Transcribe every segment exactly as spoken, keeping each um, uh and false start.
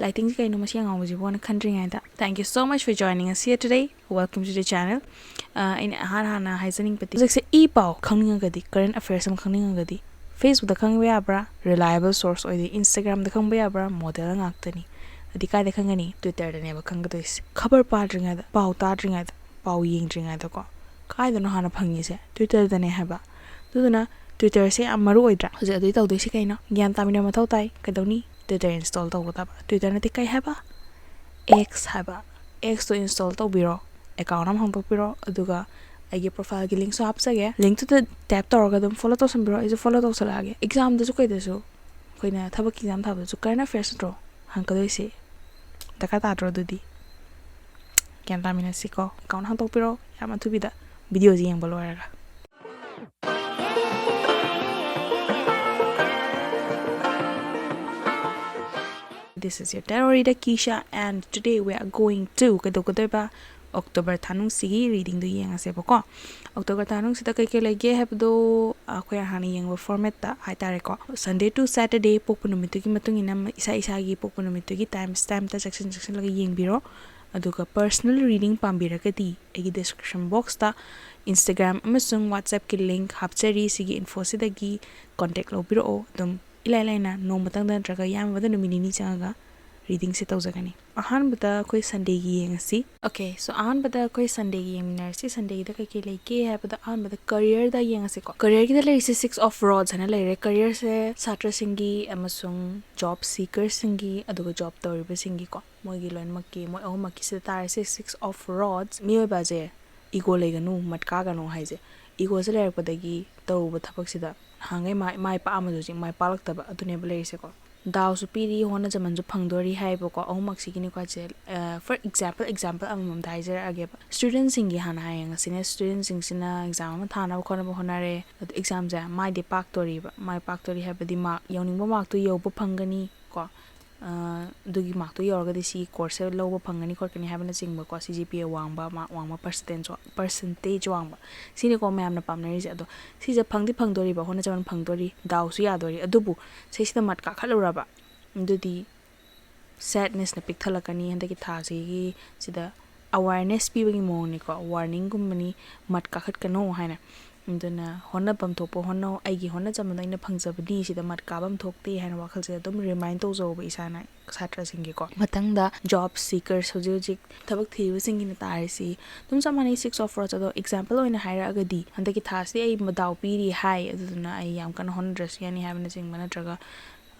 ꯂꯥꯏꯇꯤꯡꯁꯦ ꯀꯩꯅꯣ ꯃꯁꯤ ꯑꯉꯥꯎꯕꯁꯤꯕꯣꯅ ꯈꯟꯗ꯭ꯔꯤꯉꯩꯗ, thank you so much for joining us here today. Welcome to the channel. ꯑꯩꯅ ꯑꯍꯥꯟ ꯍꯥꯟꯅ ꯍꯥꯏꯖꯅꯤꯡꯕꯗꯤ, ꯍꯧꯖꯤꯛꯁꯦ ꯏ ꯄꯥꯎ ꯈꯪꯅꯤꯡꯉꯒꯗꯤ, current affairs ꯑꯃ ꯈꯪꯅꯤꯡꯉꯒꯗꯤ, Facebook ꯇ ꯈꯪꯕ ꯌꯥꯕ꯭ꯔꯥ? Reliable source ꯑꯣꯏꯗꯦ꯫ Instagram ꯗ ꯈꯪꯕ ꯌꯥꯕ꯭ꯔꯥ? Model ꯉꯥꯛꯇꯅꯤ꯫ ꯑꯗꯨꯗꯤ ꯀꯥꯏꯗ ꯈꯪꯒꯅꯤ? Twitter ꯗꯅꯦꯕ ꯈꯪꯒꯗꯣꯏꯁꯦ꯫ ꯈꯕꯔ ꯄꯥꯗ꯭ꯔꯤꯉꯩꯗ, ꯄꯥꯎ ꯇꯥꯗ꯭ꯔꯤꯉꯩꯗ, ꯄꯥꯎ ꯌꯦꯡꯗ꯭ꯔꯤꯉꯩꯗꯀꯣ, ꯀꯥꯏꯗꯅꯣ ꯍꯥꯟꯅ ꯐꯪꯉꯤꯁꯦ? Twitter ꯗꯅꯦ ꯍꯥꯏꯕ꯫ ꯑꯗꯨꯗꯨꯅ Twitter ꯁꯦ ꯌꯥꯝ ꯃꯔꯨ ꯑꯣꯏꯗ꯭ꯔꯥ? ꯍꯧꯖꯤꯛ ꯑꯗꯨꯗꯤ ꯇꯧꯗꯣꯏꯁꯤ ꯀꯩꯅꯣ? ꯒ꯭ꯌꯥꯟ ꯇꯥꯃꯤꯟꯅꯕ ꯃꯊꯧ ꯇꯥꯏ꯫ ꯀꯩꯗꯧꯅꯤ? Twitter install ꯇꯧꯒꯗꯕ꯫ Twitter ꯅꯠꯇꯦ, ꯀꯩ ꯍꯥꯏꯕ? X ꯍꯥꯏꯕ꯫ X ꯇꯣ install ꯇꯧꯕꯤꯔꯣ, account ꯑꯃ ꯍꯥꯡꯗꯣꯛꯄꯤꯔꯣ, ꯑꯗꯨꯒ ꯑꯩꯒꯤ profile ꯒꯤ link ꯁꯨ ꯍꯥꯞꯆꯒꯦ꯫ Link ꯇꯨꯗ tap ꯇꯧꯔꯒ ꯑꯗꯨꯝ follow ꯇꯧꯁꯟꯕꯤꯔꯣ, ꯑꯩꯁꯨ follow ꯇꯧꯁꯜꯂꯛꯑꯒꯦ꯫ Exam ꯗꯁꯨ ꯀꯩꯗꯁꯨ, ꯑꯩꯈꯣꯏꯅ ꯊꯕꯛꯀꯤ exam ꯊꯥꯕꯗꯁꯨ current affairs ꯅꯠꯇ꯭ꯔꯣ ꯍꯪꯉꯛꯀꯗꯣꯏꯁꯦ? ꯗꯔꯀꯥꯔ ꯇꯥꯗ꯭ꯔꯣ ꯑꯗꯨꯗꯤ? ꯒ꯭ꯌꯥꯟ ꯇꯥꯃꯤꯟꯅꯁꯤꯀꯣ꯫ Account ꯍꯥꯡꯗꯣꯛꯄꯤꯔꯣ ꯌꯥꯝ ꯑꯊꯨꯕꯤꯗ, video ꯁꯤ ꯌꯦꯡꯕ ꯂꯣꯏꯔꯒ꯫ This is your tarot reader Kisha, and today we are going to ꯀꯩꯗꯧꯒꯗꯣꯏꯕ? October ꯊꯥꯅꯨꯡꯁꯤꯒꯤ reading do ꯌꯦꯡꯉꯁꯦꯕꯀꯣ꯫ October ꯊꯥꯅꯨꯡꯁꯤꯗ ꯀꯩꯀꯩ ꯂꯩꯒꯦ ꯍꯥꯏꯕꯗꯣ ꯑꯩꯈꯣꯏ ꯍꯥꯟꯅ ꯌꯦꯡꯕ format ꯇ ꯍꯥꯏꯇꯥꯔꯦꯀꯣ꯫ Sunday to Saturday ꯄꯣꯛꯄ ꯅꯨꯃꯤꯠꯇꯨꯒꯤ ꯃꯇꯨꯡ ꯏꯟꯅ ꯏꯁꯥ ꯏꯁꯥꯒꯤ ꯄꯣꯛꯄ ꯅꯨꯃꯤꯠꯇꯨꯒꯤ time time ꯇ ꯆꯦꯛꯁꯤꯟ ꯆꯦꯛꯁꯤꯜꯂꯒ ꯌꯦꯡꯕꯤꯔꯣ꯫ ꯑꯗꯨꯒ personal reading ꯄꯥꯝꯕꯤꯔꯒꯗꯤ ꯑꯩꯒꯤ description box ꯇ Instagram ꯑꯃꯁꯨꯡ WhatsApp ꯀꯤ link ꯍꯥꯞꯆꯔꯤ꯫ ꯁꯤꯒꯤ info ꯁꯤꯗꯒꯤ contact ꯂꯧꯕꯤꯔꯛꯑꯣ꯫ ꯑꯗꯨꯝ ꯏꯂꯥꯏ ꯂꯥꯏꯅ ꯅꯣꯡꯃꯇꯪꯗ ꯅꯠꯇ꯭ꯔꯒ ꯌꯥꯝꯃꯕꯗ ꯅꯨꯃꯤꯠ ꯅꯤꯅꯤ ꯆꯪꯉꯒ reading ꯁꯦ ꯇꯧꯖꯒꯅꯤ꯫ ꯑꯍꯥꯟꯕꯗ ꯑꯩꯈꯣꯏ Sunday ꯒꯤ ꯌꯦꯡꯉꯁꯤ꯫ Okay, so ꯑꯍꯥꯟꯕꯗ ꯑꯩꯈꯣꯏ Sunday ꯒꯤ ꯌꯦꯡꯃꯤꯟꯅꯔꯁꯤ꯫ Sunday ꯒꯤꯗ ꯀꯩꯀꯩ ꯂꯩꯒꯦ ꯍꯥꯏꯕꯗ, ꯑꯍꯥꯟꯕꯗ career ꯗ ꯌꯦꯡꯉꯁꯤꯀꯣ꯫ Career ꯒꯤꯗ ꯂꯩꯔꯤꯁꯦ Six of Rods ꯍꯥꯏꯅ ꯂꯩꯔꯦ꯫ Career ꯁꯦ ꯁꯥꯇ꯭ꯔꯁꯤꯡꯒꯤ ꯑꯃꯁꯨꯡ job seeker ꯁꯤꯡꯒꯤ, ꯑꯗꯨꯒ job ꯇꯧꯔꯤꯕꯁꯤꯡꯒꯤꯀꯣ, ꯃꯣꯏꯒꯤ ꯂꯣꯏꯅꯃꯛꯀꯤ, ꯃꯣꯏ ꯑꯍꯨꯝꯃꯛꯀꯤꯁꯤꯗ ꯇꯥꯔꯤꯁꯦ Six of Rods꯫ ꯃꯤꯑꯣꯏꯕꯁꯦ ego ꯂꯩꯒꯅꯨ, ꯃꯠ ꯀꯥꯒꯅꯨ ꯍꯥꯏꯁꯦ꯫ Ego ꯁꯦ ꯂꯩꯔꯛꯄꯗꯒꯤ ꯇꯧꯔꯨꯕ ꯊꯕꯛꯁꯤꯗ ꯅꯍꯥꯟꯈꯩ ꯃꯥꯏ, ꯃꯥꯏ ꯄꯥꯛꯑꯝꯕꯗꯣ ꯍꯧꯖꯤꯛ ꯃꯥꯏ ꯄꯥꯛꯂꯛꯇꯕ, ꯑꯗꯨꯅꯦꯕ ꯂꯩꯔꯤꯁꯦꯀꯣ꯫ ꯗꯥꯎꯁꯨ ꯄꯤꯔꯤ, ꯍꯣꯠꯅꯖꯃꯟꯁꯨ ꯐꯪꯗꯣꯔꯤ ꯍꯥꯏꯌꯦꯕꯀꯣ꯫ ꯑꯍꯨꯝꯃꯛꯁꯤꯒꯤꯅꯤꯀꯣ ꯁꯦ꯫ ꯑ, for example, example ꯑꯃꯃꯝꯗ ꯍꯥꯏꯖꯔꯛꯑꯒꯦꯕ꯫ Student ꯁꯤꯡꯒꯤ ꯍꯥꯟꯅ ꯍꯥꯏꯌꯦ ꯉꯁꯤꯅꯦ꯫ Student ꯁꯤꯡꯁꯤꯅ exam ꯑꯃ ꯊꯥꯅꯕ ꯈꯣꯠꯅꯕ ꯍꯣꯠꯅꯔꯦ꯫ ꯑꯗꯣ exam ꯁꯦ ꯃꯥꯏꯗꯤ ꯄꯥꯛꯇꯣꯔꯤꯕ꯫ ꯃꯥꯏ ꯄꯥꯛꯇꯣꯔꯤ ꯍꯥꯏꯕꯗꯤ mark, ꯌꯧꯅꯤꯡꯕ mark ꯇꯣ ꯌꯧꯕ ꯐꯪꯒꯅꯤ ꯀꯣ꯫ ꯑ, ꯑꯗꯨꯒꯤ mark ꯇꯣ ꯌꯧꯔꯒꯗꯤ ꯁꯤꯒꯤ course ꯁꯦ ꯂꯧꯕ ꯐꯪꯒꯅꯤ ꯈꯣꯠꯀꯅꯤ ꯍꯥꯏꯕꯅꯆꯤꯡꯕꯀꯣ꯫ C G P A ꯋꯥꯡꯕ, mark ꯋꯥꯡꯕ, percentage ꯋꯥ-, percentage ꯋꯥꯡꯕ, ꯁꯤꯅꯤꯀꯣ ꯃꯌꯥꯝꯅ ꯄꯥꯝꯅꯔꯤꯁꯦ꯫ ꯑꯗꯣ ꯁꯤꯁꯦ ꯐꯪꯗꯤ ꯐꯪꯗꯣꯔꯤꯕ, ꯍꯣꯠꯅꯖꯃꯟ ꯐꯪꯗꯣꯔꯤ, ꯗꯥꯎꯁꯨ ꯌꯥꯗꯣꯔꯤ꯫ ꯑꯗꯨꯕꯨ ꯁꯤꯁꯤꯗ ꯃꯠ ꯀꯥꯈꯠꯂꯨꯔꯕ, ꯑꯗꯨꯗꯤ ꯁꯦꯗꯅꯦꯁꯅ ꯄꯤꯛꯊꯜꯂꯛꯀꯅꯤ꯫ ꯍꯟꯗꯛꯀꯤ ꯊꯥꯁꯤꯒꯤ ꯁꯤꯗ ꯑꯋꯥꯔꯅꯦꯁ ꯄꯤꯕꯒꯤ ꯃꯑꯣꯡꯅꯤꯀꯣ, ꯋꯥꯔꯅꯤꯡꯒꯨꯝꯕꯅꯤ, ꯃꯠ ꯀꯥꯈꯠꯀꯅꯨ ꯍꯥꯏꯅ꯫ ꯑꯗꯨꯅ ꯍꯣꯠꯅꯐꯝ ꯊꯣꯛꯄ ꯍꯣꯠꯅꯧ, ꯑꯩꯒꯤ ꯍꯣꯠꯅꯖꯃꯟꯗꯣ ꯑꯩꯅ ꯐꯪꯖꯕꯅꯤ, ꯁꯤꯗ ꯃꯠ ꯀꯥꯐꯝ ꯊꯣꯛꯇꯦ ꯍꯥꯏꯅ ꯋꯥꯈꯜꯁꯤꯗ ꯑꯗꯨꯝ ꯔꯤꯃꯥꯏꯟ ꯇꯧꯖꯧꯕ ꯏꯁꯥꯅ, ꯁꯥꯇ꯭ꯔꯁꯤꯡꯒꯤꯀꯣ꯫ ꯃꯊꯪꯗ ꯖꯣꯕ ꯁꯤꯀꯔꯁ, ꯍꯧꯖꯤꯛ ꯍꯧꯖꯤꯛ ꯊꯕꯛ ꯊꯤꯔꯤꯕꯁꯤꯡꯒꯤꯅ ꯇꯥꯔꯤꯁꯤ ꯑꯗꯨꯝ ꯆꯞ ꯃꯥꯟꯅꯩ, ꯁꯤꯛꯁ ꯑꯣꯐ ꯋꯥꯟꯁ꯫ ꯑꯗꯣ ꯑꯦꯛꯖꯥꯝꯄꯜ ꯑꯣꯏꯅ ꯍꯥꯏꯔꯛꯑꯒꯗꯤ, ꯍꯟꯗꯛꯀꯤ ꯊꯥꯁꯤꯗꯤ ꯑꯩ ꯗꯥꯎ ꯄꯤꯔꯤ ꯍꯥꯏ, ꯑꯗꯨꯗꯨꯅ ꯑꯩ ꯌꯥꯝ ꯀꯟꯅ ꯍꯣꯠꯅꯗ꯭ꯔꯁꯨ ꯌꯥꯅꯤ ꯍꯥꯏꯕꯅꯆꯤꯡꯕ, ꯅꯠꯇ꯭ꯔꯒ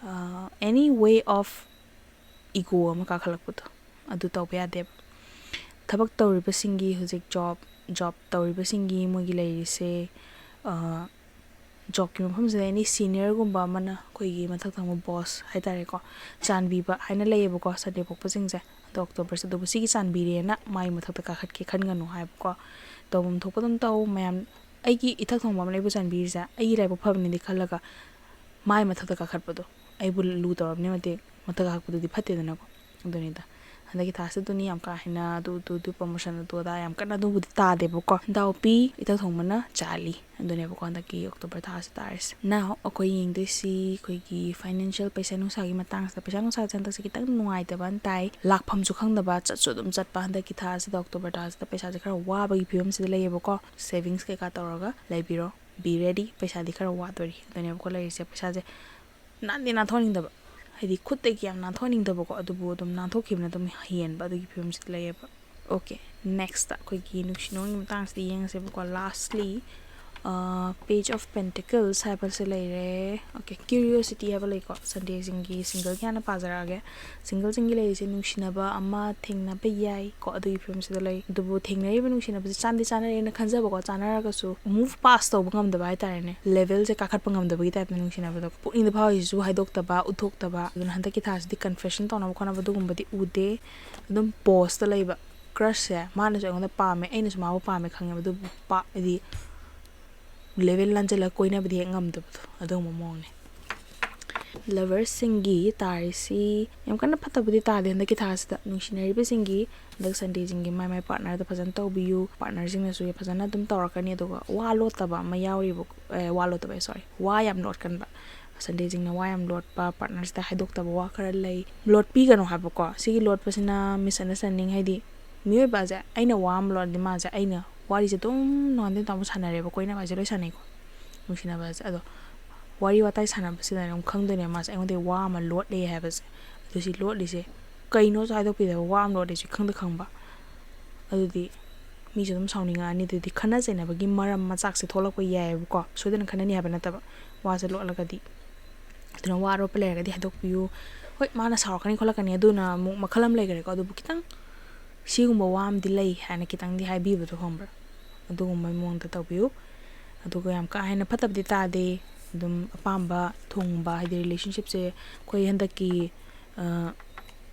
ꯑꯦꯅꯤ ꯋꯦ ꯑꯣꯐ ꯏꯒꯣ ꯑꯃ ꯀꯥꯈꯠꯂꯛꯄꯗꯣ, ꯑꯗꯨ ꯇꯧꯕ ꯌꯥꯗꯦꯕ꯫ ꯊꯕꯛ ꯇꯧꯔꯤꯕꯁꯤꯡꯒꯤ, ꯍꯧꯖꯤꯛ ꯖꯣꯕ ꯖꯣꯕ ꯇꯧꯔꯤꯕꯁꯤꯡꯒꯤ ꯃꯣꯏꯒꯤ ꯂꯩꯔꯤꯁꯦ, ꯖꯣꯕꯀꯤ ꯃꯐꯝꯁꯤꯗ ꯑꯦꯅꯤ ꯁꯤꯅꯤꯌꯔꯒꯨꯝꯕ ꯑꯃꯅ, ꯑꯩꯈꯣꯏꯒꯤ ꯃꯊꯛ ꯊꯪꯕ ꯕꯣꯁ ꯍꯥꯏꯇꯥꯔꯦꯀꯣ, ꯆꯥꯟꯕꯤꯕ ꯍꯥꯏꯅ ꯂꯩꯌꯦꯕꯀꯣ ꯁꯟꯗꯦ ꯄꯣꯛꯄꯁꯤꯡꯁꯦ꯫ ꯑꯗꯣ ꯑꯣꯛꯇꯣꯕꯔꯁꯦ ꯑꯗꯨꯕꯨ ꯁꯤꯒꯤ ꯆꯥꯟꯕꯤꯔꯦꯅ ꯃꯥꯒꯤ ꯃꯊꯛꯇ ꯀꯥꯈꯠꯀꯦ ꯈꯟꯒꯅꯨ ꯍꯥꯏꯕꯀꯣ꯫ ꯇꯧꯐꯝ ꯊꯣꯛꯄ ꯑꯗꯨꯝ ꯇꯧ꯫ ꯃꯌꯥꯝ, ꯑꯩꯒꯤ ꯏꯊꯛ ꯊꯣꯡꯕ ꯑꯃꯅ ꯑꯩꯕꯨ ꯆꯥꯟꯕꯤꯔꯤꯁꯦ ꯑꯩꯒꯤ ꯂꯥꯏꯕꯛ ꯐꯕꯅꯤꯗꯤ ꯈꯜꯂꯒ ꯃꯥꯏ ꯃꯊꯛꯇ ꯀꯥꯈꯠꯄꯗꯣ, ꯑꯩꯕꯨ ꯂꯨ ꯇꯧꯔꯕꯅꯤ ꯃꯇꯤꯛ ꯃꯊꯛ ꯀꯥꯈꯠꯄꯗꯨꯗꯤ ꯐꯠꯇꯦꯗꯅꯀꯣ꯫ ꯑꯗꯨꯅꯤꯗ ꯍꯟꯗꯛꯀꯤ ꯊꯥꯁꯤꯗ ꯑꯗꯨꯅꯤ ꯌꯥꯝ ꯀꯥ ꯍꯦꯟꯅ ꯑꯗꯨ ꯑꯗꯨ ꯑꯗꯨ ꯄ꯭ꯔꯣꯃꯣꯁꯟ ꯑꯗꯨ ꯑꯗꯥ ꯌꯥꯝ ꯀꯟꯅ ꯑꯗꯨꯕꯨꯗꯤ ꯇꯥꯗꯦꯕꯀꯣ꯫ ꯗꯥꯎ ꯄꯤ, ꯏꯊꯛ ꯊꯣꯡꯕꯅ ꯆꯥꯜꯂꯤ꯫ ꯑꯗꯨꯅꯦꯕꯀꯣ ꯍꯟꯗꯛꯀꯤ ꯑꯣꯛꯇꯣꯕꯔ ꯊꯥꯁꯤ ꯇꯥꯔꯤꯁꯦ꯫ Now ꯑꯩꯈꯣꯏ ꯌꯦꯡꯗꯣꯏꯁꯤ ꯑꯩꯈꯣꯏꯒꯤ ꯐꯥꯏꯅꯥꯟꯁꯤꯌꯦꯜ, ꯄꯩꯁꯥ ꯅꯨꯡꯁꯥꯒꯤ ꯃꯇꯥꯡꯁꯤꯗ꯫ ꯄꯩꯁꯥ ꯅꯨꯡꯁꯥꯁꯦ ꯍꯟꯗꯛꯁꯦ ꯈꯤꯇꯪ ꯅꯨꯡꯉꯥꯏꯇꯕ ꯑꯃ ꯇꯥꯏ, ꯂꯥꯛꯐꯝꯁꯨ ꯈꯪꯗꯕ, ꯆꯠꯁꯨ ꯑꯗꯨꯝ ꯆꯠꯄ꯫ ꯍꯟꯗꯛꯀꯤ ꯊꯥꯁꯤꯗ, ꯑꯣꯛꯇꯣꯕꯔ ꯊꯥꯁꯤꯗ ꯄꯩꯁꯥꯁꯦ ꯈꯔ ꯋꯥꯕꯒꯤ ꯐꯤꯕꯝꯁꯤꯗ ꯂꯩꯌꯦꯕꯀꯣ꯫ ꯁꯦꯚꯤꯡꯁ ꯀꯩꯀꯥ ꯇꯧꯔꯒ ꯂꯩꯕꯤꯔꯣ, ꯕꯤ ꯔꯦꯗꯤ꯫ ꯄꯩꯁꯥꯗꯤ ꯈꯔ ꯋꯥꯗꯣꯔꯤ, ꯑꯗꯨꯅꯦꯕꯀꯣ ꯂꯩꯔꯤꯁꯦ꯫ ꯄꯩꯁꯥꯁꯦ ꯅꯥꯟꯗꯤ ꯅꯥꯟꯊꯣꯛꯍꯟꯅꯤꯡꯗꯕ, ꯍꯥꯏꯗꯤ ꯈꯨꯠꯇꯒꯤ ꯌꯥꯝ ꯅꯥꯟꯊꯣꯛꯍꯟꯅꯤꯡꯗꯕꯀꯣ, ꯑꯗꯨꯕꯨ ꯑꯗꯨꯝ ꯅꯥꯟꯊꯣꯛꯈꯤꯕꯅ ꯑꯗꯨꯝ ꯍꯦꯟꯕ, ꯑꯗꯨꯒꯤ ꯐꯤꯕꯝꯁꯤꯗ ꯂꯩꯌꯦꯕ꯫ ꯑꯣꯀꯦ, ꯅꯦꯛꯁꯇ ꯑꯩꯈꯣꯏꯒꯤ ꯅꯨꯡꯁꯤ ꯅꯨꯡꯉꯣꯟꯒꯤ ꯃꯇꯥꯡꯁꯤꯗ ꯌꯦꯡꯉꯁꯦꯕꯀꯣ꯫ Lastly, Page of Pentacles ꯍꯥꯏꯕꯁꯦ ꯂꯩꯔꯦ꯫ ꯑꯣꯀꯦ, ꯀ꯭ꯌꯨꯔꯤꯌꯣꯁꯤꯇꯤ ꯍꯥꯏꯕ ꯂꯩꯀꯣ, ꯁꯟꯗꯦꯁꯤꯡꯒꯤ ꯁꯤꯡꯒꯜꯒꯤ ꯍꯥꯟꯅ ꯄꯥꯖꯔꯛꯑꯒꯦ꯫ ꯁꯤꯡꯒꯜꯁꯤꯡꯒꯤ ꯂꯩꯔꯤꯁꯦ ꯅꯨꯡꯁꯤꯅꯕ ꯑꯃ ꯊꯦꯡꯅꯕ ꯌꯥꯏ ꯀꯣ, ꯑꯗꯨꯒꯤ ꯐꯤꯕꯝꯁꯤꯗ ꯂꯩ꯫ ꯑꯗꯨꯕꯨ ꯊꯦꯡꯅꯔꯤꯕ ꯅꯨꯡꯁꯤꯅꯕꯁꯦ ꯆꯥꯟꯗꯤ ꯆꯥꯟꯅꯔꯦꯅ ꯈꯟꯖꯕꯀꯣ, ꯆꯥꯟꯅꯔꯒꯁꯨ ꯃꯨꯚ ꯄꯥꯁ ꯇꯧꯕ ꯉꯝꯗꯕ ꯍꯥꯏꯇꯥꯔꯦꯅꯦ, ꯂꯦꯚꯦꯜꯁꯦ ꯀꯥꯈꯠꯄ ꯉꯝꯗꯕꯒꯤ ꯇꯥꯏꯞꯇ ꯅꯨꯡꯁꯤꯅꯕꯗꯣ꯫ ꯄꯨꯛꯅꯤꯡꯗ ꯐꯥꯎꯔꯤꯁꯤꯁꯨ ꯍꯥꯏꯗꯣꯛꯇꯕ, ꯎꯠꯊꯣꯛꯇꯕ꯫ ꯑꯗꯨꯅ ꯍꯟꯗꯛꯀꯤ ꯊꯥꯁꯤꯗꯤ ꯀꯟꯐꯦꯁꯟ ꯇꯧꯅꯕ ꯈꯣꯠꯅꯕ ꯑꯗꯨꯒꯨꯝꯕꯗꯤ ꯎꯗꯦ꯫ ꯑꯗꯨꯝ ꯄꯣꯁꯇ ꯂꯩꯕ꯫ ꯀ꯭ꯔꯁꯁꯦ ꯃꯥꯅꯁꯨ ꯑꯩꯉꯣꯟꯗ ꯄꯥꯝꯃꯦ, ꯑꯩꯅꯁꯨ ꯃꯥꯕꯨ ꯄꯥꯝꯃꯦ ꯈꯪꯉꯦꯕ, ꯑꯗꯨꯕꯨ ꯄꯥ-, ꯍꯥꯏꯗꯤ ꯂꯦꯚꯦꯜ ꯂꯥꯟꯖꯜꯂꯒ ꯀꯣꯏꯅꯕꯗꯤ ꯍꯦꯛ ꯉꯝꯗꯕꯗꯣ, ꯑꯗꯨꯒꯨꯝꯕ ꯃꯑꯣꯡꯅꯦ꯫ ꯂꯚꯔꯁꯤꯡꯒꯤ ꯇꯥꯔꯤꯁꯤ ꯌꯥꯝ ꯀꯟꯅ ꯐꯠꯇꯕꯗꯤ ꯇꯥꯗꯦ ꯍꯟꯗꯛꯀꯤ ꯊꯥꯁꯤꯗ꯫ ꯅꯨꯡꯁꯤꯅꯔꯤꯕꯁꯤꯡꯒꯤ ꯍꯟꯗꯛ ꯁꯟꯗꯦꯁꯤꯡꯒꯤ ꯃꯥꯏ ꯃꯥꯏ ꯄꯥꯔꯠꯅꯔꯗ ꯐꯖꯅ ꯇꯧꯕꯤꯌꯨ꯫ ꯄꯥꯔꯠꯅꯔꯁꯤꯡꯅꯁꯨ ꯐꯖꯅ ꯑꯗꯨꯝ ꯇꯧꯔꯛꯀꯅꯤ꯫ ꯑꯗꯨꯒ ꯋꯥ ꯂꯣꯠꯇꯕ ꯑꯃ ꯌꯥꯎꯔꯤꯕ, ꯑꯦ, ꯋꯥ ꯂꯣꯠꯇꯕ, ꯁꯣꯔꯤ, ꯋꯥ ꯌꯥꯝ ꯂꯣꯠꯀꯟꯕ, ꯁꯟꯗꯦꯁꯤꯡꯅ ꯋꯥ ꯌꯥꯝ ꯂꯣꯠꯄ, ꯄꯥꯔꯠꯅꯔꯁꯤꯗ ꯍꯥꯏꯗꯣꯛꯇꯕ ꯋꯥ ꯈꯔ ꯂꯩ꯫ ꯂꯣꯠꯄꯤꯒꯅꯨ ꯍꯥꯏꯕꯀꯣ꯫ ꯁꯤꯒꯤ ꯂꯣꯠꯄꯁꯤꯅ misunderstanding, ꯍꯥꯏꯗꯤ ꯃꯤꯑꯣꯏꯕꯁꯦ ꯑꯩꯅ ꯋꯥ ꯑꯃ ꯂꯣꯠꯂꯗꯤ ꯃꯥꯁꯦ ꯑꯩꯅ ꯋꯥꯔꯤꯁꯦ ꯑꯗꯨꯝ ꯅꯣꯡꯉꯥꯟꯗꯩ ꯅꯨꯃꯤꯠ ꯇꯥꯕ ꯁꯥꯟꯅꯔꯦꯕ, ꯀꯣꯏꯅꯕ ꯍꯥꯏꯁꯦ ꯂꯣꯏ ꯁꯥꯟꯅꯩꯀꯣ, ꯅꯨꯡꯁꯤꯅꯕꯁꯦ꯫ ꯑꯗꯣ ꯋꯥꯔꯤ ꯋꯥꯇꯥꯏ ꯁꯥꯟꯅꯕꯁꯤꯗꯅꯦ ꯑꯗꯨꯝ ꯈꯪꯗꯣꯏꯅꯦ ꯃꯥꯁꯦ ꯑꯩꯉꯣꯟꯗ ꯋꯥ ꯑꯃ ꯂꯣꯠꯂꯦ ꯍꯥꯏꯕꯁꯦ꯫ ꯑꯗꯨ ꯁꯤ ꯂꯣꯠꯂꯤꯁꯦ ꯀꯩꯅꯣꯁꯨ ꯍꯥꯏꯗꯣꯛꯄꯤꯗꯕ, ꯋꯥ ꯑꯃ ꯂꯣꯠꯂꯤꯁꯦ ꯈꯪꯗ ꯈꯪꯕ꯫ ꯑꯗꯨꯗꯤ ꯃꯤꯁꯨ ꯑꯗꯨꯝ ꯁꯥꯎꯅꯤꯡꯉꯛꯑꯅꯤ꯫ ꯑꯗꯨꯗꯤ ꯈꯠꯅ ꯆꯩꯅꯕꯒꯤ ꯃꯔꯝ ꯃꯆꯥꯛꯁꯦ ꯊꯣꯛꯂꯛꯄ ꯌꯥꯏꯑꯕꯀꯣ꯫ ꯁꯣꯏꯗꯅ ꯈꯠꯅꯅꯤ ꯍꯥꯏꯕ ꯅꯠꯇꯕ, ꯋꯥꯁꯦ ꯂꯣꯠꯂꯒꯗꯤ꯫ ꯑꯗꯨꯅ ꯋꯥ ꯑꯔꯣꯠꯄ ꯂꯩꯔꯒꯗꯤ ꯍꯥꯏꯗꯣꯛꯄꯤꯌꯨ꯫ ꯍꯣꯏ, ꯃꯥꯅ ꯁꯥꯎꯔꯛꯀꯅꯤ ꯈꯣꯠꯂꯛꯀꯅꯤ, ꯑꯗꯨꯅ ꯑꯃꯨꯛ ꯃꯈꯜ ꯑꯃ ꯂꯩꯈꯔꯦꯀꯣ꯫ ꯑꯗꯨꯕꯨ ꯈꯤꯇꯪ "ꯁꯤꯒꯨꯝꯕ ꯋꯥ ꯑꯃꯗꯤ ꯂꯩ" ꯍꯥꯏꯅ ꯈꯤꯇꯪꯗꯤ ꯍꯥꯏꯕꯤꯕꯗꯣ, ꯈꯪꯕ꯭ꯔꯥ? ꯑꯗꯨꯒꯨꯝꯕ ꯃꯑꯣꯡꯗ ꯇꯧꯕꯤꯌꯨ꯫ ꯑꯗꯨꯒ ꯌꯥꯝ ꯀꯥ ꯍꯦꯟꯅ ꯐꯠꯇꯕꯗꯤ ꯇꯥꯗꯦ꯫ ꯑꯗꯨꯝ ꯑꯄꯥꯝꯕ ꯊꯨꯡꯕ, ꯍꯥꯏꯗꯤ ꯔꯤꯂꯦꯁꯟꯁꯤꯞꯁꯦ ꯑꯩꯈꯣꯏ ꯍꯟꯗꯛꯀꯤ, ꯑ,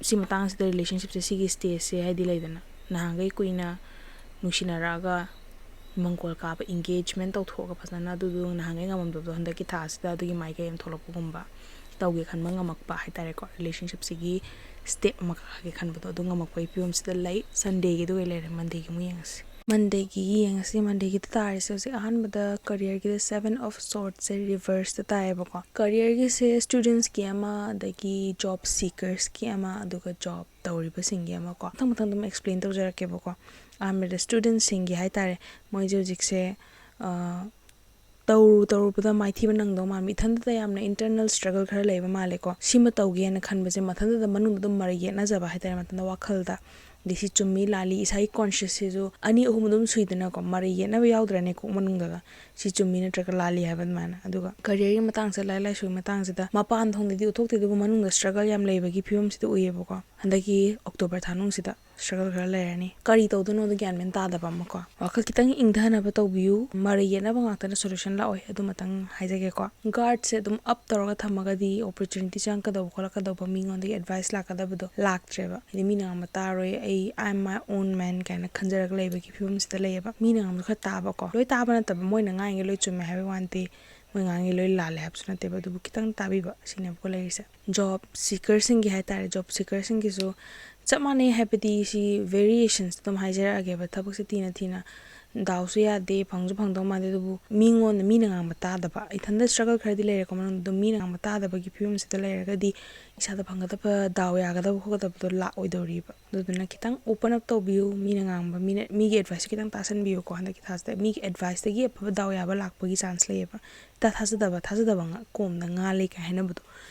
ꯁꯤ ꯃꯇꯥꯡꯁꯤꯗ, ꯔꯤꯂꯦꯁꯟꯁꯤꯞꯁꯦ ꯁꯤꯒꯤ ꯁ꯭ꯇꯦꯖꯁꯦ, ꯍꯥꯏꯗꯤ ꯂꯩꯗꯅ, ꯅꯍꯥꯟꯈꯩ ꯀꯨꯏꯅ ꯅꯨꯡꯁꯤꯅꯔꯛꯑꯒ ꯃꯪꯒꯣꯜ ꯀꯥꯕ, engagement ꯇꯧꯊꯣꯛꯑꯒ ꯐꯖꯅ, ꯑꯗꯨꯗꯨ ꯅꯍꯥꯟꯈꯩ ꯉꯝꯃꯝꯗꯕꯗꯣ ꯍꯟꯗꯛꯀꯤ ꯊꯥꯁꯤꯗ ꯑꯗꯨꯒꯤ ꯃꯥꯏꯀꯩ ꯑꯃ ꯊꯣꯛꯂꯛꯄꯒꯨꯝꯕ, ꯇꯧꯒꯦ ꯈꯟꯕ ꯉꯝꯃꯛꯄ ꯍꯥꯏꯇꯥꯔꯦꯀꯣ꯫ ꯔꯤꯂꯦꯁꯟꯁꯤꯞꯁꯤꯒꯤ ꯁ꯭ꯇꯦꯞ ꯑꯃ ꯀꯥꯒꯦ ꯈꯟꯕꯗꯣ ꯑꯗꯨ ꯉꯝꯃꯛꯄꯒꯤ ꯐꯤꯕꯝꯁꯤꯗ ꯂꯩ꯫ ꯁꯟꯗꯦꯒꯤꯗꯨ ꯑꯣꯏ ꯂꯩꯔꯦ꯫ ꯃꯟꯗꯦꯒꯤ ꯑꯃꯨꯛ ꯌꯦꯡꯉꯁꯤ꯫ ꯃꯟꯗꯦꯒꯤ ꯌꯦꯡꯉꯁꯤ꯫ ꯃꯟꯗꯦꯒꯤꯗ ꯇꯥꯔꯤꯁꯦ ꯍꯧꯖꯤꯛ ꯑꯍꯥꯟꯕꯗ ꯀꯔꯤꯌꯔꯒꯤꯗ Seven of Swordsꯁꯦ ꯔꯤꯚꯔꯁꯇ ꯇꯥꯏꯌꯦꯕꯀꯣ꯫ ꯀꯔꯤꯌꯔꯒꯤꯁꯦ ꯁ꯭ꯇꯨꯗꯦꯟꯠꯁꯀꯤ ꯑꯃ, ꯑꯗꯒꯤ ꯖꯣꯕ ꯁꯤꯀꯔꯁꯀꯤ ꯑꯃ, ꯑꯗꯨꯒ ꯖꯣꯕ ꯇꯧꯔꯤꯕꯁꯤꯡꯒꯤ ꯑꯃ ꯀꯣ꯫ ꯃꯊꯪ ꯃꯊꯪ ꯑꯗꯨꯝ ꯑꯦꯛꯁꯄ꯭ꯂꯦꯟ ꯇꯧꯖꯔꯛꯀꯦꯕꯀꯣ꯫ ꯑꯍꯥꯟꯕꯗ ꯁ꯭ꯇꯨꯗꯦꯟꯠꯁꯤꯡꯒꯤ ꯍꯥꯏꯇꯥꯔꯦ, ꯃꯣꯏꯁꯦ ꯍꯧꯖꯤꯛꯁꯦ, ꯑ, ꯇꯧꯔꯨ ꯇꯧꯔꯨꯕꯗ ꯃꯥꯏꯊꯤꯕ ꯅꯪꯗꯧ ꯃꯥꯟꯕ, ꯏꯊꯟꯇꯗ ꯌꯥꯝꯅ ꯏꯟꯇꯔꯅꯦꯜ ꯁ꯭ꯇ꯭ꯔꯒꯜ ꯈꯔ ꯂꯩꯕ ꯃꯥꯜꯂꯦꯀꯣ꯫ ꯁꯤꯃ ꯇꯧꯒꯦꯅ ꯈꯟꯕꯁꯦ ꯃꯊꯟꯇꯗ ꯃꯅꯨꯡꯗ ꯑꯗꯨꯝ ꯃꯔꯩ ꯌꯦꯠꯅꯖꯕ ꯍꯥꯏꯇꯥꯔꯦ, ꯃꯊꯟꯇ ꯋꯥꯈꯜꯗ꯫ ꯑꯗꯩ ꯁꯤ ꯆꯨꯝꯃꯤ ꯂꯥꯜꯂꯤ, ꯏꯁꯥꯒꯤ ꯀꯣꯟꯁꯤꯌꯁꯁꯤꯁꯨ ꯑꯅꯤ ꯑꯍꯨꯝ ꯑꯗꯨꯝ ꯁꯨꯏꯗꯅꯀꯣ, ꯃꯔꯩ ꯌꯦꯠꯅꯕ ꯌꯥꯎꯗ꯭ꯔꯅꯦ ꯀꯣꯛ ꯃꯅꯨꯡꯗꯒ, ꯁꯤ ꯆꯨꯝꯃꯤ ꯅꯠꯇ꯭ꯔꯒ ꯂꯥꯜꯂꯤ ꯍꯥꯏꯕ ꯑꯗꯨꯃꯥꯏꯅ꯫ ꯑꯗꯨꯒ ꯀꯔꯤꯌꯔꯒꯤ ꯃꯇꯥꯡꯁꯦ, ꯂꯥꯏꯔꯤꯛ ꯂꯥꯏꯁꯨꯒꯤ ꯃꯇꯥꯡꯁꯤꯗ ꯃꯄꯥꯟ ꯊꯣꯡꯗꯗꯤ ꯎꯠꯊꯣꯛꯇꯦ, ꯑꯗꯨꯕꯨ ꯃꯅꯨꯡꯗ ꯁ꯭ꯇ꯭ꯔꯒꯜ ꯌꯥꯝ ꯂꯩꯕꯒꯤ ꯐꯤꯕꯝꯁꯤꯗ ꯎꯏꯌꯦꯕꯀꯣ꯫ ꯍꯟꯗꯛꯀꯤ ꯑꯣꯛꯇꯣꯕꯔ ꯊꯥ ꯅꯨꯡꯁꯤꯗ ꯁ꯭ꯇ꯭ꯔꯒꯜ ꯈꯔ ꯂꯩꯔꯅꯤ꯫ ꯀꯔꯤ ꯇꯧꯗꯣꯏꯅꯣꯗꯣ ꯒ꯭ꯌꯥꯟ ꯃꯦꯟ ꯇꯥꯗꯕ ꯑꯃꯀꯣ꯫ ꯋꯥꯈꯜ ꯈꯤꯇꯪ ꯏꯪꯊꯅꯕ ꯇꯧꯕꯤꯌꯨ꯫ ꯃꯔꯩ ꯌꯦꯠꯅꯕ ꯉꯥꯛꯇꯅ ꯁꯣꯂꯨꯁꯟ ꯂꯥꯛꯑꯣꯏ, ꯑꯗꯨꯃꯇꯪ ꯍꯥꯏꯖꯒꯦꯀꯣ꯫ ꯒꯥꯔꯗꯁꯦ ꯑꯗꯨꯝ ꯑꯞ ꯇꯧꯔꯒ ꯊꯝꯃꯒꯗꯤ ꯑꯣꯄꯣꯔꯆꯨꯅꯤꯇꯤ ꯆꯪꯉꯛꯀꯗꯧꯕ ꯈꯣꯠꯂꯛꯀꯗꯧꯕ, ꯃꯤꯉꯣꯟꯗꯒꯤ ꯑꯦꯗꯚꯥꯏꯁ ꯂꯥꯛꯀꯗꯕꯗꯣ ꯂꯥꯛꯇ꯭ꯔꯦꯕ꯫ ꯍꯥꯏꯗꯤ ꯃꯤꯅ ꯉꯥꯡꯕ ꯇꯥꯔꯣꯏ, ꯑꯩ "I am my own man" ꯀꯥꯏꯅ ꯈꯟꯖꯔꯒ ꯂꯩꯕꯒꯤ ꯐꯤꯕꯝꯁꯤꯗ ꯂꯩꯌꯦꯕ꯫ ꯃꯤꯅ ꯉꯥꯡꯕꯁꯨ ꯈꯔ ꯇꯥꯕꯀꯣ꯫ ꯂꯣꯏ ꯇꯥꯕ ꯅꯠꯇꯕ, ꯃꯣꯏꯅ ꯉꯥꯡꯉꯤꯉꯩ ꯂꯣꯏ ꯆꯨꯝꯃꯦ ꯍꯥꯏꯕꯒꯤ ꯋꯥ ꯅꯠꯇꯦ, ꯃꯣꯏ ꯉꯥꯡꯉꯤ ꯂꯣꯏ ꯂꯥꯜꯂꯦ ꯍꯥꯏꯕꯁꯨ ꯅꯠꯇꯦꯕ, ꯑꯗꯨꯕꯨ ꯈꯤꯇꯪ ꯇꯥꯕꯤꯕ, ꯁꯤꯅꯦꯕꯀꯣ ꯂꯩꯔꯤꯁꯦ꯫ ꯖꯣꯕ ꯁꯤꯀꯔꯁꯤꯡꯒꯤ ꯍꯥꯏꯇꯥꯔꯦ, ꯖꯣꯕ ꯁꯤꯀꯔꯁꯤꯡꯒꯤꯁꯨ ꯆꯞ ꯃꯥꯟꯅꯩ, ꯍꯥꯏꯕꯗꯤ ꯁꯤ ꯚꯦꯔꯤꯌꯦꯁꯟꯁ ꯑꯗꯨꯝ ꯍꯥꯏꯖꯔꯛꯑꯒꯦꯕ꯫ ꯊꯕꯛꯁꯦ ꯊꯤꯅ ꯊꯤꯅ ꯗꯥꯎꯁꯨ ꯌꯥꯗꯦ, ꯐꯪꯁꯨ ꯐꯪꯗꯧ ꯃꯥꯟꯗꯦ, ꯑꯗꯨꯕꯨ ꯃꯤꯉꯣꯟꯗ, ꯃꯤꯅ ꯉꯥꯡꯕ ꯇꯥꯗꯕ, ꯏꯊꯟꯗ struggle ꯈꯔꯗꯤ ꯂꯩꯔꯦꯀꯣ ꯃꯅꯨꯡꯗ, ꯑꯗꯨꯝ ꯃꯤꯅ ꯉꯥꯡꯕ ꯇꯥꯗꯕꯒꯤ ꯐꯤꯕꯝꯁꯤꯗ ꯂꯩꯔꯒꯗꯤ ꯏꯁꯥꯗ ꯐꯪꯒꯗꯕ ꯗꯥꯎ ꯌꯥꯒꯗꯕ ꯈꯣꯠꯀꯗꯕꯗꯣ ꯂꯥꯛꯑꯣꯏꯗꯧꯔꯤꯕ꯫ ꯑꯗꯨꯗꯨꯅ ꯈꯤꯇꯪ open up ꯇꯧꯕꯤꯌꯨ, ꯃꯤꯅ ꯉꯥꯡꯕ, ꯃꯤꯅ, ꯃꯤꯒꯤ advice ꯈꯤꯇꯪ ꯇꯥꯁꯟꯕꯤꯌꯨꯀꯣ꯫ ꯍꯟꯗꯛꯀꯤ ꯊꯥꯁꯤꯗ ꯃꯤꯒꯤ adviceꯇꯒꯤ ꯑꯐꯕ ꯗꯥꯎ ꯌꯥꯕ ꯂꯥꯛꯄꯒꯤ chance ꯂꯩꯌꯦꯕ꯫ ꯏꯊꯥ ꯊꯥꯖꯗꯕ, ꯊꯥꯖꯗꯕ ꯉ-, ꯀꯣꯝꯗ ꯉꯥ ꯂꯩ ꯀꯥꯏ ꯍꯥꯏꯅꯕꯗꯣ,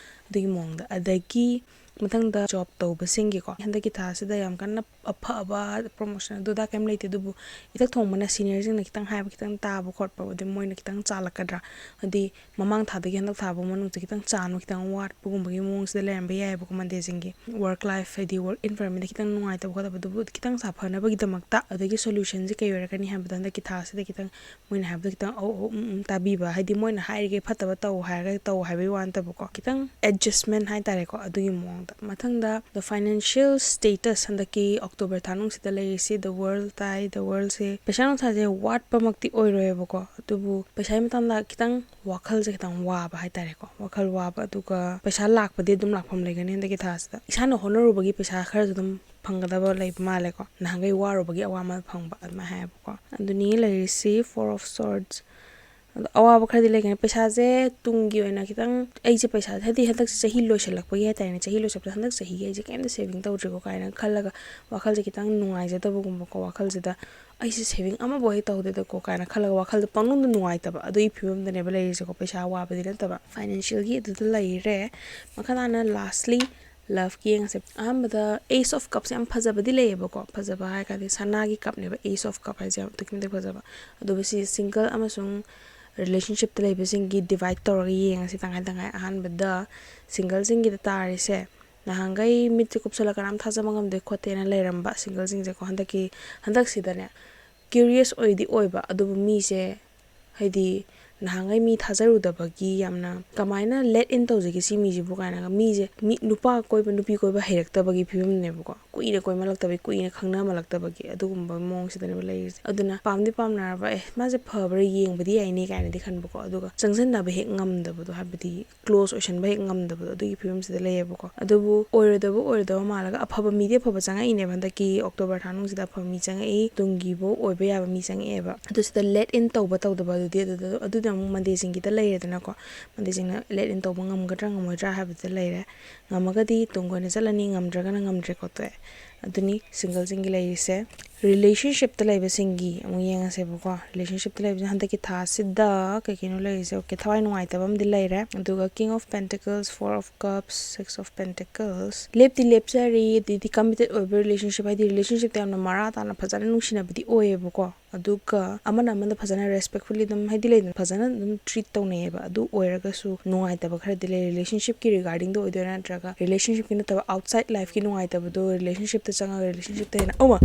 ꯑꯗꯨꯒꯤ ꯃꯑꯣꯡꯗ꯫ ꯑꯗꯒꯤ ꯃꯊꯪꯗ job ꯇꯧꯕꯁꯤꯡꯒꯤꯀꯣ, ꯍꯟꯗꯛꯀꯤ ꯊꯥꯁꯤꯗ ꯌꯥꯝ ꯀꯟꯅ ꯑꯐꯕ promotion ꯑꯗꯨꯗ ꯀꯩꯝ ꯂꯩꯇꯦ, ꯑꯗꯨꯕꯨ ꯏꯊꯛ ꯊꯣꯡꯕꯅ seniorꯁꯤꯡꯅ ꯈꯤꯇꯪ ꯍꯥꯏꯕ, ꯈꯤꯇꯪ ꯇꯥꯕ ꯈꯣꯠꯄ, ꯑꯗꯨ ꯃꯣꯏꯅ ꯈꯤꯇꯪ ꯆꯥꯜꯂꯛꯀꯗ꯭ꯔꯥ, ꯍꯥꯏꯗꯤ ꯃꯃꯥꯡ ꯊꯥꯗꯒꯤ ꯍꯟꯗꯛ ꯊꯥꯕꯨ ꯃꯅꯨꯡꯗ ꯈꯤꯇꯪ ꯆꯥꯟꯕ, ꯈꯤꯇꯪ ꯋꯥꯠꯄꯒꯨꯝꯕꯒꯤ ꯃꯑꯣꯡꯁꯤꯗ ꯂꯩꯔꯝꯕ ꯌꯥꯏꯑꯕꯀꯣ Mondayꯁꯤꯡꯒꯤ꯫ Work life, ꯍꯥꯏꯗꯤ work environmentꯇ ꯈꯤꯇꯪ ꯅꯨꯡꯉꯥꯏꯇꯕ ꯈꯣꯠꯇꯕ, ꯑꯗꯨꯕꯨ ꯈꯤꯇꯪ ꯁꯥꯐꯅꯕꯒꯤꯗꯃꯛꯇ꯫ ꯑꯗꯒꯤ solutionꯁꯦ ꯀꯩ ꯑꯣꯏꯔꯛꯀꯅꯤ ꯍꯥꯏꯕꯗ, ꯍꯟꯗꯛꯀꯤ ꯊꯥꯁꯤꯗ ꯈꯤꯇꯪ ꯃꯣꯏꯅ ꯍꯥꯏꯕꯗꯣ ꯈꯤꯇꯪ ꯑꯧ ꯑꯧ ꯎꯝ ꯎꯝ ꯇꯥꯕꯤꯕ, ꯍꯥꯏꯗꯤ ꯃꯣꯏꯅ ꯍꯥꯏꯔꯤꯈꯩ ꯐꯠꯇꯕ ꯇꯧ ꯍꯥꯏꯔꯒ ꯇꯧ ꯍꯥꯏꯕꯒꯤ ꯋꯥ ꯅꯠꯇꯕꯀꯣ, ꯈꯤꯇꯪ adjustment ꯍꯥꯏꯇꯥꯔꯦꯀꯣ, ꯑꯗꯨꯒꯤ ꯃꯑꯣꯡꯗ꯫ ꯃꯊꯪꯗ the financial status, ꯍꯟꯗꯛꯀꯤ October ꯊꯥ ꯅꯨꯡꯁꯤꯗ ꯂꯩꯔꯤꯁꯤ the World ꯇꯥꯏ꯫ The Worldꯁꯦ ꯄꯩꯁꯥ ꯅꯨꯡꯁꯥꯁꯦ ꯋꯥꯠꯄꯃꯛꯇꯤ ꯑꯣꯏꯔꯣꯏꯕꯀꯣ, ꯑꯗꯨꯕꯨ ꯄꯩꯁꯥꯒꯤ ꯃꯇꯥꯡꯗ ꯈꯤꯇꯪ ꯋꯥꯈꯜꯁꯦ ꯈꯤꯇꯪ ꯋꯥꯕ ꯍꯥꯏꯇꯥꯔꯦꯀꯣ, ꯋꯥꯈꯜ ꯋꯥꯕ꯫ ꯑꯗꯨꯒ ꯄꯩꯁꯥ ꯂꯥꯛꯄꯗꯤ ꯑꯗꯨꯝ ꯂꯥꯛꯐꯝ ꯂꯩꯒꯅꯤ ꯍꯟꯗꯛꯀꯤ ꯊꯥꯁꯤꯗ, ꯏꯁꯥꯅ ꯍꯣꯠꯅꯔꯨꯕꯒꯤ ꯄꯩꯁꯥ ꯈꯔꯁꯨ ꯑꯗꯨꯝ ꯐꯪꯒꯗꯕ ꯂꯩꯕ ꯃꯥꯜꯂꯦꯀꯣ, ꯅꯍꯥꯟꯈꯩ ꯋꯥꯔꯨꯕꯒꯤ ꯑꯋꯥꯃꯜ ꯐꯪꯕ ꯑꯗꯨꯃꯥꯏꯅ ꯍꯥꯏꯌꯦꯕꯀꯣ꯫ ꯑꯗꯨꯅꯤ ꯂꯩꯔꯤꯁꯤ Four of Swords꯫ ꯑꯗꯣ ꯑꯋꯥꯕ ꯈꯔꯗꯤ ꯂꯩꯒꯅꯤ꯫ ꯄꯩꯁꯥꯁꯦ ꯇꯨꯡꯒꯤ ꯑꯣꯏꯅ ꯈꯤꯇꯪ, ꯑꯩꯁꯦ ꯄꯩꯁꯥꯁꯦ, ꯍꯥꯏꯗꯤ ꯍꯟꯗꯛꯁꯦ ꯆꯍꯤ ꯂꯣꯏꯁꯤꯜꯂꯛꯄꯒꯤ ꯍꯥꯏꯇꯥꯔꯦꯅꯦ, ꯆꯍꯤ ꯂꯣꯏꯁꯤꯜꯂꯛꯄꯗ ꯍꯟꯗꯛ ꯆꯍꯤꯒꯤ ꯑꯩꯁꯦ ꯀꯩꯝꯇ saving ꯇꯧꯗ꯭ꯔꯤꯀꯣ ꯀꯥꯏꯅ ꯈꯜꯂꯒ ꯋꯥꯈꯜꯁꯦ ꯈꯤꯇꯪ ꯅꯨꯡꯉꯥꯏꯖꯗꯕꯒꯨꯝꯕꯀꯣ, ꯋꯥꯈꯜꯁꯤꯗ ꯑꯩꯁꯦ saving ꯑꯃꯐꯥꯎ ꯍꯦꯛ ꯇꯧꯗꯦꯗꯀꯣ ꯀꯥꯏꯅ ꯈꯜꯂꯒ ꯋꯥꯈꯜꯗ ꯄꯪꯅꯨꯡꯗ ꯅꯨꯡꯉꯥꯏꯇꯕ, ꯑꯗꯨꯒꯤ ꯐꯤꯕꯝꯗꯅꯦꯕ ꯂꯩꯔꯤꯁꯦꯀꯣ꯫ ꯄꯩꯁꯥ ꯑꯋꯥꯕꯗꯤ ꯅꯠꯇꯕ, financialꯒꯤ ꯑꯗꯨꯗ ꯂꯩꯔꯦ꯫ ꯃꯈꯥ ꯇꯥꯅ lastly loveꯀꯤ ꯌꯦꯡꯉꯁꯦ꯫ ꯑꯍꯥꯟꯕꯗ Ace of Cupꯁꯦ ꯌꯥꯝ ꯐꯖꯕꯗꯤ ꯂꯩꯌꯦꯕꯀꯣ, ꯐꯖꯕ ꯍꯥꯏꯔ ꯀꯥꯟꯗ ꯁꯅꯥꯒꯤ cupꯅꯦꯕ Ace of Cup ꯍꯥꯏꯁꯦ, ꯌꯥꯝ ꯑꯗꯨꯛꯀꯤ ꯃꯇꯤꯛ ꯐꯖꯕ꯫ ꯑꯗꯨꯕꯨ ꯁꯤ single ꯑꯃꯁꯨꯡ relationshipꯇ ꯂꯩꯕꯁꯤꯡꯒꯤ divide ꯇꯧꯔꯒ ꯌꯦꯡꯉꯁꯤ ꯇꯪꯈꯥꯏ ꯇꯪꯈꯥꯏ꯫ ꯑꯍꯥꯟꯕꯗ singleꯁꯤꯡꯒꯤꯗ ꯇꯥꯔꯤꯁꯦ, ꯅꯍꯥꯟꯈꯩ ꯃꯤꯠꯁꯦ ꯀꯨꯞꯁꯜꯂ ꯀꯅꯥꯝ ꯊꯥꯖꯕ ꯉꯝꯗꯦ ꯈꯣꯠꯇꯦꯅ ꯂꯩꯔꯝꯕ singleꯁꯤꯡꯁꯦꯀꯣ, ꯍꯟꯗꯛꯀꯤ, ꯍꯟꯗꯛꯁꯤꯗꯅꯦ curious ꯑꯣꯏꯗꯤ ꯑꯣꯏꯕ, ꯑꯗꯨꯕꯨ ꯃꯤꯁꯦ ꯍꯥꯏꯗꯤ ꯅꯍꯥꯟꯈꯩ ꯃꯤ ꯊꯥꯖꯔꯨꯗꯕꯒꯤ, ꯌꯥꯝꯅ ꯀꯃꯥꯏꯅ let in ꯇꯧꯖꯒꯦ ꯁꯤ ꯃꯤꯁꯤꯕꯨ ꯀꯥꯏꯅꯒ, ꯃꯤꯁꯦ ꯃꯤ, ꯅꯨꯄꯥ ꯀꯣꯏꯕ ꯅꯨꯄꯤ ꯀꯣꯏꯕ ꯍꯩꯔꯛꯇꯕꯒꯤ ꯐꯤꯕꯝꯅꯦꯕꯀꯣ꯫ ꯀꯨꯏꯅ ꯀꯣꯏꯃꯜꯂꯛꯇꯕꯒꯤ, ꯀꯨꯏꯅ ꯈꯪꯅꯃꯜꯂꯛꯇꯕꯒꯤ, ꯑꯗꯨꯒꯨꯝꯕ ꯃꯑꯣꯡꯁꯤꯗꯅꯦꯕ ꯂꯩꯔꯤꯁꯦ꯫ ꯑꯗꯨꯅ ꯄꯥꯝꯗꯤ ꯄꯥꯝꯅꯔꯕ, ꯑꯦ, ꯃꯥꯁꯦ ꯐꯕ꯭ꯔꯥ ꯌꯦꯡꯕꯗꯤ ꯌꯥꯏꯅꯦ ꯀꯥꯏꯅꯗꯤ ꯈꯟꯕꯀꯣ, ꯑꯗꯨꯒ ꯆꯪꯁꯤꯟꯅꯕ ꯍꯦꯛ ꯉꯝꯗꯕꯗꯣ, ꯍꯥꯏꯕꯗꯤ ꯀ꯭ꯂꯣꯖ ꯑꯣꯏꯁꯟꯕ ꯍꯦꯛ ꯉꯝꯗꯕꯗꯣ, ꯑꯗꯨꯒꯤ ꯐꯤꯕꯝꯁꯤꯗ ꯂꯩꯌꯦꯕꯀꯣ꯫ ꯑꯗꯨꯕꯨ ꯑꯣꯏꯔꯣꯏꯗꯕ, ꯑꯣꯏꯔꯣꯏꯗꯕ ꯃꯥꯜꯂꯒ ꯑꯐꯕ ꯃꯤꯗꯤ ꯑꯐꯕ ꯆꯪꯉꯛꯏꯅꯦꯕ꯫ ꯍꯟꯗꯛꯀꯤ ꯑꯣꯛꯇꯣꯕꯔ ꯊꯥ ꯅꯨꯡꯁꯤꯗ ꯑꯐꯕ ꯃꯤ ꯆꯪꯉꯛꯏ, ꯇꯨꯡꯒꯤꯕꯨ ꯑꯣꯏꯕ ꯌꯥꯕ ꯃꯤ ꯆꯪꯉꯛꯑꯦꯕ꯫ ꯑꯗꯨ ꯁꯤꯗ let in ꯇꯧꯕ ꯇꯧꯗꯕ ꯑꯗꯨꯗꯤ, ꯑꯗꯨꯗ, ꯑꯗꯨꯗꯤ ꯑꯃꯨꯛ ꯃꯟꯗꯦꯁꯤꯡꯒꯤꯗ ꯂꯩꯔꯦꯗꯅꯀꯣ꯫ ꯃꯟꯗꯦꯁꯤꯡꯅ let in ꯇꯧꯕ ꯉꯝꯒꯗ꯭ꯔꯥ ꯉꯝꯃꯣꯏꯗ꯭ꯔꯥ ꯍꯥꯏꯕꯗ ꯂꯩꯔꯦ꯫ ꯉꯝꯃꯒꯗꯤ ꯇꯨꯡ ꯀꯣꯏꯅ ꯆꯠꯂꯅꯤ, ꯉꯝꯗ꯭ꯔꯒꯅ ꯉꯝꯗ꯭ꯔꯦꯀꯣ, ꯇꯣꯛꯑꯦ꯫ ꯑꯗꯨꯅꯤ ꯁꯤꯡꯒꯜꯁꯤꯡꯒꯤ ꯂꯩꯔꯤꯁꯦ꯫ ꯔꯤꯂꯦꯁꯟꯁꯤꯞꯇ ꯂꯩꯕꯁꯤꯡꯒꯤ ꯑꯃꯨꯛ ꯌꯦꯡꯉꯁꯦꯕꯀꯣ꯫ ꯔꯤꯂꯦꯁꯟꯁꯤꯞꯇ ꯂꯩꯕꯁꯤꯡ ꯍꯟꯗꯛꯀꯤ ꯊꯥꯁꯤꯗ ꯀꯩ ꯀꯩꯅꯣ ꯂꯩꯔꯤꯁꯦ? ꯑꯣꯀꯦ, ꯊꯋꯥꯏ ꯅꯨꯡꯉꯥꯏꯇꯕ ꯑꯃꯗꯤ ꯂꯩꯔꯦ꯫ ꯑꯗꯨꯒ King of Pentacles, Four of Cups, Six of Pentacles, ꯂꯦꯞꯇꯤ ꯂꯦꯞꯆꯔꯤ, ꯑꯗꯩꯗꯤ committed ꯑꯣꯏꯕ ꯔꯤꯂꯦꯁꯟꯁꯤꯞ, ꯍꯥꯏꯗꯤ ꯔꯤꯂꯦꯁꯟꯁꯤꯞꯇ ꯌꯥꯝꯅ ꯃꯔꯥ ꯇꯥꯅ ꯐꯖꯅ ꯅꯨꯡꯁꯤꯅꯕꯗꯤ ꯑꯣꯏꯌꯦꯕꯀꯣ꯫ ꯑꯗꯨꯒ ꯑꯃꯅ ꯑꯃꯗ ꯐꯖꯅ respectfully ꯑꯗꯨꯝ, ꯍꯥꯏꯗꯤ ꯂꯩꯗꯅ, ꯐꯖꯅ ꯑꯗꯨꯝ treat ꯇꯧꯅꯩꯌꯦꯕ꯫ ꯑꯗꯨ ꯑꯣꯏꯔꯒꯁꯨ ꯅꯨꯡꯉꯥꯏꯇꯕ ꯈꯔꯗꯤ ꯂꯩ꯫ ꯔꯤꯂꯦꯁꯟꯁꯤꯞꯀꯤ regardingꯗ ꯑꯣꯏꯗꯣꯏꯔꯥ, ꯅꯠꯇ꯭ꯔꯒ ꯔꯤꯂꯦꯁꯟꯁꯤꯞꯀꯤ ꯅꯠꯇꯕ outside lifeꯀꯤ ꯅꯨꯡꯉꯥꯏꯇꯕꯗꯣ ꯔꯤꯂꯦꯁꯟꯁꯤꯞꯇ ꯆꯪꯉꯒ ꯔꯤꯂꯦꯁꯟꯁꯤꯞꯇ ꯍꯦꯟꯅ, ꯑꯃ,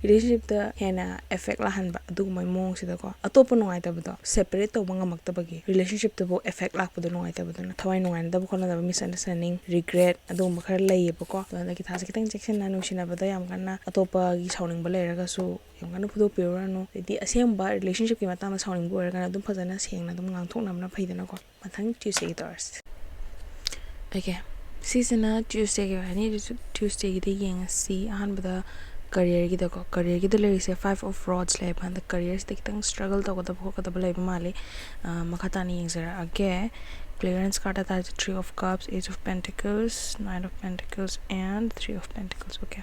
ꯔꯤꯂꯦꯁꯟꯁꯤꯞꯇ ꯍꯦꯟꯅ effect ꯂꯥꯛꯍꯟꯕ, ꯑꯗꯨꯒꯨꯝꯕꯒꯤ ꯃꯑꯣꯡꯁꯤꯗꯀꯣ꯫ ꯑꯇꯣꯞꯄ ꯅꯨꯡꯉꯥꯏꯇꯕꯗꯣ separate ꯇꯧꯕ ꯉꯝꯃꯛꯇꯕꯒꯤ relationshipꯇꯕꯨ effect ꯂꯥꯛꯄꯗꯣ ꯅꯨꯡꯉꯥꯏꯇꯕꯗꯨꯅ, ꯊꯋꯥꯏ ꯅꯨꯡꯉꯥꯏꯅꯗꯕ ꯈꯣꯠꯅꯗꯕ, misunderstanding, regret, ꯑꯗꯨꯒꯨꯝꯕ ꯈꯔ ꯂꯩꯌꯦꯕꯀꯣ꯫ ꯑꯗꯣ ꯍꯟꯗꯛꯀꯤ ꯊꯥꯁꯦ ꯈꯤꯇꯪ ꯆꯦꯛꯁꯤꯟꯅ, ꯅꯨꯡꯁꯤꯅꯕꯗ ꯌꯥꯝ ꯀꯟꯅ ꯑꯇꯣꯞꯄꯒꯤ ꯁꯥꯎꯅꯤꯡꯕ ꯂꯩꯔꯒꯁꯨ ꯌꯥꯝ ꯀꯟꯅ ꯐꯨꯗꯣꯛꯄꯤꯔꯨꯔꯅꯨ꯫ ꯑꯗꯩꯗꯤ ꯑꯁꯦꯡꯕ relationshipꯀꯤ ꯃꯇꯥꯡꯗ ꯁꯥꯎꯅꯤꯡꯕ ꯑꯣꯏꯔꯒꯅ ꯑꯗꯨꯝ ꯐꯖꯅ ꯁꯦꯡꯅ ꯑꯗꯨꯝ ꯉꯥꯡꯊꯣꯛꯅꯕꯅ ꯐꯩꯗꯅꯀꯣ꯫ ꯃꯊꯪ Tuesdayꯒꯤ ꯇꯧꯔꯁꯤ꯫ ꯑꯣꯀꯦ, ꯁꯤꯁꯤꯅ Tuesdayꯒꯤ ꯑꯣꯏꯔꯅꯤ꯫ Tuesdayꯒꯤꯗꯤ ꯌꯦꯡꯉꯁꯤ꯫ ꯑꯍꯥꯟꯕꯗ careerꯒꯤꯗꯀꯣ, careerꯒꯤꯗ ꯂꯩꯔꯤꯁꯦ Five of Rods ꯂꯩꯕ꯫ ꯍꯟꯗꯛ careerꯁꯤꯗ ꯈꯤꯇꯪ struggle ꯇꯧꯒꯗꯕ ꯈꯣꯠꯀꯗꯕ ꯂꯩꯕ ꯃꯥꯜꯂꯤ꯫ ꯑ, ꯃꯈꯥ ꯇꯥꯅ ꯌꯦꯡꯖꯔꯛꯑꯒꯦ꯫ Clearance card ꯍꯥꯏꯇꯥꯔꯗꯤ Three of Cups, Ace of Pentacles, Nine of Pentacles and Three of Pentacles꯫ Okay.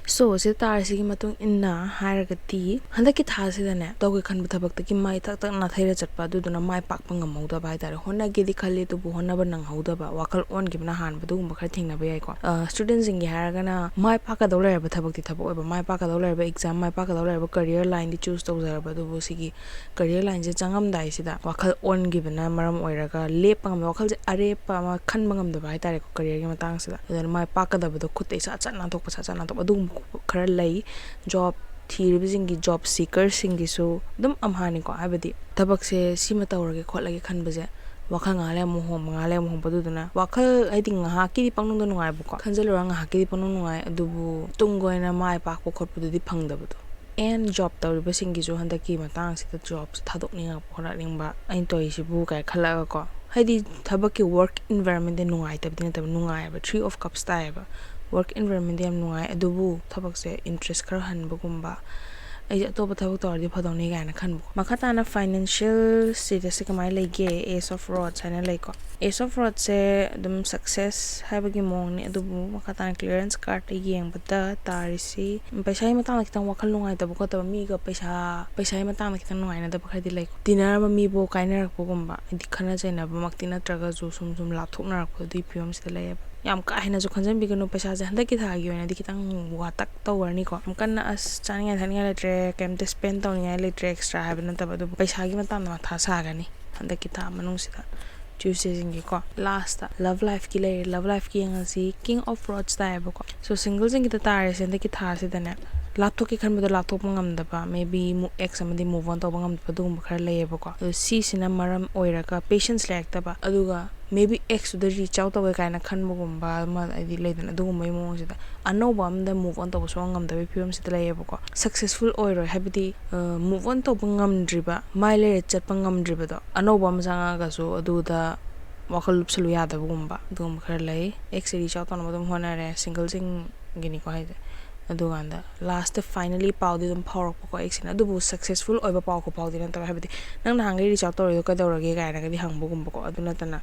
So, ꯁꯤ ꯇꯥꯔꯁꯤꯒꯤ ꯃꯇꯨꯡ ꯏꯟꯅ ꯍꯥꯏꯔꯒꯗꯤ, ꯍꯟꯗꯛꯀꯤ ꯊꯥꯁꯤꯗꯅꯦ, ꯇꯧꯒꯦ ꯈꯟꯕ ꯊꯕꯛꯇꯒꯤ ꯃꯥꯏ ꯊꯛ ꯊꯛ ꯅꯥꯊꯩꯔ ꯆꯠꯄ, ꯑꯗꯨꯗꯨꯅ ꯃꯥꯏ ꯄꯥꯛꯄ ꯉꯝꯍꯧꯗꯕ ꯍꯥꯏꯇꯥꯔꯦ꯫ ꯍꯣꯠꯅꯒꯦꯗꯤ ꯈꯜꯂꯤ, ꯑꯗꯨꯕꯨ ꯍꯣꯠꯅꯕ ꯅꯪꯍꯧꯗꯕ, ꯋꯥꯈꯜ ꯑꯣꯟꯈꯤꯕꯅ ꯍꯥꯟꯕ, ꯑꯗꯨꯒꯨꯝꯕ ꯈꯔ ꯊꯦꯡꯅꯕ ꯌꯥꯏꯀꯣ꯫ ꯑ, studentꯁꯤꯡꯒꯤ ꯍꯥꯏꯔꯒꯅ ꯃꯥꯏ ꯄꯥꯛꯀꯗꯧ ꯂꯩꯔꯕ ꯊꯕꯛꯇꯤ ꯊꯕꯛ ꯑꯣꯏꯕ, ꯃꯥꯏ ꯄꯥꯛꯀꯗꯧ ꯂꯩꯔꯕ exam, ꯃꯥꯏ ꯄꯥꯛꯀꯗꯧ ꯂꯩꯔꯕ career lineꯗꯤ choose ꯇꯧꯖꯔꯕ, ꯑꯗꯨꯕꯨ ꯁꯤꯒꯤ career lineꯁꯦ ꯆꯪꯉꯝꯗꯥꯏꯁꯤꯗ ꯋꯥꯈꯜ ꯑꯣꯟꯈꯤꯕꯅ ꯃꯔꯝ ꯑꯣꯏꯔꯒ ꯂꯦꯞꯄ ꯉꯝꯗꯕ, ꯋꯥꯈꯜꯁꯦ ꯑꯔꯦꯞꯄ ꯑꯃ ꯈꯟꯕ ꯉꯝꯗꯕ ꯍꯥꯏꯇꯥꯔꯦꯀꯣ, careerꯒꯤ ꯃꯇꯥꯡꯁꯤꯗ꯫ ꯑꯗꯨꯅ ꯃꯥꯏ ꯄꯥꯛꯀꯗꯕꯗꯣ ꯈꯨꯠꯇꯩ ꯁꯠ ꯁꯠ ꯅꯥꯟꯊꯣꯛꯄ, ꯁꯠ ꯁꯠ ꯅꯥꯟꯊꯣꯛꯄ, ꯑꯗꯨꯒꯨꯝꯕ ꯈꯔ ꯂꯩ꯫ Job ꯊꯤꯔꯤꯕꯁꯤꯡꯒꯤ, ꯖꯣꯕ ꯁꯤꯀꯔꯁꯤꯡꯒꯤꯁꯨ ꯑꯗꯨꯝ ꯑꯝꯍꯥꯅꯤꯀꯣ꯫ ꯍꯥꯏꯕꯗꯤ ꯊꯕꯛꯁꯦ ꯁꯤꯃ ꯇꯧꯔꯒꯦ ꯈꯣꯠꯂꯒꯦ ꯈꯟꯕꯁꯦ ꯋꯥꯈꯜ ꯉꯥꯏꯍꯥꯛ ꯂꯩ ꯑꯃꯨꯛ ꯍꯣꯡꯕ, ꯉꯥꯏꯍꯥꯛ ꯂꯩ ꯑꯃꯨꯛ ꯍꯣꯡꯕ, ꯑꯗꯨꯗꯨꯅ ꯋꯥꯈꯜ, ꯍꯥꯏꯗꯤ, ꯉꯥꯏꯍꯥꯛꯀꯤꯗꯤ ꯄꯪꯅꯨꯡꯗ ꯅꯨꯡꯉꯥꯏꯕꯀꯣ, ꯈꯟꯖꯜꯂꯨꯔ ꯉꯥꯏꯍꯥꯛꯀꯤꯗꯤ ꯄꯪꯅꯨꯡ ꯅꯨꯡꯉꯥꯏ, ꯑꯗꯨꯕꯨ ꯇꯨꯡ ꯀꯣꯏꯅ ꯃꯥꯏ ꯄꯥꯛꯄ ꯈꯣꯠꯄꯗꯨꯗꯤ ꯐꯪꯗꯕꯗꯣ꯫ ꯑꯦꯟ ꯖꯣꯕ ꯇꯧꯔꯤꯕꯁꯤꯡꯒꯤꯁꯨ ꯍꯟꯗꯛꯀꯤ ꯃꯇꯥꯡꯁꯤꯗ ꯖꯣꯕꯁꯦ ꯊꯥꯗꯣꯛꯅꯤꯡꯉꯛꯄ ꯈꯣꯠꯂꯛꯅꯤꯡꯕ, ꯑꯩꯅ ꯇꯧꯔꯤꯁꯤꯕꯨ ꯀꯥꯏ ꯈꯜꯂꯛꯑꯒꯀꯣ꯫ ꯍꯥꯏꯗꯤ ꯊꯕꯛꯀꯤ ꯋꯥꯔꯛ ꯏꯟꯚꯥꯏꯔꯣꯟꯃꯦꯟꯗꯤ ꯅꯨꯡꯉꯥꯏꯇꯕꯗꯤ ꯅꯠꯇꯕ, ꯅꯨꯡꯉꯥꯏꯑꯕ, ꯊ꯭ꯔꯤ ꯑꯣꯐ ꯀꯞꯁ ꯇꯥꯏꯌꯦꯕ꯫ ꯋꯥꯔꯛ ꯏꯟꯚꯥꯏꯔꯣꯟꯃꯦꯟꯗꯤ ꯌꯥꯝ ꯅꯨꯡꯉꯥꯏ, ꯑꯗꯨꯕꯨ ꯊꯕꯛꯁꯦ ꯏꯟꯇꯔꯦꯁ ꯈꯔ ꯍꯟꯕꯒꯨꯝꯕ, ꯑꯩꯁꯦ ꯑꯇꯣꯞꯄ ꯊꯕꯛ ꯇꯧꯔꯗꯤ ꯐꯗꯧꯅꯤ ꯀꯥꯏꯅ ꯈꯟꯕ꯫ ꯃꯈꯥ ꯇꯥꯅ ꯐꯥꯏꯅꯥꯟꯁꯤꯌꯦꯜ ꯁ꯭ꯇꯦꯇꯁꯁꯦ ꯀꯃꯥꯏꯅ ꯂꯩꯒꯦ? ꯑꯦꯁ ꯑꯣꯐ ꯔꯣꯗꯁ ꯍꯥꯏꯅ ꯂꯩꯀꯣ꯫ ꯑꯦꯁ ꯑꯣꯐ ꯔꯣꯗꯁꯦ ꯑꯗꯨꯝ ꯁꯛꯁꯦꯁ ꯍꯥꯏꯕꯒꯤ ꯃꯑꯣꯡꯅꯤ, ꯑꯗꯨꯕꯨ ꯃꯈꯥ ꯇꯥꯅ ꯀ꯭ꯂꯤꯌꯔꯦꯟꯁ ꯀꯥꯔꯠꯇ ꯌꯦꯡꯕꯗ ꯇꯥꯔꯤꯁꯤ ꯄꯩꯁꯥꯒꯤ ꯃꯇꯥꯡꯗ ꯈꯤꯇꯪ ꯋꯥꯈꯜ ꯅꯨꯡꯉꯥꯏꯇꯕ ꯈꯣꯠꯇꯕ, ꯃꯤꯒ ꯄꯩꯁꯥ, ꯄꯩꯁꯥꯒꯤ ꯃꯇꯥꯡꯗ ꯈꯤꯇꯪ ꯅꯨꯡꯉꯥꯏꯅꯗꯕ ꯈꯔꯗꯤ ꯂꯩꯀꯣ꯫ ꯇꯤꯟꯅꯔꯝꯕ ꯃꯤꯕꯨ ꯀꯥꯏꯅꯔꯛꯄꯒꯨꯝꯕ, ꯍꯥꯏꯗꯤ ꯈꯠꯅ ꯆꯩꯅꯕꯃꯛꯇꯤ ꯅꯠꯇ꯭ꯔꯒꯁꯨ ꯁꯨꯝ ꯁꯨꯝ ꯂꯥꯞꯊꯣꯛꯅꯔꯛꯄ, ꯑꯗꯨꯒꯤ ꯐꯤꯕꯝꯁꯤꯗ ꯂꯩꯌꯦꯕ꯫ ꯌꯥꯝ ꯀꯥ ꯍꯦꯟꯅꯁꯨ ꯈꯟꯖꯟꯕꯤꯒꯅꯨ, ꯄꯩꯁꯥꯁꯦ ꯍꯟꯗꯛꯀꯤ ꯊꯥꯒꯤ ꯑꯣꯏꯅꯗꯤ ꯈꯤꯇꯪ ꯋꯥꯇꯛ ꯇꯧꯔꯅꯤꯀꯣ꯫ ꯌꯥꯝ ꯀꯟꯅ ꯑꯁ ꯆꯥꯅꯤꯡꯉꯥꯏ ꯊꯛꯅꯤꯡꯉꯥꯏ ꯂꯩꯇ꯭ꯔꯦ, ꯀꯩꯝꯇ ꯁ꯭ꯄꯦꯟ ꯇꯧꯅꯤꯡꯉꯥꯏ ꯂꯩꯇ꯭ꯔꯦ ꯑꯦꯛꯁꯇ꯭ꯔꯥ ꯍꯥꯏꯕ ꯅꯠꯇꯕ, ꯑꯗꯨꯕꯨ ꯄꯩꯁꯥꯒꯤ ꯃꯇꯥꯡꯗ ꯃꯊꯥ ꯁꯥꯒꯅꯤ ꯍꯟꯗꯛꯀꯤ ꯊꯥ ꯃꯅꯨꯡꯁꯤꯗ꯫ ꯇ꯭ꯌꯨꯁꯗꯦꯁꯤꯡꯒꯤꯀꯣ꯫ ꯂꯥꯁꯇ ꯂꯚ ꯂꯥꯏꯐꯀꯤ ꯂꯩꯔꯦ꯫ ꯂꯚ ꯂꯥꯏꯐꯀꯤ ꯌꯦꯡꯉꯁꯤ, ꯀꯤꯡ ꯑꯣꯐ ꯔꯣꯗꯁ ꯇꯥꯏꯌꯦꯕꯀꯣ꯫ ꯁꯣ ꯁꯤꯡꯒꯜꯁꯤꯡꯒꯤꯗ ꯇꯥꯔꯤꯁꯦ ꯍꯟꯗꯛꯀꯤ ꯊꯥꯁꯤꯗꯅꯦ, ꯂꯥꯞꯊꯣꯛꯀꯦ ꯈꯟꯕꯗꯣ ꯂꯥꯞꯊꯣꯛꯄ ꯉꯝꯗꯕ, maybe ꯑꯦꯛꯁ ꯑꯃꯗꯤ ꯃꯨꯚ ꯑꯣꯟ ꯇꯧꯕ ꯉꯝꯗꯕ, ꯑꯗꯨꯒꯨꯝꯕ ꯈꯔ ꯂꯩꯌꯦꯕꯀꯣ꯫ ꯑꯗꯣ ꯁꯤꯁꯤꯅ ꯃꯔꯝ ꯑꯣꯏꯔꯒ ꯄꯦꯁꯦꯟꯁ ꯂꯩꯔꯛꯇꯕ, ꯑꯗꯨꯒ maybe ꯑꯦꯛꯁꯇꯨꯗ ꯔꯤꯆ ꯑꯥꯎꯠ ꯇꯧꯒꯦ ꯀꯥꯏꯅ ꯈꯟꯕꯒꯨꯝꯕ ꯑꯃ, ꯍꯥꯏꯗꯤ ꯂꯩꯗꯅ, ꯑꯗꯨꯒꯨꯝꯕꯒꯤ ꯃꯑꯣꯡꯁꯤꯗ ꯑꯅꯧꯕ ꯑꯃꯗ ꯃꯨꯚ ꯑꯣꯟ ꯇꯧꯕ ꯁꯨꯡꯉꯝ ꯉꯝꯗꯕꯒꯤ ꯐꯤꯕꯝꯁꯤꯗ ꯂꯩꯌꯦꯕꯀꯣ꯫ ꯁꯛꯁꯦꯁꯐꯨꯜ ꯑꯣꯏꯔꯣꯏ, ꯍꯥꯏꯕꯗꯤ ꯃꯨꯚ ꯑꯣꯟ ꯇꯧꯕ ꯉꯝꯗ꯭ꯔꯤꯕ, ꯃꯥꯏ ꯂꯩꯔ ꯆꯠꯄ ꯉꯝꯗ꯭ꯔꯤꯕꯗꯣ, ꯑꯅꯧꯕ ꯑꯃ ꯆꯪꯉꯛꯑꯒꯁꯨ ꯑꯗꯨꯗ ꯋꯥꯈꯜ ꯂꯨꯞꯁꯜꯂꯨ ꯌꯥꯗꯕꯒꯨꯝꯕ, ꯑꯗꯨꯒꯨꯝꯕ ꯈꯔ ꯂꯩ꯫ ꯑꯦꯛꯁꯁꯦ ꯔꯤꯆ ꯑꯥꯎꯠ ꯇꯧꯅꯕ ꯑꯗꯨꯝ ꯍꯣꯠꯅꯔꯦ, ꯁꯤꯡꯒꯜꯁꯤꯡꯒꯤꯅꯤꯀꯣ ꯍꯥꯏꯁꯦ꯫ ꯑꯗꯨꯀꯥꯟꯗ ꯂꯥꯁꯇ ꯐꯥꯏꯅꯦꯜꯂꯤ ꯄꯥꯎꯗꯤ ꯑꯗꯨꯝ ꯐꯥꯎꯔꯛꯄꯀꯣ ꯑꯦꯛꯁꯁꯤꯅ, ꯑꯗꯨꯕꯨ ꯁꯛꯁꯦꯁꯐꯨꯜ ꯑꯣꯏꯕ ꯄꯥꯎ ꯈꯨꯐꯥꯎꯗꯤ ꯅꯠꯇꯕ, ꯍꯥꯏꯕꯗꯤ ꯅꯪ ꯅꯍꯥꯟꯈꯩ ꯔꯤꯆ ꯑꯥꯎꯠ ꯇꯧꯔꯤꯗꯣ ꯀꯩꯗꯧꯔꯒꯦ ꯀꯥꯏꯅꯒꯗꯤ ꯍꯪꯕꯒꯨꯝꯕꯀꯣ꯫ ꯑꯗꯨ ꯅꯠꯇꯅ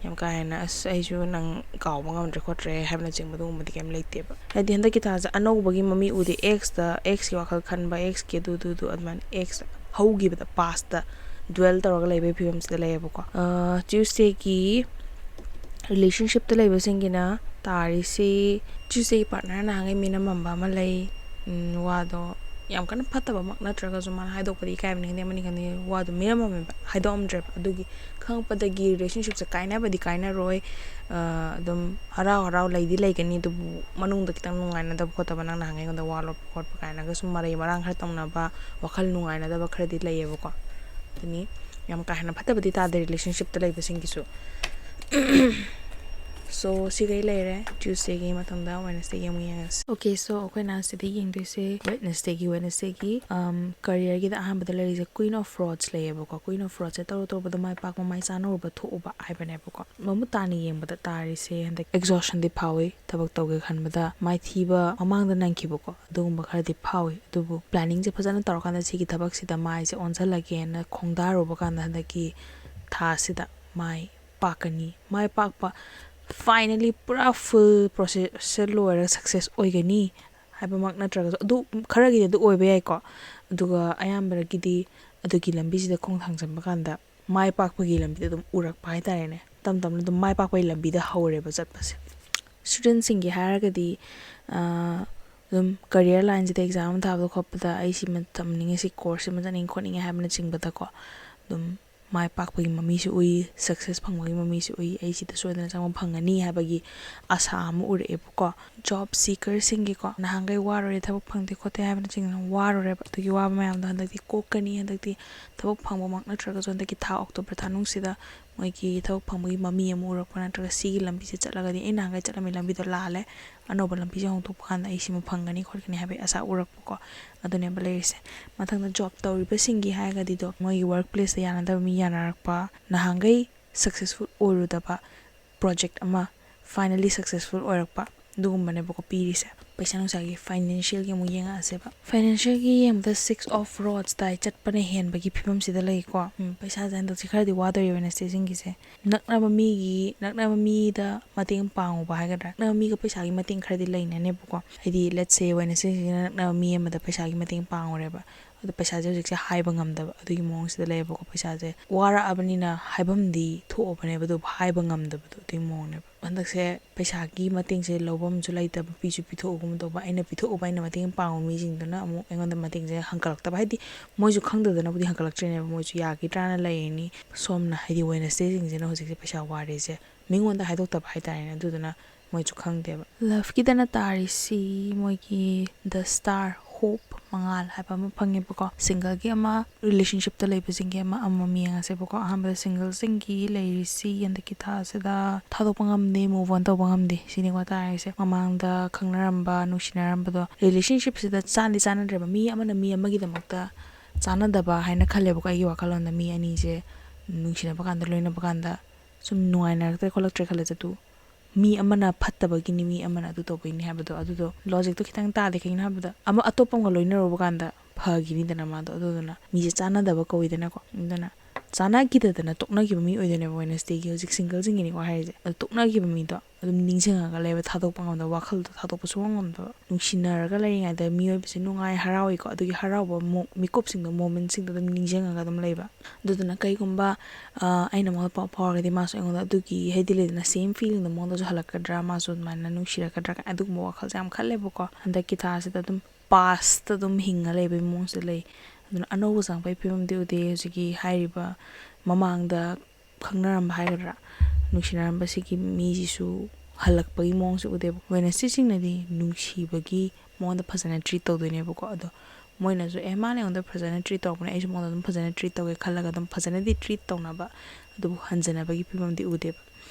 ꯌꯥꯝ ꯀꯥ ꯍꯦꯟꯅ "ꯑꯁ, ꯑꯩꯁꯨ ꯅꯪ ꯀꯥꯎꯕ ꯉꯝꯗ꯭ꯔꯦ ꯈꯣꯠꯇ꯭ꯔꯦ" ꯍꯥꯏꯕꯅꯆꯤꯡꯕ ꯑꯗꯨꯒꯨꯝꯕꯗꯤ ꯀꯩꯝ ꯂꯩꯇꯦꯕ꯫ ꯍꯥꯏꯗꯤ ꯍꯟꯗꯛꯀꯤ ꯊꯥꯁꯦ ꯑꯅꯧꯕꯒꯤ ꯃꯃꯤ ꯎꯗꯦ꯫ ꯑꯦꯛꯁꯇ, ꯑꯦꯛꯁꯀꯤ ꯋꯥꯈꯜ ꯈꯟꯕ, ꯑꯦꯛꯁꯀꯤ ꯑꯗꯨ, ꯑꯗꯨ, ꯑꯗꯨ, ꯑꯗꯨꯃꯥꯏꯅ ꯑꯦꯛꯁꯇ ꯍꯧꯈꯤꯕꯗ, ꯄꯥꯁꯇ ꯗ꯭ꯋꯦꯜ ꯇꯧꯔꯒ ꯂꯩꯕꯒꯤ ꯐꯤꯕꯝꯁꯤꯗ ꯂꯩꯌꯦꯕꯀꯣ꯫ ꯑ, ꯇ꯭ꯌꯨꯁꯗꯦꯒꯤ ꯔꯤꯂꯦꯁꯟꯁꯤꯞꯇ ꯂꯩꯕꯁꯤꯡꯒꯤꯅ ꯇꯥꯔꯤꯁꯤ, ꯇ꯭ꯌꯨꯁꯗꯦꯒꯤ ꯄꯥꯔꯠꯅꯔ ꯅꯍꯥꯟꯈꯩ ꯃꯤꯅꯝꯃꯝꯕ ꯑꯃ ꯂꯩ꯫ ꯎꯝ, ꯋꯥꯗꯣ ꯌꯥꯝ ꯀꯟꯅ ꯐꯠꯇꯕꯃꯛ ꯅꯠꯇ꯭ꯔꯒꯁꯨ ꯃꯥꯅ ꯍꯥꯏꯗꯣꯛꯄꯗꯤ ꯏꯀꯥꯏꯕꯅꯤ ꯈꯪꯗꯦ, ꯑꯃꯅꯤ ꯈꯪꯗꯦ, ꯋꯥꯗꯣ ꯃꯤꯔꯝꯃꯝꯃꯦꯕ, ꯍꯥꯏꯗꯣꯛꯑꯝꯗ꯭ꯔꯦꯕ꯫ ꯑꯗꯨꯒꯤ ꯈꯪꯉꯛꯄꯗꯒꯤ relationshipꯁꯦ ꯀꯥꯏꯅꯕꯗꯤ ꯀꯥꯏꯅꯔꯣꯏ, ꯑꯗꯨꯝ ꯍꯔꯥꯎ ꯍꯔꯥꯎ ꯂꯩꯗꯤ ꯂꯩꯒꯅꯤ, ꯑꯗꯨꯕꯨ ꯃꯅꯨꯡꯗ ꯈꯤꯇꯪ ꯅꯨꯡꯉꯥꯏꯅꯗꯕ ꯈꯣꯠꯇꯕ, ꯅꯪꯅ ꯍꯪꯉꯦ ꯑꯩꯉꯣꯟꯗ ꯋꯥ ꯂꯣꯠꯄ ꯈꯣꯠꯄ ꯀꯥꯏꯅꯒ ꯁꯨꯝ ꯃꯔꯩ ꯃꯔꯥꯡ ꯈꯔ ꯇꯧꯅꯕ, ꯋꯥꯈꯜ ꯅꯨꯡꯉꯥꯏꯅꯗꯕ ꯈꯔꯗꯤ ꯂꯩꯌꯦꯕꯀꯣ꯫ ꯑꯗꯨꯅꯤ, ꯌꯥꯝ ꯀꯥ ꯍꯦꯟꯅ ꯐꯠꯇꯕꯗꯤ ꯇꯥꯗꯦ relationshipꯇ ꯂꯩꯕꯁꯤꯡꯒꯤꯁꯨ꯫ So, ꯁꯤꯈꯩ ꯂꯩꯔꯦ꯫ Tuesdayꯒꯤ ꯃꯊꯪꯗ Wednesdayꯒꯤ ꯑꯃꯨꯛ ꯌꯦꯡꯉꯁꯤ꯫ Okay, so ꯑꯩꯈꯣꯏꯅ ꯁꯤꯗ ꯌꯦꯡꯗꯣꯏꯁꯦ Wednesdayꯒꯤ, Wednesdayꯒꯤ, um, careerꯒꯤꯗ ꯑꯍꯥꯟꯕꯗ ꯂꯩꯔꯤꯁꯦ Queen of Rods ꯂꯩꯌꯦꯕꯀꯣ꯫ Queen of Rodsꯁꯦ ꯇꯧꯔꯨ ꯇꯧꯔꯨꯕꯗ ꯃꯥꯏ ꯄꯥꯛꯄ, ꯃꯥꯏ ꯆꯥꯅꯔꯨꯕ ꯊꯣꯛꯎꯕ ꯍꯥꯏꯕꯅꯦꯕꯀꯣ꯫ ꯃꯃꯨꯠ ꯇꯥꯅ ꯌꯦꯡꯕꯗ ꯇꯥꯔꯤꯁꯦ ꯍꯟꯗꯛ exhaustionꯗꯤ ꯐꯥꯎꯏ꯫ ꯊꯕꯛ ꯇꯧꯒꯦ ꯈꯟꯕꯗ ꯃꯥꯏꯊꯤꯕ ꯃꯃꯥꯡꯗ ꯅꯪꯈꯤꯕꯀꯣ, ꯑꯗꯨꯒꯨꯝꯕ ꯈꯔꯗꯤ ꯐꯥꯎꯏ꯫ ꯑꯗꯨꯕꯨ planningꯁꯦ ꯐꯖꯅ ꯇꯧꯔꯀꯥꯟꯗ ꯁꯤꯒꯤ ꯊꯕꯛꯁꯤꯗ ꯃꯥꯏꯁꯦ ꯑꯣꯟꯁꯤꯜꯂꯒꯦꯅ ꯈꯣꯡꯗꯥꯔꯨꯕ ꯀꯥꯟꯗ ꯍꯟꯗꯛꯀꯤ ꯊꯥꯁꯤꯗ ꯃꯥꯏ ꯄꯥꯛꯀꯅꯤ꯫ ꯃꯥꯏ ꯄꯥꯛꯄ, finally ꯄꯨꯔꯥ full processꯁꯦ ꯂꯣꯏꯔꯒ success ꯑꯣꯏꯒꯅꯤ ꯍꯥꯏꯕꯃꯛ ꯅꯠꯇ꯭ꯔꯒꯁꯨ, ꯑꯗꯨ ꯈꯔꯒꯤꯗꯤ ꯑꯗꯨ ꯑꯣꯏꯕ ꯌꯥꯏꯀꯣ꯫ ꯑꯗꯨꯒ ꯑꯌꯥꯝꯕꯒꯤꯗꯤ ꯑꯗꯨꯒꯤ ꯂꯝꯕꯤꯁꯤꯗ ꯈꯣꯡ ꯊꯥꯡꯖꯟꯕ ꯀꯥꯟꯗ ꯃꯥꯏ ꯄꯥꯛꯄꯒꯤ ꯂꯝꯕꯤꯗ ꯑꯗꯨꯝ ꯎꯔꯛꯄ ꯍꯥꯏꯇꯥꯔꯦꯅꯦ꯫ ꯇꯞ ꯇꯞꯅ ꯑꯗꯨꯝ ꯃꯥꯏ ꯄꯥꯛꯄꯒꯤ ꯂꯝꯕꯤꯗ ꯍꯧꯔꯦꯕ ꯆꯠꯄꯁꯦ꯫ Studentꯁꯤꯡꯒꯤ ꯍꯥꯏꯔꯒꯗꯤ, ꯑꯥ, ꯑꯗꯨꯝ career lineꯁꯤꯗ exam ꯑꯃ ꯊꯥꯕꯗ ꯈꯣꯠꯄꯗ ꯑꯩ ꯁꯤꯃ ꯇꯝꯅꯤꯡꯉꯦ, ꯁꯤ course ꯁꯤꯃ ꯆꯠꯅꯤꯡꯉꯦ ꯈꯣꯠꯅꯤꯡꯉꯦ ꯍꯥꯏꯕꯅꯆꯤꯡꯕꯗꯀꯣ, ꯑꯗꯨꯝ ꯃꯥꯏ ꯄꯥꯛꯄꯒꯤ ꯃꯃꯤꯁꯨ ꯎꯏ, success ꯐꯪꯕꯒꯤ ꯃꯃꯤꯁꯨ ꯎꯏ, ꯑꯩ ꯁꯤꯗ ꯁꯣꯏꯗꯅ ꯆꯪꯕ ꯐꯪꯒꯅꯤ ꯍꯥꯏꯕꯒꯤ ꯑꯥꯁꯥ ꯑꯃ ꯎꯔꯛꯑꯦꯕꯀꯣ꯫ Job seekerꯁꯤꯡꯒꯤꯀꯣ, ꯅꯍꯥꯟꯈꯩ ꯋꯥꯔꯨꯔꯦ, ꯊꯕꯛ ꯐꯪꯗꯦ ꯈꯣꯠꯇꯦ ꯍꯥꯏꯕꯅꯆꯤꯡꯕ ꯋꯥꯔꯨꯔꯦꯕ, ꯑꯗꯨꯒꯤ ꯋꯥꯕ ꯃꯌꯥꯝꯗꯣ ꯍꯟꯗꯛꯇꯤ ꯀꯣꯛꯀꯅꯤ꯫ ꯍꯟꯗꯛꯇꯤ ꯊꯕꯛ ꯐꯪꯕꯃꯛ ꯅꯠꯇ꯭ꯔꯒꯁꯨ ꯍꯟꯗꯛꯀꯤ ꯊꯥ October ꯊꯥꯅꯨꯡꯁꯤꯗ ꯃꯣꯏꯒꯤ ꯊꯕꯛ ꯐꯪꯕꯒꯤ ꯃꯃꯤ ꯑꯃ ꯎꯔꯛꯄ, ꯅꯠꯇ꯭ꯔꯒ ꯁꯤꯒꯤ ꯂꯝꯕꯤꯁꯦ ꯆꯠꯂꯒꯗꯤ, ꯑꯩ ꯅꯍꯥꯟꯈꯩ ꯆꯠꯂꯝꯃꯤ ꯂꯝꯕꯤꯗꯣ ꯂꯥꯜꯂꯦ, ꯑꯅꯧꯕ ꯂꯝꯕꯤꯁꯦ ꯍꯣꯡꯗꯣꯛꯄ ꯀꯥꯟꯗ ꯑꯩ ꯁꯤꯃ ꯐꯪꯒꯅꯤ ꯈꯣꯠꯀꯅꯤ ꯍꯥꯏꯕꯒꯤ ꯑꯥꯁꯥ ꯎꯔꯛꯄꯀꯣ, ꯑꯗꯨꯅꯦꯕ ꯂꯩꯔꯤꯁꯦ꯫ ꯃꯊꯪꯗ job ꯇꯧꯔꯤꯕꯁꯤꯡꯒꯤ ꯍꯥꯏꯔꯒꯗꯤꯗꯣ, ꯃꯣꯏꯒꯤ workplaceꯇ ꯌꯥꯅꯗꯕ ꯃꯤ ꯌꯥꯅꯔꯛꯄ, ꯅꯍꯥꯟꯈꯩ successful ꯑꯣꯏꯔꯨꯗꯕ project ꯑꯃ finally successful ꯑꯣꯏꯔꯛꯄ, ꯑꯗꯨꯒꯨꯝꯕꯅꯦꯕꯀꯣ ꯄꯤꯔꯤꯁꯦ꯫ ꯄꯩꯁꯥ ꯅꯨꯡꯁꯥꯒꯤ, financialꯒꯤ ꯑꯃꯨꯛ ꯌꯦꯡꯉꯛꯑꯁꯦꯕ꯫ Financialꯒꯤ ꯌꯦꯡꯕꯗ Six of Rods ꯇꯥꯏ, ꯆꯠꯄꯅ ꯍꯦꯟꯕꯒꯤ ꯐꯤꯕꯝꯁꯤꯗ ꯂꯩꯀꯣ꯫ ꯎꯝ, ꯄꯩꯁꯥꯁꯦ ꯍꯟꯗꯛꯁꯦ ꯈꯔꯗꯤ ꯋꯥꯗꯣꯔꯤꯕꯅꯦ ꯁꯤꯁꯤꯡꯒꯤꯁꯦ꯫ ꯅꯛꯅꯕ ꯃꯤꯒꯤ, ꯅꯛꯅꯕ ꯃꯤꯗ ꯃꯇꯦꯡ ꯄꯥꯡꯉꯨꯕ ꯍꯥꯏꯒꯗ꯭ꯔꯥ, ꯅꯛꯅꯕ ꯃꯤꯒ ꯄꯩꯁꯥꯒꯤ ꯃꯇꯦꯡ ꯈꯔꯗꯤ ꯂꯩꯅꯅꯦꯕꯀꯣ꯫ ꯍꯥꯏꯗꯤ, let's say, Wednesdayꯁꯤꯅ ꯅꯛꯅꯕ ꯃꯤ ꯑꯃꯗ ꯄꯩꯁꯥꯒꯤ ꯃꯇꯦꯡ ꯄꯥꯡꯉꯨꯔꯦꯕ, ꯑꯗꯣ ꯄꯩꯁꯥꯁꯦ ꯍꯧꯖꯤꯛꯁꯦ ꯍꯥꯏꯕ ꯉꯝꯗꯕ ꯑꯗꯨꯒꯤ ꯃꯑꯣꯡꯁꯤꯗ ꯂꯩꯌꯦꯕꯀꯣ꯫ ꯄꯩꯁꯥꯁꯦ ꯋꯥꯔꯛꯑꯕꯅꯤꯅ ꯍꯥꯏꯐꯝꯗꯤ ꯊꯣꯛꯑꯕꯅꯦꯕ, ꯑꯗꯨꯕꯨ ꯍꯥꯏꯕ ꯉꯝꯗꯕꯗꯣ ꯑꯗꯨꯒꯤ ꯃꯑꯣꯡꯅꯦꯕ꯫ ꯍꯟꯗꯛꯁꯦ ꯄꯩꯁꯥꯒꯤ ꯃꯇꯦꯡꯁꯦ ꯂꯧꯐꯝꯁꯨ ꯂꯩꯇꯕ, ꯄꯤꯁꯨ ꯄꯤꯊꯣꯛꯎꯒꯨꯝ ꯇꯧꯕ, ꯑꯩꯅ ꯄꯤꯊꯣꯛꯎꯕ, ꯑꯩꯅ ꯃꯇꯦꯡ ꯄꯥꯡꯕ ꯃꯤꯁꯤꯡꯗꯨꯅ ꯑꯃꯨꯛ ꯑꯩꯉꯣꯟꯗ ꯃꯇꯦꯡꯁꯦ ꯍꯪꯀꯠꯂꯛꯇꯕ, ꯍꯥꯏꯗꯤ ꯃꯣꯏꯁꯨ ꯈꯪꯗꯗꯅꯕꯨꯗꯤ ꯍꯪꯀꯠꯂꯛꯇ꯭ꯔꯤꯅꯦꯕ, ꯃꯣꯏꯁꯨ ꯌꯥꯈꯤꯗ꯭ꯔꯥꯅ ꯂꯩꯔꯤꯅꯤ꯫ ꯁꯣꯝꯅ ꯍꯥꯏꯗꯤ ꯋꯦꯅꯁꯗꯦꯁꯤꯡꯁꯤꯅ ꯍꯧꯖꯤꯛꯁꯦ ꯄꯩꯁꯥ ꯋꯥꯔꯤꯁꯦ ꯃꯤꯉꯣꯟꯗ ꯍꯥꯏꯗꯣꯛꯇꯕ ꯍꯥꯏꯇꯥꯔꯦꯅꯦ꯫ ꯑꯗꯨꯗꯨꯅ ꯃꯣꯏꯁꯨ ꯈꯪꯗꯦꯕ꯫ ꯂꯞꯀꯤꯗꯅ ꯇꯥꯔꯤꯁꯤ ꯃꯣꯏꯒꯤ ꯗ ꯁ꯭ꯇꯥꯔ, ꯍꯣꯞ ꯃꯉꯥꯜ ꯍꯥꯏꯕ ꯑꯃ ꯐꯪꯉꯦꯕꯀꯣ꯫ ꯁꯤꯡꯒꯜꯒꯤ ꯑꯃ, ꯔꯤꯂꯦꯁꯟꯁꯤꯞꯇ ꯂꯩꯕꯁꯤꯡꯒꯤ ꯑꯃ, ꯑꯃꯃꯝ ꯌꯦꯡꯉꯁꯦꯕꯀꯣ꯫ ꯑꯍꯥꯟꯕꯗ ꯁꯤꯡꯒꯜꯁꯤꯡꯒꯤ ꯂꯩꯔꯤꯁꯤ ꯍꯟꯗꯛꯀꯤ ꯊꯥꯁꯤꯗ ꯊꯥꯗꯣꯛꯄ ꯉꯝꯗꯦ, move on ꯇꯧꯕ ꯉꯝꯗꯦ, ꯁꯤꯅꯤꯀꯣ ꯇꯥꯔꯤꯁꯦ꯫ ꯃꯃꯥꯡꯗ ꯈꯪꯅꯔꯝꯕ, ꯅꯨꯡꯁꯤꯅꯔꯝꯕꯗꯣ ꯔꯤꯂꯦꯁꯟꯁꯤꯞꯁꯤꯗ ꯆꯥꯟꯗꯤ ꯆꯥꯟꯅꯗ꯭ꯔꯦꯕ꯫ ꯃꯤ ꯑꯃꯅ ꯃꯤ ꯑꯃꯒꯤꯗꯃꯛꯇ ꯆꯥꯟꯅꯗꯕ ꯍꯥꯏꯅ ꯈꯜꯂꯦꯕꯀꯣ ꯑꯩꯒꯤ ꯋꯥꯈꯜꯂꯣꯟꯗ꯫ ꯃꯤ ꯑꯅꯤꯁꯦ ꯅꯨꯡꯁꯤꯅꯕ ꯀꯥꯟꯗ, ꯂꯣꯏꯅꯕ ꯀꯥꯟꯗ ꯁꯨꯝ ꯅꯨꯡꯉꯥꯏꯅꯔꯛꯇ꯭ꯔꯦ ꯈꯣꯠꯂꯛꯇ꯭ꯔꯦ ꯈꯜꯂꯁꯦ, ꯑꯗꯨ ꯃꯤ ꯑꯃꯅ ꯐꯠꯇꯕꯒꯤꯅꯤ, ꯃꯤ ꯑꯃꯅ ꯑꯗꯨ ꯇꯧꯕꯒꯤꯅꯤ ꯍꯥꯏꯕꯗꯣ, ꯑꯗꯨꯗꯣ ꯂꯣꯖꯤꯛꯇꯣ ꯈꯤꯇꯪ ꯇꯥꯗꯦ꯫ ꯀꯩꯒꯤꯅꯣ ꯍꯥꯏꯕꯗ, ꯑꯃ ꯑꯇꯣꯞꯄ ꯑꯃꯒ ꯂꯣꯏꯅꯔꯨꯕ ꯀꯥꯟꯗ ꯐꯒꯤꯅꯤꯗꯅ ꯃꯥꯗꯣ꯫ ꯑꯗꯨꯗꯨꯅ ꯃꯤꯁꯦ ꯆꯥꯟꯅꯗꯕ ꯀꯧꯏꯗꯅꯀꯣ꯫ ꯑꯗꯨꯅ ꯆꯥꯟꯅꯈꯤꯗꯗꯅ ꯇꯣꯛꯅꯈꯤꯕ ꯃꯤ ꯑꯣꯏꯗꯣꯏꯅꯦꯕ ꯋꯦꯅꯁꯗꯦꯒꯤ ꯍꯧꯖꯤꯛ ꯁꯤꯡꯒꯜꯁꯤꯡꯒꯤꯅꯤꯀꯣ ꯍꯥꯏꯔꯤꯁꯦ꯫ ꯑꯗꯨ ꯇꯣꯛꯅꯈꯤꯕ ꯃꯤꯗꯣ ꯑꯗꯨꯝ ꯅꯤꯡꯁꯤꯡꯉꯒ ꯂꯩꯕ, ꯊꯥꯗꯣꯛꯄ ꯉꯝꯗꯕ, ꯋꯥꯈꯜꯗꯣ ꯊꯥꯗꯣꯛꯄ ꯁꯨꯡꯉꯝ ꯉꯝꯗꯕ꯫ ꯅꯨꯡꯁꯤꯅꯔꯒ ꯂꯩꯔꯤꯉꯩꯗ ꯃꯤꯑꯣꯏꯕꯁꯦ ꯅꯨꯡꯉꯥꯏ, ꯍꯔꯥꯎꯏꯀꯣ, ꯑꯗꯨꯒꯤ ꯍꯔꯥꯎꯕ ꯃꯣ-, ꯃꯤꯀꯨꯞꯁꯤꯡꯗꯣ, ꯃꯣꯃꯦꯟꯁꯤꯡꯗꯣ ꯑꯗꯨꯝ ꯅꯤꯡꯁꯤꯡꯉꯒ ꯑꯗꯨꯝ ꯂꯩꯕ꯫ ꯑꯗꯨꯗꯨꯅ ꯀꯩꯒꯨꯝꯕ, ꯑ, ꯑꯩꯅ ꯃꯉꯣꯟꯗ ꯄꯥꯎ ꯐꯥꯎꯔꯒꯗꯤ ꯃꯥꯁꯨ ꯑꯩꯉꯣꯟꯗ ꯑꯗꯨꯒꯤ, ꯍꯥꯏꯗꯤ ꯂꯩꯗꯅ, ꯁꯦꯝ ꯐꯤꯂꯤꯡꯗꯣ ꯃꯉꯣꯟꯗꯁꯨ ꯍꯜꯂꯛꯀꯗ꯭ꯔꯥ, ꯃꯥꯁꯨ ꯑꯗꯨꯃꯥꯏꯅ ꯅꯨꯡꯁꯤꯔꯛꯀꯗ꯭ꯔꯥ ꯀꯥꯏꯅ ꯑꯗꯨꯒꯨꯝꯕ ꯋꯥꯈꯜꯁꯦ ꯌꯥꯝ ꯈꯜꯂꯦꯕꯀꯣ꯫ ꯍꯟꯗꯛꯀꯤ ꯊꯥꯁꯤꯗ ꯑꯗꯨꯝ ꯄꯥꯁꯇ ꯑꯗꯨꯝ ꯍꯤꯡꯉ ꯂꯩꯕꯒꯤ ꯃꯑꯣꯡꯁꯦ ꯂꯩ꯫ ꯑꯗꯨꯅ ꯑꯅꯧꯕ ꯆꯪꯉꯛꯄꯒꯤ ꯐꯤꯕꯝꯗꯤ ꯎꯗꯦ꯫ ꯍꯧꯖꯤꯛꯀꯤ ꯍꯥꯏꯔꯤꯕ ꯃꯃꯥꯡꯗ ꯈꯪꯅꯔꯝꯕ ꯍꯥꯏꯒꯗ꯭ꯔꯥ, ꯅꯨꯡꯁꯤꯅꯔꯝꯕꯁꯤꯒꯤ ꯃꯤꯁꯤꯁꯨ ꯍꯜꯂꯛꯄꯒꯤ ꯃꯑꯣꯡꯁꯦ ꯎꯗꯦꯕ꯫ ꯋꯦꯅꯁꯗꯦꯁꯤꯡꯅꯗꯤ ꯅꯨꯡꯁꯤꯕꯒꯤ ꯃꯉꯣꯟꯗ ꯐꯖꯅ ꯇ꯭ꯔꯤꯠ ꯇꯧꯗꯣꯏꯅꯦꯕꯀꯣ꯫ ꯑꯗꯣ ꯃꯣꯏꯅꯁꯨ, "ꯑꯦ, ꯃꯥꯅ ꯑꯩꯉꯣꯟꯗ ꯐꯖꯅ ꯇ꯭ꯔꯤꯠ ꯇꯧꯔꯛꯄꯅꯦ, ꯑꯩꯁꯨ ꯃꯉꯣꯟꯗ ꯑꯗꯨꯝ ꯐꯖꯅ ꯇ꯭ꯔꯤꯠ ꯇꯧꯒꯦ" ꯈꯜꯂꯒ ꯑꯗꯨꯝ ꯐꯖꯅꯗꯤ ꯇ꯭ꯔꯤꯠ ꯇꯧꯅꯕ, ꯑꯗꯨꯕꯨ ꯍꯟꯖꯅꯕꯒꯤ ꯐꯤꯕꯝꯗꯤ ꯎꯗꯦꯕ꯫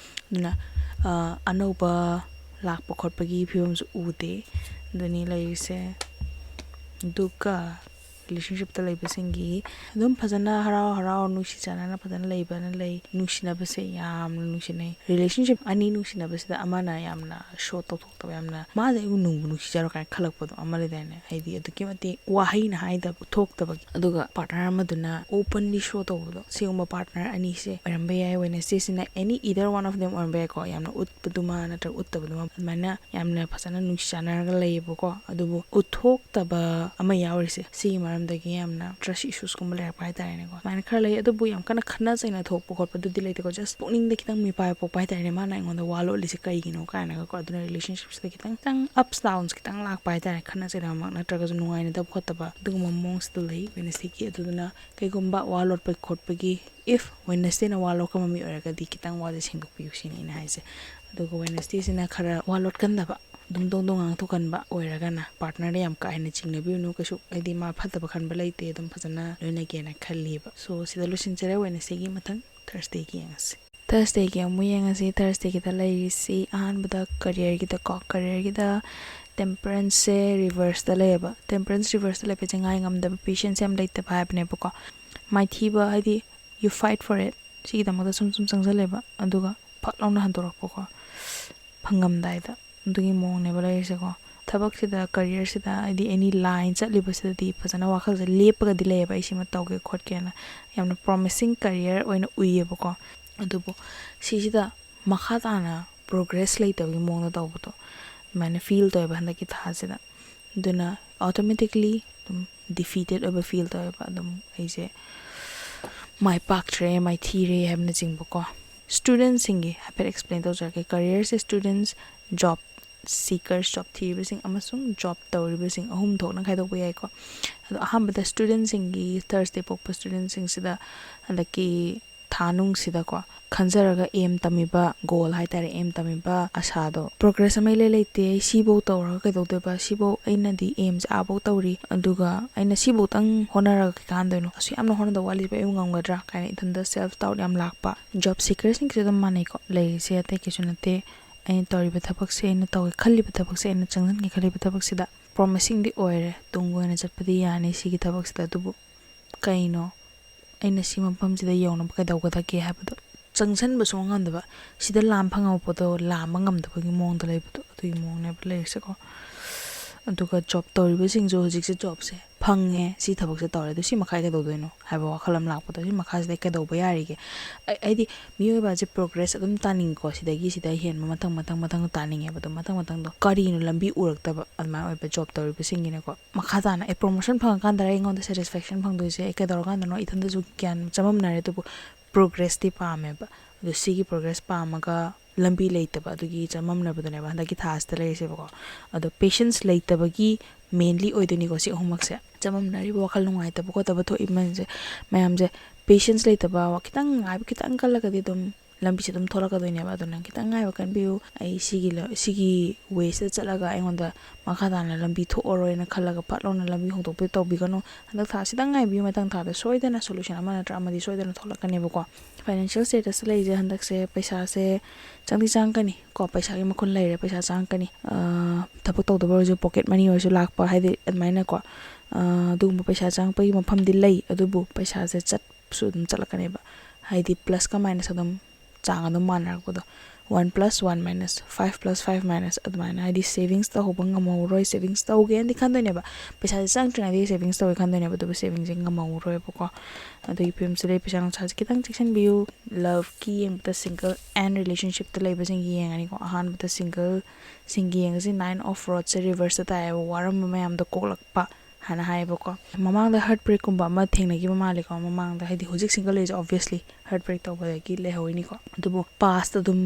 ꯑꯗꯨꯅ, ꯑ, ꯑꯅꯧꯕ ꯂꯥꯛꯄ ꯈꯣꯠꯄꯒꯤ ꯐꯤꯕꯝꯁꯨ ꯎꯗꯦ꯫ ꯑꯗꯨꯅꯤ ꯂꯩꯔꯤꯁꯦ꯫ ꯑꯗꯨꯒ ꯔꯤꯂꯦꯁꯟꯁꯤꯞꯇ ꯂꯩꯕꯁꯤꯡꯒꯤ ꯑꯗꯨꯝ ꯐꯖꯅ ꯍꯔꯥꯎ ꯍꯔꯥꯎ ꯅꯨꯡꯁꯤ ꯆꯥꯟꯅꯅ ꯐꯖꯅ ꯂꯩꯕꯅ ꯂꯩ꯫ ꯅꯨꯡꯁꯤꯅꯕꯁꯦ ꯌꯥꯝꯅ ꯅꯨꯡꯁꯤꯅꯩ꯫ ꯔꯤꯂꯦꯁꯟꯁꯤꯞ ꯑꯅꯤ ꯅꯨꯡꯁꯤꯅꯕꯁꯤꯗ ꯑꯃꯅ ꯌꯥꯝꯅ ꯁꯣ ꯇꯧꯊꯣꯛꯇꯕ, ꯌꯥꯝꯅ "ꯃꯥꯁꯦ ꯑꯩꯕꯨ ꯅꯨꯡꯕꯨ ꯅꯨꯡꯁꯤꯖꯔꯣ" ꯀꯥꯏꯅ ꯈꯜꯂꯛꯄꯗꯣ ꯑꯃ ꯂꯩꯗꯥꯏꯅꯦ? ꯍꯥꯏꯗꯤ ꯑꯗꯨꯛꯀꯤ ꯃꯇꯤꯛ ꯋꯥꯍꯩꯅ ꯍꯥꯏꯗꯕ ꯊꯣꯛꯇꯕꯒꯤ꯫ ꯑꯗꯨꯒ ꯄꯥꯔꯠꯅꯔ ꯑꯃꯗꯨꯅ ꯑꯣꯄꯟꯂꯤ ꯁꯣ ꯇꯧꯕꯗꯣ, ꯁꯤꯒꯨꯝꯕ ꯄꯥꯔꯠꯅꯔ ꯑꯅꯤꯁꯦ ꯑꯣꯏꯔꯝꯕ ꯌꯥꯏ꯫ ꯋꯦꯅꯁꯗꯦꯁꯤꯅ any either one of them ꯑꯣꯏꯔꯝꯕ ꯌꯥꯏꯀꯣ, ꯌꯥꯝꯅ ꯎꯠꯄꯗꯨꯃ ꯅꯠꯇ꯭ꯔꯒ ꯎꯠꯇꯕꯗꯨꯃ, ꯑꯗꯨꯃꯥꯏꯅ ꯌꯥꯝꯅ ꯐꯖꯅ ꯅꯨꯡꯁꯤ ꯆꯥꯟꯅꯔꯒ ꯂꯩꯌꯦꯕꯀꯣ꯫ ꯑꯗꯨꯕꯨ ꯎꯠꯊꯣꯛꯇꯕ ꯑꯃ ꯌꯥꯎꯔꯤꯁꯦ, ꯁꯤꯒꯤ ꯃꯔꯝ ꯑꯗꯒꯤ ꯌꯥꯝꯅ trust issuesꯀꯨꯝꯕ ꯂꯩꯔꯛꯄ ꯍꯥꯏꯇꯥꯔꯦꯅꯦꯀꯣ꯫ ꯑꯗꯨꯃꯥꯏꯅ ꯈꯔ ꯂꯩ꯫ ꯑꯗꯨꯕꯨ ꯌꯥꯝ ꯀꯟꯅ ꯈꯠꯅ ꯆꯩꯅ ꯊꯣꯛꯄ ꯈꯣꯠꯄꯗꯨꯗꯤ ꯂꯩꯇꯦꯀꯣ, just ꯄꯨꯛꯅꯤꯡꯗ ꯈꯤꯇꯪ ꯃꯤꯄꯥꯏ ꯄꯣꯛꯄ ꯍꯥꯏꯇꯥꯔꯦꯅꯦ, ꯃꯥꯅ ꯑꯩꯉꯣꯟꯗ ꯋꯥ ꯂꯣꯠꯂꯤꯁꯦ ꯀꯩꯒꯤꯅꯣ ꯀꯥꯏꯅꯒꯀꯣ꯫ ꯑꯗꯨꯅ relationshipꯁꯤꯗ ꯈꯤꯇꯪ ꯈꯤꯇꯪ ups downs ꯈꯤꯇꯪ ꯂꯥꯛꯄ ꯍꯥꯏꯇꯥꯔꯦ, ꯈꯠꯅ ꯆꯩꯅꯕꯃꯛ ꯅꯠꯇ꯭ꯔꯒꯁꯨ ꯅꯨꯡꯉꯥꯏꯅꯗꯕ ꯈꯣꯠꯇꯕ ꯑꯗꯨꯒꯨꯝꯕ ꯃꯑꯣꯡꯁꯤꯗ ꯂꯩ Wednesdayꯒꯤ꯫ ꯑꯗꯨꯗꯨꯅ ꯀꯩꯒꯨꯝꯕ ꯋꯥ ꯂꯣꯠꯄ ꯈꯣꯠꯄꯒꯤ, if Wednesdayꯅ ꯋꯥ ꯂꯣꯠꯀꯟꯕ ꯃꯤ ꯑꯣꯏꯔꯒꯗꯤ, ꯈꯤꯇꯪ ꯋꯥꯁꯦ ꯁꯦꯡꯗꯣꯛꯄꯤꯌꯨ ꯁꯤꯅꯤ ꯑꯩꯅ ꯍꯥꯏꯁꯦ꯫ ꯑꯗꯨꯒ Wednesdayꯁꯤꯅ ꯈꯔ ꯋꯥ ꯂꯣꯠꯀꯟꯗꯕ, ꯑꯗꯨꯝ ꯗꯣꯡ ꯗꯣꯡ ꯉꯥꯡꯊꯣꯛꯀꯟꯕ ꯑꯣꯏꯔꯒꯅ, partnerꯗ ꯌꯥꯝ ꯀꯥ ꯍꯦꯟꯅ ꯆꯤꯡꯅꯕꯤꯔꯨꯅꯨ ꯀꯩꯁꯨ, ꯍꯥꯏꯗꯤ ꯃꯥ ꯐꯠꯇꯕ ꯈꯟꯕ ꯂꯩꯇꯦ, ꯑꯗꯨꯝ ꯐꯖꯅ ꯂꯣꯏꯅꯒꯦꯅ ꯈꯜꯂꯤꯕ꯫ So ꯁꯤꯗ ꯂꯣꯏꯁꯤꯟꯖꯔꯦ꯫ Wednesdayꯒꯤ ꯃꯊꯪ Thursdayꯒꯤ ꯌꯦꯡꯉꯁꯤ꯫ Thursdayꯒꯤ ꯑꯃꯨꯛ ꯌꯦꯡꯉꯁꯤ꯫ Thursdayꯒꯤꯗ ꯂꯩꯔꯤꯁꯤ ꯑꯍꯥꯟꯕꯗ careerꯒꯤꯗꯀꯣ, careerꯒꯤꯗ temperanceꯁꯦ reverseꯇ ꯂꯩꯌꯦꯕ꯫ Temperance reverseꯇ ꯂꯩꯕꯁꯦ ꯉꯥꯏ ꯉꯝꯗꯕ, patience ꯌꯥꯝ ꯂꯩꯇꯕ ꯍꯥꯏꯕꯅꯦꯕꯀꯣ꯫ ꯃꯥꯏꯊꯤꯕ ꯍꯥꯏꯗꯤ you fight for it, ꯁꯤꯒꯤꯗꯃꯛꯇ ꯁꯨꯝ ꯁꯨꯝ ꯆꯪꯁꯜꯂꯦꯕ, ꯑꯗꯨꯒ ꯐꯠ ꯂꯥꯎꯅ ꯍꯟꯗꯣꯔꯛꯄꯀꯣ, ꯐꯪꯉꯝꯗꯥꯏꯗ꯫ ꯑꯗꯨꯒꯤ ꯃꯑꯣꯡꯅꯦꯕ ꯂꯩꯔꯤꯁꯦꯀꯣ꯫ ꯊꯕꯛꯁꯤꯗ, careerꯁꯤꯗ, ꯍꯥꯏꯗꯤ any line ꯆꯠꯂꯤꯕꯁꯤꯗꯗꯤ ꯐꯖꯅ ꯋꯥꯈꯜꯁꯦ ꯂꯦꯞꯄꯒꯗꯤ ꯂꯩꯌꯦꯕ, ꯑꯩ ꯁꯤꯃ ꯇꯧꯒꯦ ꯈꯣꯠꯀꯦꯅ꯫ ꯌꯥꯝꯅ promising career ꯑꯣꯏꯅ ꯎꯏꯌꯦꯕꯀꯣ꯫ ꯑꯗꯨꯕꯨ ꯁꯤꯁꯤꯗ ꯃꯈꯥ ꯇꯥꯅ progress ꯂꯩꯇꯕꯒꯤ ꯃꯑꯣꯡꯗ ꯇꯧꯕꯗꯣ ꯑꯗꯨꯃꯥꯏꯅ feel ꯇꯧꯋꯦꯕ ꯍꯟꯗꯛꯀꯤ ꯊꯥꯁꯤꯗ꯫ ꯑꯗꯨꯅ automatically ꯑꯗꯨꯝ defeated ꯑꯣꯏꯕ feel ꯇꯧꯋꯦꯕ꯫ ꯑꯗꯨꯝ ꯑꯩꯁꯦ ꯃꯥꯏ ꯄꯥꯛꯇ꯭ꯔꯦ, ꯃꯥꯏꯊꯤꯔꯦ ꯍꯥꯏꯕꯅꯆꯤꯡꯕꯀꯣ꯫ Studentꯁꯤꯡꯒꯤ ꯍꯥꯏꯐꯦꯠ explain ꯇꯧꯖꯔꯛꯀꯦ꯫ Careerꯁꯦ students, job seekers, job ꯊꯤꯔꯤꯕꯁꯤꯡ, ꯑꯃꯁꯨꯡ job ꯇꯧꯔꯤꯕꯁꯤꯡ, ꯑꯍꯨꯝ ꯊꯣꯛꯅ ꯈꯥꯏꯗꯣꯛꯄ ꯌꯥꯏꯀꯣ꯫ ꯑꯗꯣ ꯑꯍꯥꯟꯕꯗ studentꯁꯤꯡꯒꯤ, Thursday ꯄꯣꯛꯄ studentꯁꯤꯡꯁꯤꯗ ꯍꯟꯗꯛꯀꯤ ꯊꯥ ꯅꯨꯡꯁꯤꯗꯀꯣ ꯈꯟꯖꯔꯒ aim ꯇꯝꯃꯤꯕ, goal ꯍꯥꯏꯇꯥꯔꯦ, aim ꯇꯝꯃꯤꯕ ꯑꯁꯥꯗꯣ progress ꯑꯃ ꯏꯂꯩ ꯂꯩꯇꯦ꯫ ꯑꯩ ꯁꯤꯐꯧ ꯇꯧꯔꯒ ꯀꯩꯗꯧꯗꯣꯏꯕ? ꯁꯤꯐꯧ, ꯑꯩꯅꯗꯤ aimꯁꯦ ꯑꯥꯐꯧ ꯇꯧꯔꯤ, ꯑꯗꯨꯒ ꯑꯩꯅ ꯁꯤꯐꯧꯇꯪ ꯍꯣꯠꯅꯔꯒ ꯀꯩ ꯀꯥꯟꯗꯣꯏꯅꯣ? ꯑꯁꯨꯛ ꯌꯥꯝꯅ ꯍꯣꯠꯅꯗꯧ ꯋꯥꯠꯂꯤꯁꯤꯕꯨ ꯑꯩꯕꯨ ꯉꯝꯒꯗ꯭ꯔꯥ ꯀꯥꯏꯅ ꯏꯊꯟꯇ self doubt ꯌꯥꯝ ꯂꯥꯛꯄ꯫ Job seekerꯁꯤꯡꯒꯤꯁꯨ ꯑꯗꯨꯝ ꯃꯥꯟꯅꯩꯀꯣ, ꯂꯩꯔꯤꯁꯦ ꯑꯇꯩ ꯀꯩꯁꯨ ꯅꯠꯇꯦ꯫ ꯑꯩꯅ ꯇꯧꯔꯤꯕ ꯊꯕꯛꯁꯦ, ꯑꯩꯅ ꯇꯧꯒꯦ ꯈꯜꯂꯤꯕ ꯊꯕꯛꯁꯦ, ꯑꯩꯅ ꯆꯪꯁꯤꯟꯒꯦ ꯈꯜꯂꯤꯕ ꯊꯕꯛꯁꯤꯗ promisingꯗꯤ ꯑꯣꯏꯔꯦ, ꯇꯨꯡ ꯀꯣꯏꯅ ꯆꯠꯄꯗꯤ ꯌꯥꯅꯤ ꯁꯤꯒꯤ ꯊꯕꯛꯁꯤꯗ, ꯑꯗꯨꯕꯨ ꯀꯩꯅꯣ, ꯑꯩꯅ ꯁꯤ ꯃꯐꯝꯁꯤꯗ ꯌꯧꯅꯕ ꯀꯩꯗꯧꯒꯗꯒꯦ ꯍꯥꯏꯕꯗꯣ ꯆꯪꯁꯟꯕ ꯁꯨꯡꯉꯝ ꯉꯝꯗꯕ, ꯁꯤꯗ ꯂꯥꯝ ꯐꯪꯉꯛꯄꯗꯣ ꯂꯥꯝꯕ ꯉꯝꯗꯕꯒꯤ ꯃꯑꯣꯡꯗ ꯂꯩꯕꯗꯣ, ꯑꯗꯨꯒꯤ ꯃꯑꯣꯡꯅꯦꯕ ꯂꯩꯔꯤꯁꯦꯀꯣ꯫ ꯑꯗꯨꯒ job ꯇꯧꯔꯤꯕꯁꯤꯡꯁꯨ ꯍꯧꯖꯤꯛꯁꯦ jobꯁꯦ ꯐꯪꯉꯦ, ꯁꯤ ꯊꯕꯛꯁꯦ ꯇꯧꯔꯦ, ꯑꯗꯨ ꯁꯤ ꯃꯈꯥ ꯑꯩ ꯀꯩꯗꯧꯗꯣꯏꯅꯣ ꯍꯥꯏꯕ ꯋꯥꯈꯜ ꯑꯃ ꯂꯥꯛꯄꯗꯣ, ꯁꯤ ꯃꯈꯥꯁꯤꯗ ꯑꯩ ꯀꯩꯗꯧꯕ ꯌꯥꯔꯤꯒꯦ? ꯑꯩ- ꯍꯥꯏꯗꯤ ꯃꯤꯑꯣꯏꯕꯁꯦ ꯄ꯭ꯔꯣꯒ꯭ꯔꯦꯁ ꯑꯗꯨꯝ ꯇꯥꯅꯤꯡꯉꯤꯀꯣ, ꯁꯤꯗꯒꯤ ꯁꯤꯗ ꯍꯦꯟꯕ ꯃꯊꯪ ꯃꯊꯪ ꯃꯊꯪ ꯇꯥꯅꯤꯡꯉꯦꯕ꯫ ꯑꯗꯣ ꯃꯊꯪ ꯃꯊꯪꯗꯣ ꯀꯔꯤꯅꯣ ꯂꯝꯕꯤ ꯎꯔꯛꯇꯕ ꯑꯗꯨꯃꯥꯏꯅ ꯑꯣꯏꯕ ꯖꯣꯕ ꯇꯧꯔꯤꯕꯁꯤꯡꯒꯤꯅꯀꯣ꯫ ꯃꯈꯥ ꯇꯥꯅ ꯑꯩ ꯄ꯭ꯔꯣꯃꯣꯁꯟ ꯐꯪꯉꯀꯥꯟꯗ ꯑꯩꯉꯣꯟꯗ ꯁꯦꯇꯤꯁꯐꯦꯛꯁꯟ ꯐꯪꯗꯣꯏꯁꯦ ꯑꯩ ꯀꯩꯗꯧꯔꯀꯥꯟꯗꯅꯣ? ꯏꯊꯟꯗꯁꯨ ꯒ꯭ꯌꯥꯟ ꯆꯃꯝꯅꯔꯦ꯫ ꯑꯗꯨꯕꯨ ꯄ꯭ꯔꯣꯒ꯭ꯔꯦꯁꯇꯤ ꯄꯥꯝꯃꯦꯕ꯫ ꯑꯗꯣ ꯁꯤꯒꯤ ꯄ꯭ꯔꯣꯒ꯭ꯔꯦꯁ ꯄꯥꯝꯃꯒ ꯂꯝꯕꯤ ꯂꯩꯇꯕ, ꯑꯗꯨꯒꯤ ꯆꯃꯝꯅꯕꯗꯨꯅꯦꯕ ꯍꯟꯗꯛꯀꯤ ꯊꯥꯁꯤꯗ ꯂꯩꯔꯤꯁꯦꯕꯀꯣ꯫ ꯑꯗꯣ ꯄꯦꯁꯦꯟꯁ ꯂꯩꯇꯕꯒꯤ ꯃꯦꯟꯂꯤ ꯑꯣꯏꯗꯣꯏꯅꯤꯀꯣ ꯁꯤ ꯑꯍꯨꯝꯃꯛꯁꯦ꯫ ꯆꯃꯝꯅꯔꯤꯕ, ꯋꯥꯈꯜ ꯅꯨꯡꯉꯥꯏꯇꯕ ꯈꯣꯠꯇꯕ ꯊꯣꯛꯏꯕ ꯃꯌꯥꯝꯁꯦ, ꯃꯌꯥꯝꯁꯦ ꯄꯦꯁꯦꯟꯁ ꯂꯩꯇꯕ, ꯈꯤꯇꯪ ꯉꯥꯏꯕ, ꯈꯤꯇꯪ ꯀꯜꯂꯒꯗꯤ ꯑꯗꯨꯝ ꯂꯝꯕꯤꯁꯦ ꯑꯗꯨꯝ ꯊꯣꯛꯂꯛꯀꯗꯣꯏꯅꯦꯕ꯫ ꯑꯗꯨꯅ ꯈꯤꯇꯪ ꯉꯥꯏꯕ ꯀꯟꯕꯤꯌꯨ꯫ ꯑꯩ ꯁꯤꯒꯤ ꯂ-, ꯁꯤꯒꯤ ꯋꯦꯁꯤꯗ ꯆꯠꯂꯒ ꯑꯩꯉꯣꯟꯗ ꯃꯈꯥ ꯇꯥꯅ ꯂꯝꯕꯤ ꯊꯣꯛꯑꯔꯣꯏꯅ ꯈꯜꯂꯒ ꯐꯠ ꯂꯥꯎꯅ ꯂꯝꯕꯤ ꯍꯣꯡꯗꯣꯛꯄꯤꯌꯨ, ꯇꯧꯕꯤꯒꯅꯨ꯫ ꯍꯟꯗꯛ ꯊꯥꯁꯤꯗꯪ ꯉꯥꯏꯕꯤꯌꯨ, ꯃꯊꯪ ꯊꯥꯗ ꯁꯣꯏꯗꯅ ꯁꯣꯂꯨꯁꯟ ꯑꯃ ꯅꯠꯇ꯭ꯔ ꯑꯃꯗꯤ ꯁꯣꯏꯗꯅ ꯊꯣꯛꯂꯛꯀꯅꯦꯕꯀꯣ꯫ ꯐꯥꯏꯅꯥꯟꯁꯤꯌꯦꯜ ꯁ꯭ꯇꯦꯇꯁꯇ ꯂꯩꯔꯤꯁꯦ ꯍꯟꯗꯛꯁꯦ ꯄꯩꯁꯥꯁꯦ ꯆꯪꯗꯤ ꯆꯪꯉꯛꯀꯅꯤ ꯀꯣ, ꯄꯩꯁꯥꯒꯤ ꯃꯈꯨꯟ ꯂꯩꯔꯦ, ꯄꯩꯁꯥ ꯆꯪꯉꯛꯀꯅꯤ꯫ ꯑꯥ, ꯊꯕꯛ ꯇꯧꯗꯕ ꯑꯣꯏꯔꯁꯨ ꯄꯣꯀꯦꯠ ꯃꯅꯤ ꯑꯣꯏꯔꯁꯨ ꯂꯥꯛꯄ, ꯍꯥꯏꯗꯤ ꯑꯗꯨꯃꯥꯏꯅꯀꯣ꯫ ꯑꯥ, ꯑꯗꯨꯒꯨꯝꯕ ꯄꯩꯁꯥ ꯆꯪꯉꯛꯄꯒꯤ ꯃꯐꯝꯗꯤ ꯂꯩ, ꯑꯗꯨꯕꯨ ꯄꯩꯁꯥꯁꯦ ꯆꯠꯁꯨ ꯑꯗꯨꯝ ꯆꯠꯂꯛꯀꯅꯦꯕ, ꯍꯥꯏꯗꯤ ꯄ꯭ꯂꯁꯀ ꯃꯥꯏꯅꯁ ꯑꯗꯨꯝ ꯆꯥꯡ ꯑꯗꯨꯝ ꯃꯥꯟꯅꯔꯛꯄꯗꯣ꯫ One plus one minus, five plus five minus, ꯑꯗꯨꯃꯥꯏꯅ, ꯍꯥꯏꯗꯤ ꯁꯦꯚꯤꯡꯁ ꯇꯧꯍꯧꯕ ꯉꯝꯍꯧꯔꯣꯏ, ꯁꯦꯚꯤꯡꯁ ꯇꯧꯒꯦꯅꯗꯤ ꯈꯟꯗꯣꯏꯅꯦꯕ, ꯄꯩꯁꯥꯁꯦ ꯆꯪꯉꯛꯇ꯭ꯔꯤꯉꯩꯗꯒꯤ ꯁꯦꯚꯤꯡꯁ ꯇꯧꯒꯦ ꯈꯟꯗꯣꯏꯅꯦꯕ, ꯑꯗꯨꯕꯨ ꯁꯦꯚꯤꯡꯁꯁꯦ ꯉꯝꯍꯧꯔꯣꯏꯕꯀꯣ꯫ ꯑꯗꯨꯒꯤ ꯐꯤꯕꯝꯁꯤꯗ ꯂꯩ꯫ ꯄꯩꯁꯥ ꯅꯨꯡꯁꯥꯁꯦ ꯈꯤꯇꯪ ꯆꯦꯛꯁꯤꯟꯕꯤꯌꯨ꯫ ꯂꯞꯀꯤ ꯌꯦꯡꯕꯗ ꯁꯤꯡꯒꯜ ꯑꯦꯟ ꯔꯤꯂꯦꯁꯟꯁꯤꯞꯇ ꯂꯩꯕꯁꯤꯡꯒꯤ ꯌꯦꯡꯉꯅꯤꯀꯣ꯫ ꯑꯍꯥꯟꯕꯗ ꯁꯤꯡꯒꯜꯁꯤꯡꯒꯤ ꯌꯦꯡꯉꯁꯤ, ꯅꯥꯏꯟ ꯑꯣꯐ ꯔꯣꯗꯁꯦ ꯔꯤꯚꯔꯁꯇ ꯇꯥꯏꯌꯦꯕ, ꯋꯥꯔꯝꯕ ꯃꯌꯥꯝꯗꯣ ꯀꯣꯛꯂꯛꯄ ꯍꯥꯏꯅ ꯍꯥꯏꯌꯦꯕꯀꯣ꯫ ꯃꯃꯥꯡꯗ ꯍꯥꯔꯠ ꯕ꯭ꯔꯦꯛꯀꯨꯝꯕ ꯑꯃ ꯊꯦꯡꯅꯈꯤꯕ ꯃꯥꯜꯂꯦꯀꯣ ꯃꯃꯥꯡꯗ, ꯍꯥꯏꯗꯤ ꯍꯧꯖꯤꯛ ꯁꯤꯡꯒꯜ ꯂꯩꯔꯤꯁꯦ ꯑꯣꯕꯚꯤꯌꯁꯂꯤ ꯍꯥꯔꯠ ꯕ꯭ꯔꯦꯛ ꯇꯧꯕꯗꯒꯤ ꯂꯩꯍꯧꯔꯤꯅꯤꯀꯣ꯫ ꯑꯗꯨꯕꯨ ꯄꯥꯁꯇ ꯑꯗꯨꯝ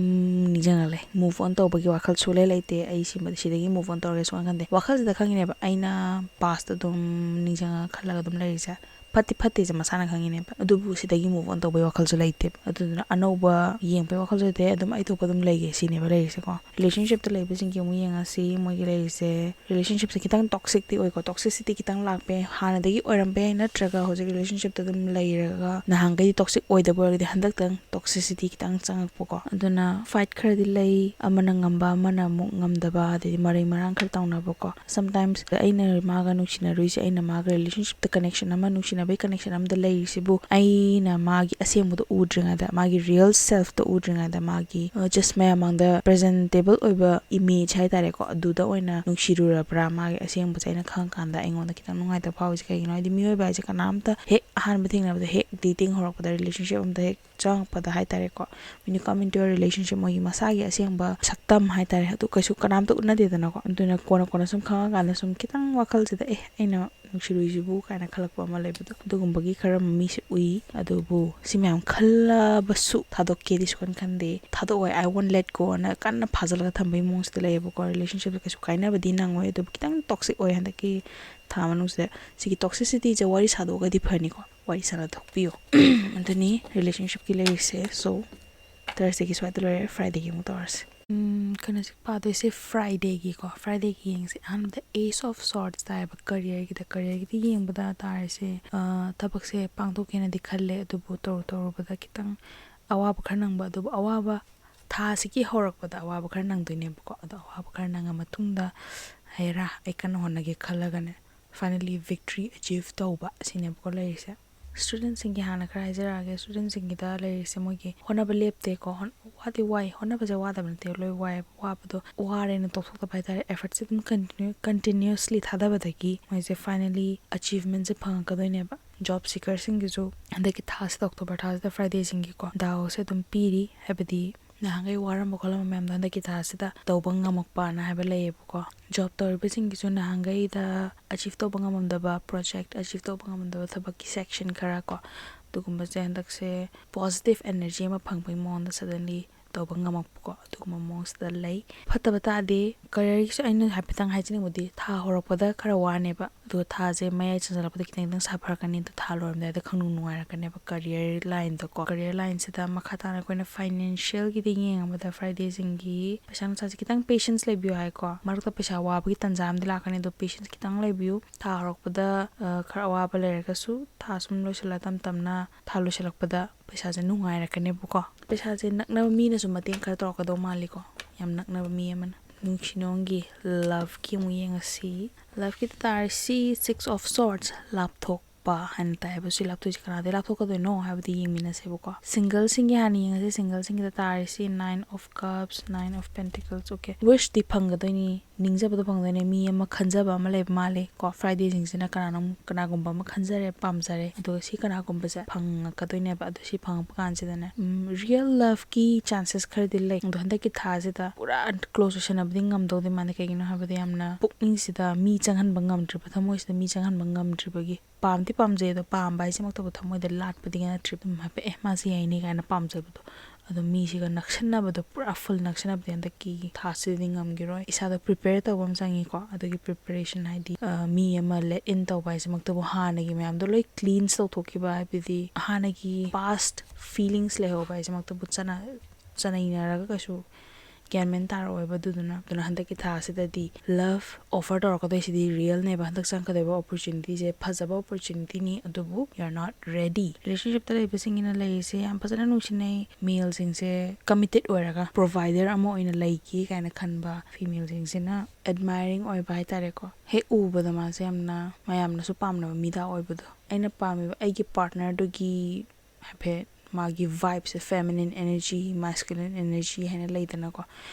ꯅꯤꯡꯁꯤꯡꯉ ꯂꯩ, ꯃꯨꯚ ꯑꯣꯟ ꯇꯧꯕꯒꯤ ꯋꯥꯈꯜ ꯁꯨꯡꯂꯩ ꯂꯩꯇꯦ꯫ ꯑꯩ ꯁꯤꯃ-, ꯁꯤꯗꯒꯤ ꯃꯨꯚ ꯑꯣꯟ ꯇꯧꯔꯒꯦ ꯁꯨꯡꯈꯟ ꯈꯟꯗꯦ꯫ ꯋꯥꯈꯜꯁꯤꯗ ꯈꯪꯉꯤꯅꯦꯕ ꯑꯩꯅ ꯄꯥꯁꯇ ꯑꯗꯨꯝ ꯅꯤꯡꯁꯤꯡꯉ ꯈꯜꯂꯒ ꯑꯗꯨꯝ ꯂꯩꯔꯤꯁꯦ꯫ ꯐꯠꯇꯤ ꯐꯠꯇꯦꯁꯦ ꯃꯁꯥꯅ ꯈꯪꯉꯤꯅꯦꯕ, ꯑꯗꯨꯕꯨ ꯁꯤꯗꯒꯤ ꯃꯨꯚ ꯑꯣꯟ ꯇꯧꯕꯒꯤ ꯋꯥꯈꯜꯁꯨ ꯂꯩꯇꯦꯕ꯫ ꯑꯗꯨꯗꯨꯅ ꯑꯅꯧꯕ ꯌꯦꯡꯕꯒꯤ ꯋꯥꯈꯜꯁꯨ ꯂꯩꯇꯦ, ꯑꯗꯨꯝ ꯑꯩ ꯊꯣꯛꯄ ꯑꯗꯨꯝ ꯂꯩꯒꯦ ꯁꯤꯅꯦꯕ ꯂꯩꯔꯤꯁꯦꯀꯣ꯫ ꯔꯤꯂꯦꯁꯟꯁꯤꯞꯇ ꯂꯩꯕꯁꯤꯡꯒꯤ ꯑꯃꯨꯛ ꯌꯦꯡꯉꯁꯤ꯫ ꯃꯣꯏꯒꯤ ꯂꯩꯔꯤꯁꯦ, ꯔꯤꯂꯦꯁꯟꯁꯤꯞꯁꯦ ꯈꯤꯇꯪ ꯇꯣꯛꯁꯤꯛꯇꯤ ꯑꯣꯏꯀꯣ, ꯇꯣꯛꯁꯤꯁꯤꯇꯤ ꯈꯤꯇꯪ ꯂꯥꯛꯄ ꯌꯥꯏ꯫ ꯍꯥꯟꯅꯗꯒꯤ ꯑꯣꯏꯔꯝꯕ ꯌꯥꯏ, ꯅꯠꯇ꯭ꯔꯒ ꯍꯧꯖꯤꯛ ꯔꯤꯂꯦꯁꯟꯁꯤꯞꯇ ꯑꯗꯨꯝ ꯂꯩꯔꯒ ꯅꯍꯥꯟꯈꯩꯗꯤ ꯇꯣꯛꯁꯤꯛ ꯑꯣꯏꯗꯕ ꯑꯣꯏꯔꯒꯗꯤ ꯍꯟꯗꯛꯇꯪ ꯇꯣꯛꯁꯤꯁꯤꯇꯤ ꯈꯤꯇꯪ ꯆꯪꯉꯛꯄꯀꯣ꯫ ꯑꯗꯨꯅ ꯐꯥꯏꯠ ꯈꯔꯗꯤ ꯂꯩ, ꯑꯃꯅ ꯉꯝꯕ ꯑꯃꯅ ꯑꯃꯨꯛ ꯉꯝꯗꯕ, ꯑꯗꯩꯗꯤ ꯃꯔꯩ ꯃꯔꯥꯡ ꯈꯔ ꯇꯧꯅꯕꯀꯣ꯫ Sometimes ꯑꯩꯅ ꯃꯥꯒ ꯅꯨꯡꯁꯤꯅꯔꯨꯏꯁꯦ, ꯑꯩꯅ ꯃꯥꯒ ꯔꯤꯂꯦꯁꯟꯁꯤꯞꯇ ꯀꯅꯦꯛꯁꯟ ꯑꯃ, ꯅꯨꯡꯁꯤꯅꯕ ꯕꯩ connection ꯑꯝꯗ ꯂꯩꯔꯤꯁꯤꯕꯨ, ꯑꯩꯅ ꯃꯥꯒꯤ ꯑꯁꯦꯡꯕꯗꯣ ꯎꯗ꯭ꯔꯤꯉꯩꯗ, ꯃꯥꯒꯤ real self ꯇꯣ ꯎꯗ꯭ꯔꯤꯉꯩꯗ, ꯃꯥꯒꯤ just ꯃꯌꯥꯝ ꯃꯥꯡꯗ presentable ꯑꯣꯏꯕ image ꯍꯥꯏꯇꯥꯔꯦꯀꯣ, ꯑꯗꯨꯗ ꯑꯣꯏꯅ ꯅꯨꯡꯁꯤꯔꯨꯔꯕ꯭ꯔꯥ? ꯃꯥꯒꯤ ꯑꯁꯦꯡꯕꯁꯦ ꯑꯩꯅ ꯈꯪꯉꯀꯥꯟꯗ ꯑꯩꯉꯣꯟꯗ ꯈꯤꯇꯪ ꯅꯨꯡꯉꯥꯏꯇꯕ ꯐꯥꯎꯔꯤꯁꯦ ꯀꯩꯒꯤꯅꯣ? ꯍꯥꯏꯗꯤ ꯃꯤꯑꯣꯏꯕ ꯍꯥꯏꯁꯦ ꯀꯅꯥꯝꯇ ꯍꯦꯛ ꯑꯍꯥꯟꯕ ꯊꯦꯡꯅꯕꯗ, ꯍꯦꯛ dating ꯍꯧꯔꯛꯄꯗ, relationship ꯑꯝꯗ ꯍꯦꯛ ꯆꯪꯉꯛꯄꯗ ꯍꯥꯏꯇꯥꯔꯦꯀꯣ, when you come into a relationship, ꯃꯣꯏꯒꯤ ꯃꯁꯥꯒꯤ ꯑꯁꯦꯡꯕ ꯁꯛꯇꯝ ꯍꯥꯏꯇꯥꯔꯦ, ꯑꯗꯨ ꯀꯩꯁꯨ ꯀꯅꯥꯝꯇ ꯎꯠꯅꯗꯦꯗꯅꯀꯣ꯫ ꯑꯗꯨꯅ ꯀꯣꯟꯅ ꯀꯣꯟꯅ ꯁꯨꯝ ꯈꯪꯉꯀꯥꯟꯗ ꯁꯨꯝ ꯈꯤꯇꯪ ꯋꯥꯈꯜꯁꯤꯗ, "ꯑꯦ, ꯑꯩꯅ ꯅꯨꯡꯁꯤꯔꯨꯏꯁꯤꯕꯨ?" ꯀꯥꯏꯅ ꯈꯜꯂꯛꯄ ꯑꯃ ꯂꯩꯕꯗꯣ, ꯑꯗꯨꯒꯨꯝꯕꯒꯤ ꯈꯔ ꯃꯤꯁꯦ ꯎꯏ꯫ ꯑꯗꯨꯕꯨ ꯁꯤ ꯃꯌꯥꯝ ꯈꯜꯂꯕꯁꯨ ꯊꯥꯗꯣꯛꯀꯦꯗꯤ ꯁꯨꯀꯟ ꯈꯟꯗꯦ꯫ "ꯊꯥꯗꯣꯛꯑꯣꯏ, I won't let go" ꯑꯅ ꯀꯟꯅ ꯐꯥꯖꯤꯜꯂꯒ ꯊꯝꯕꯒꯤ ꯃꯑꯣꯡꯁꯤꯗ ꯂꯩꯌꯦꯕꯀꯣ꯫ Relationship ꯇ ꯀꯩꯁꯨ ꯀꯥꯏꯅꯕꯗꯤ ꯅꯪꯉꯣꯏ, ꯑꯗꯨꯕꯨ ꯈꯤꯇꯪ toxic ꯑꯣꯏ ꯍꯟꯗꯛꯀꯤ ꯊꯥ ꯃꯅꯨꯡꯁꯤꯗ꯫ ꯁꯤꯒꯤ toxicity ꯁꯦ ꯋꯥꯔꯤ ꯁꯥꯗꯣꯛꯑꯒꯗꯤ ꯐꯅꯤꯀꯣ, ꯋꯥꯔꯤ ꯁꯥꯟꯅ ꯊꯣꯛꯄꯤꯌꯣ꯫ ꯑꯗꯨꯅꯤ relationship ꯀꯤ ꯂꯩꯔꯤꯁꯦ꯫ So, Thursday ꯒꯤ ꯁ꯭ꯋꯥꯏꯗ ꯂꯣꯏꯔꯦ, Friday ꯒꯤ ꯑꯃꯨꯛ ꯇꯧꯔꯁꯤ꯫ ꯎꯝ, ꯑꯩꯈꯣꯏꯅ ꯍꯧꯖꯤꯛ ꯄꯥꯗꯣꯏꯁꯦ Friday ꯒꯤꯀꯣ꯫ Friday ꯒꯤ ꯌꯦꯡꯁꯦ꯫ ꯑꯍꯥꯟꯕꯗ Ace of Swords ꯇꯥꯏꯌꯦꯕ, career ꯒꯤꯗ꯫ Career ꯒꯤꯗ ꯌꯦꯡꯕꯗ ꯇꯥꯔꯤꯁꯦ, ꯑ, ꯊꯕꯛꯁꯦ ꯄꯥꯡꯊꯣꯛꯀꯦꯅꯗꯤ ꯈꯜꯂꯦ, ꯑꯗꯨꯕꯨ ꯇꯧꯔꯨ ꯇꯧꯔꯨꯕꯗ ꯈꯤꯇꯪ ꯑꯋꯥꯕ ꯈꯔ ꯅꯪꯕ, ꯑꯗꯨꯕꯨ ꯑꯋꯥꯕ, ꯊꯥꯁꯤꯒꯤ ꯍꯧꯔꯛꯄꯗ ꯑꯋꯥꯕ ꯈꯔ ꯅꯪꯗꯣꯏꯅꯦꯕꯀꯣ꯫ ꯑꯗꯣ ꯑꯋꯥꯕ ꯈꯔ ꯅꯪꯉ ꯃꯇꯨꯡꯗ, "ꯍꯩꯔꯥ, ꯑꯩ ꯀꯟꯅ ꯍꯣꯠꯅꯒꯦ" ꯈꯜꯂꯒꯅꯦ, finally victory achieve ꯇꯧꯕ, ꯑꯁꯤꯅꯦꯕꯀꯣ ꯂꯩꯔꯤꯁꯦ꯫ Student ꯁꯤꯡꯒꯤ ꯍꯥꯟꯅ ꯈꯔ ꯍꯥꯏꯖꯔꯛꯑꯒꯦ꯫ Student ꯁꯤꯡꯒꯤꯗ ꯂꯩꯔꯤꯁꯦ, ꯃꯣꯏꯒꯤ ꯍꯣꯠꯅꯕ ꯂꯦꯞꯇꯦꯀꯣ꯫ ꯍꯣꯠ-, ꯋꯥꯗꯤ ꯋꯥꯏ, ꯍꯣꯠꯅꯕꯁꯦ ꯋꯥꯗꯕ ꯅꯠꯇꯦ, ꯂꯣꯏ ꯋꯥꯏ꯫ ꯋꯥꯕꯗꯣ, ꯋꯥꯔꯦꯅ ꯇꯣꯛꯊꯣꯛꯇꯕ ꯍꯥꯏꯇꯥꯔꯦ, effort ꯁꯦ ꯑꯗꯨꯝ continue, continuously ꯊꯥꯗꯕꯗꯒꯤ ꯃꯣꯏꯁꯦ finally achievement ꯁꯦ ꯐꯪꯉꯛꯀꯗꯣꯏꯅꯦꯕ꯫ Job seeker ꯁꯤꯡꯒꯤꯁꯨ ꯍꯟꯗꯛꯀꯤ ꯊꯥꯁꯤꯗ, October ꯊꯥꯁꯤꯗ, Friday ꯁꯤꯡꯒꯤꯀꯣ, ꯗꯥꯎꯁꯦ ꯑꯗꯨꯝ ꯄꯤꯔꯤ, ꯍꯥꯏꯕꯗꯤ ꯅꯍꯥꯟꯈꯩ ꯋꯥꯔꯝꯕ ꯈꯣꯠꯂꯝꯕ ꯃꯌꯥꯝꯗꯣ ꯍꯟꯗꯛꯀꯤ ꯊꯥꯁꯤꯗ ꯇꯧꯕ ꯉꯝꯃꯛꯄꯅ ꯍꯥꯏꯕ ꯂꯩꯌꯦꯕꯀꯣ꯫ Job ꯇꯧꯔꯤꯕꯁꯤꯡꯒꯤꯁꯨ ꯅꯍꯥꯟꯈꯩꯗ achieve ꯇꯧꯕ ꯉꯝꯃꯝꯗꯕ project, achieve ꯇꯧꯕ ꯉꯝꯃꯝꯗꯕ ꯊꯕꯛꯀꯤ section ꯈꯔ ꯀꯣ, ꯑꯗꯨꯒꯨꯝꯕꯁꯦ ꯍꯟꯗꯛꯁꯦ positive energy ꯑꯃ ꯐꯪꯕꯒꯤ ꯃꯑꯣꯡꯗ suddenly ꯇꯧꯕ ꯉꯝꯃꯛꯄꯀꯣ, ꯑꯗꯨꯒꯨꯝꯕ ꯃꯑꯣꯡꯁꯤꯗ ꯂꯩ꯫ ꯐꯠꯇꯕ ꯇꯥꯗꯦ꯫ Career ꯒꯤꯁꯨ ꯑꯩꯅ ꯍꯥꯏꯐꯦꯠꯇꯪ ꯍꯥꯏꯖꯅꯤꯡꯕꯗꯤ, ꯊꯥ ꯍꯧꯔꯛꯄꯗ ꯈꯔ ꯋꯥꯅꯦꯕ, ꯑꯗꯨꯒ ꯊꯥꯁꯦ ꯃꯌꯥꯏ ꯆꯟꯁꯤꯜꯂꯛꯄꯗ ꯈꯤꯇꯪ ꯈꯤꯇꯪ ꯁꯥꯐꯔꯛꯀꯅꯤ, ꯑꯗꯣ ꯊꯥ ꯂꯣꯏꯔꯝꯗꯥꯏꯗ ꯈꯪꯅꯨꯡ ꯅꯨꯡꯉꯥꯏꯔꯛꯀꯅꯦꯕ career line ꯗꯀꯣ꯫ Career line ꯁꯤꯗ ꯃꯈꯥ ꯇꯥꯅ ꯑꯩꯈꯣꯏꯅ financial ꯒꯤꯗꯤ ꯌꯦꯡꯉꯕꯗ, Friday ꯁꯤꯡꯒꯤ ꯄꯩꯁꯥ ꯅꯨꯡꯁꯥꯁꯦ ꯈꯤꯇꯪ patience ꯂꯩꯕꯤꯌꯨ ꯍꯥꯏꯀꯣ꯫ ꯃꯔꯛꯇ ꯄꯩꯁꯥ ꯋꯥꯕꯒꯤ ꯇꯟꯖꯥ ꯑꯃꯗꯤ ꯂꯥꯛꯀꯅꯤ, ꯑꯗꯣ patience ꯈꯤꯇꯪ ꯂꯩꯕꯤꯌꯨ꯫ ꯊꯥ ꯍꯧꯔꯛꯄꯗ, ꯑ, ꯈꯔ ꯑꯋꯥꯕ ꯂꯩꯔꯒꯁꯨ, ꯊꯥ ꯁꯨꯝ ꯂꯣꯏꯁꯤꯜꯂ ꯇꯞ ꯇꯞꯅ ꯊꯥ ꯂꯣꯏꯁꯤꯜꯂꯛꯄꯗ ꯄꯩꯁꯥꯁꯦ ꯅꯨꯡꯉꯥꯏꯔꯛꯀꯅꯦꯕꯀꯣ꯫ ꯄꯩꯁꯥꯁꯦ ꯅꯛꯅꯕ ꯃꯤꯅꯁꯨ ꯃꯇꯦꯡ ꯈꯔ ꯇꯧꯔꯛꯀꯗꯧ ꯃꯥꯜꯂꯤꯀꯣ, ꯌꯥꯝ ꯅꯛꯅꯕ ꯃꯤ ꯑꯃꯅ꯫ ꯅꯨꯡꯁꯤ ꯅꯨꯡꯒꯤ love ꯀꯤ ꯑꯃꯨꯛ ꯌꯦꯡꯉꯁꯤ꯫ Love ꯀꯤꯗ ꯇꯥꯔꯁꯤ, Six of Swords, ꯂꯥꯞꯊꯣꯛ ꯂꯥꯞꯊꯣꯛꯄ ꯍꯥꯏꯅ ꯇꯥꯏꯌꯦꯕ꯫ ꯁꯤ ꯂꯥꯞꯊꯣꯛꯏꯁꯦ ꯀꯅꯥꯗꯩ ꯂꯥꯞꯊꯣꯛꯀꯗꯣꯏꯅꯣ ꯍꯥꯏꯕꯗꯤ ꯌꯦꯡꯃꯤꯟꯅꯁꯦꯕꯀꯣ꯫ ꯁꯤꯡꯒꯜꯁꯤꯡꯒꯤ ꯍꯥꯟꯅ ꯌꯦꯡꯉꯁꯦ꯫ ꯁꯤꯡꯒꯜꯁꯤꯡꯒꯤꯗ ꯇꯥꯔꯤꯁꯤ Nine of Cups, Nine of Pentacles꯫ Okay, wishꯇꯤ ꯐꯪꯒꯗꯣꯏꯅꯤ, ꯅꯤꯡꯖꯕꯗꯣ ꯐꯪꯗꯣꯏꯅꯦ꯫ ꯃꯤ ꯑꯃ ꯈꯟꯖꯕ ꯑꯃ ꯂꯩꯕ ꯃꯥꯜꯂꯦ ꯀꯣ꯫ Fridayꯁꯤꯡꯁꯤꯅ ꯀꯅꯥꯅꯣꯝ ꯀꯅꯥꯒꯨꯝꯕ ꯑꯃ ꯈꯟꯖꯔꯦ, ꯄꯥꯝꯖꯔꯦ, ꯑꯗꯨꯒ ꯁꯤ ꯀꯅꯥꯒꯨꯝꯕꯁꯦ ꯐꯪꯉꯛꯀꯗꯣꯏꯅꯦꯕ꯫ ꯑꯗꯣ ꯁꯤ ꯐꯪꯉꯛꯄ ꯀꯥꯟꯁꯤꯗꯅꯦ, ꯎꯝ, real loveꯀꯤ chances ꯈꯔꯗꯤ ꯂꯩ꯫ ꯑꯗꯣ ꯍꯟꯗꯛꯀꯤ ꯊꯥꯁꯤꯗ ꯄꯨꯔꯥ close ꯑꯣꯏꯁꯟꯅꯕꯗꯤ ꯉꯝꯗꯧꯗꯤ ꯃꯥꯟꯗꯦ꯫ ꯀꯩꯒꯤꯅꯣ ꯍꯥꯏꯕꯗ ꯌꯥꯝꯅ ꯄꯨꯛꯅꯤꯡꯁꯤꯗ ꯃꯤ ꯆꯪꯍꯟꯕ ꯉꯝꯗ꯭ꯔꯤꯕ, ꯊꯃꯣꯏꯁꯤꯗ ꯃꯤ ꯆꯪꯍꯟꯕ ꯉꯝꯗ꯭ꯔꯤꯕꯒꯤ, ꯄꯥꯝꯗꯤ ꯄꯥꯝꯖꯩ, ꯑꯗꯣ ꯄꯥꯝꯕ ꯍꯥꯏꯁꯤꯃꯛꯇꯕꯨ ꯊꯃꯣꯏꯗ ꯂꯥꯠꯄꯗꯤ ꯅꯠꯇ꯭ꯔꯤꯕ꯫ ꯑꯗꯨꯝ ꯍꯥꯏꯐꯦꯠ "ꯑꯦ, ꯃꯥꯁꯦ ꯌꯥꯏꯅꯦ" ꯀꯥꯏꯅ ꯄꯥꯝꯖꯕꯗꯣ꯫ ꯑꯗꯣ ꯃꯤꯁꯤꯒ ꯅꯛꯁꯟꯅꯕꯗꯣ, ꯄꯨꯔꯥ full ꯅꯛꯁꯟꯅꯕꯗꯤ ꯍꯟꯗꯛꯀꯤ ꯊꯥꯁꯤꯗꯗꯤ ꯉꯝꯈꯤꯔꯣꯏ꯫ ꯏꯁꯥꯗ prepare ꯇꯧꯕ ꯑꯃ ꯆꯪꯉꯤꯀꯣ꯫ ꯑꯗꯨꯒꯤ preparation ꯍꯥꯏꯗꯤ, ꯑ, ꯃꯤ ꯑꯃ let in ꯇꯧꯕ ꯍꯥꯏꯁꯤꯃꯛꯇꯕꯨ ꯍꯥꯟꯅꯒꯤ ꯃꯌꯥꯝꯗꯣ ꯂꯣꯏ cleanse ꯇꯧꯊꯣꯛꯈꯤꯕ, ꯍꯥꯏꯕꯗꯤ ꯍꯥꯟꯅꯒꯤ past feelings ꯂꯩꯍꯧꯕ ꯍꯥꯏꯁꯤꯃꯛꯇꯕꯨ ꯆꯠꯅ ꯆꯅꯩꯅꯔꯒ ꯀꯩꯁꯨ ꯒ꯭ꯌꯥꯟ ꯃꯦꯟ ꯇꯥꯔꯛꯑꯣꯏꯕ꯫ ꯑꯗꯨꯗꯨꯅ, ꯑꯗꯨꯅ ꯍꯟꯗꯛꯀꯤ ꯊꯥꯁꯤꯗꯗꯤ love offer ꯇꯧꯔꯛꯀꯗꯣꯏꯁꯤꯗꯤ realꯅꯦꯕ꯫ ꯍꯟꯗꯛ ꯆꯪꯉꯛꯀꯗꯣꯏꯕ opportunityꯁꯦ ꯐꯖꯕ opportunityꯅꯤ, ꯑꯗꯨꯕꯨ you are not ready꯫ Relationshipꯇ ꯂꯩꯕꯁꯤꯡꯒꯤꯅ ꯂꯩꯔꯤꯁꯦ ꯌꯥꯝ ꯐꯖꯅ ꯅꯨꯡꯁꯤꯅꯩ꯫ Maleꯁꯤꯡꯁꯦ committed ꯑꯣꯏꯔꯒ provider ꯑꯃ ꯑꯣꯏꯅ ꯂꯩꯒꯦ ꯀꯥꯏꯅ ꯈꯟꯕ, femaleꯁꯤꯡꯁꯤꯅ admiring ꯑꯣꯏꯕ ꯍꯥꯏꯇꯥꯔꯦꯀꯣ꯫ ꯍꯦꯛ ꯎꯕꯗ ꯃꯥꯁꯦ ꯌꯥꯝꯅ ꯃꯌꯥꯝꯅꯁꯨ ꯄꯥꯝꯅꯕ ꯃꯤꯗ ꯑꯣꯏꯕꯗꯣ꯫ ꯑꯩꯅ ꯄꯥꯝꯃꯤꯕ ꯑꯩꯒꯤ partnerꯗꯨꯒꯤ ꯍꯥꯏꯐꯦꯠ ꯃꯥꯒꯤ vibeꯁꯦ, feminine energy, masculine energy ꯍꯥꯏꯅ ꯂꯩꯗꯅꯀꯣ,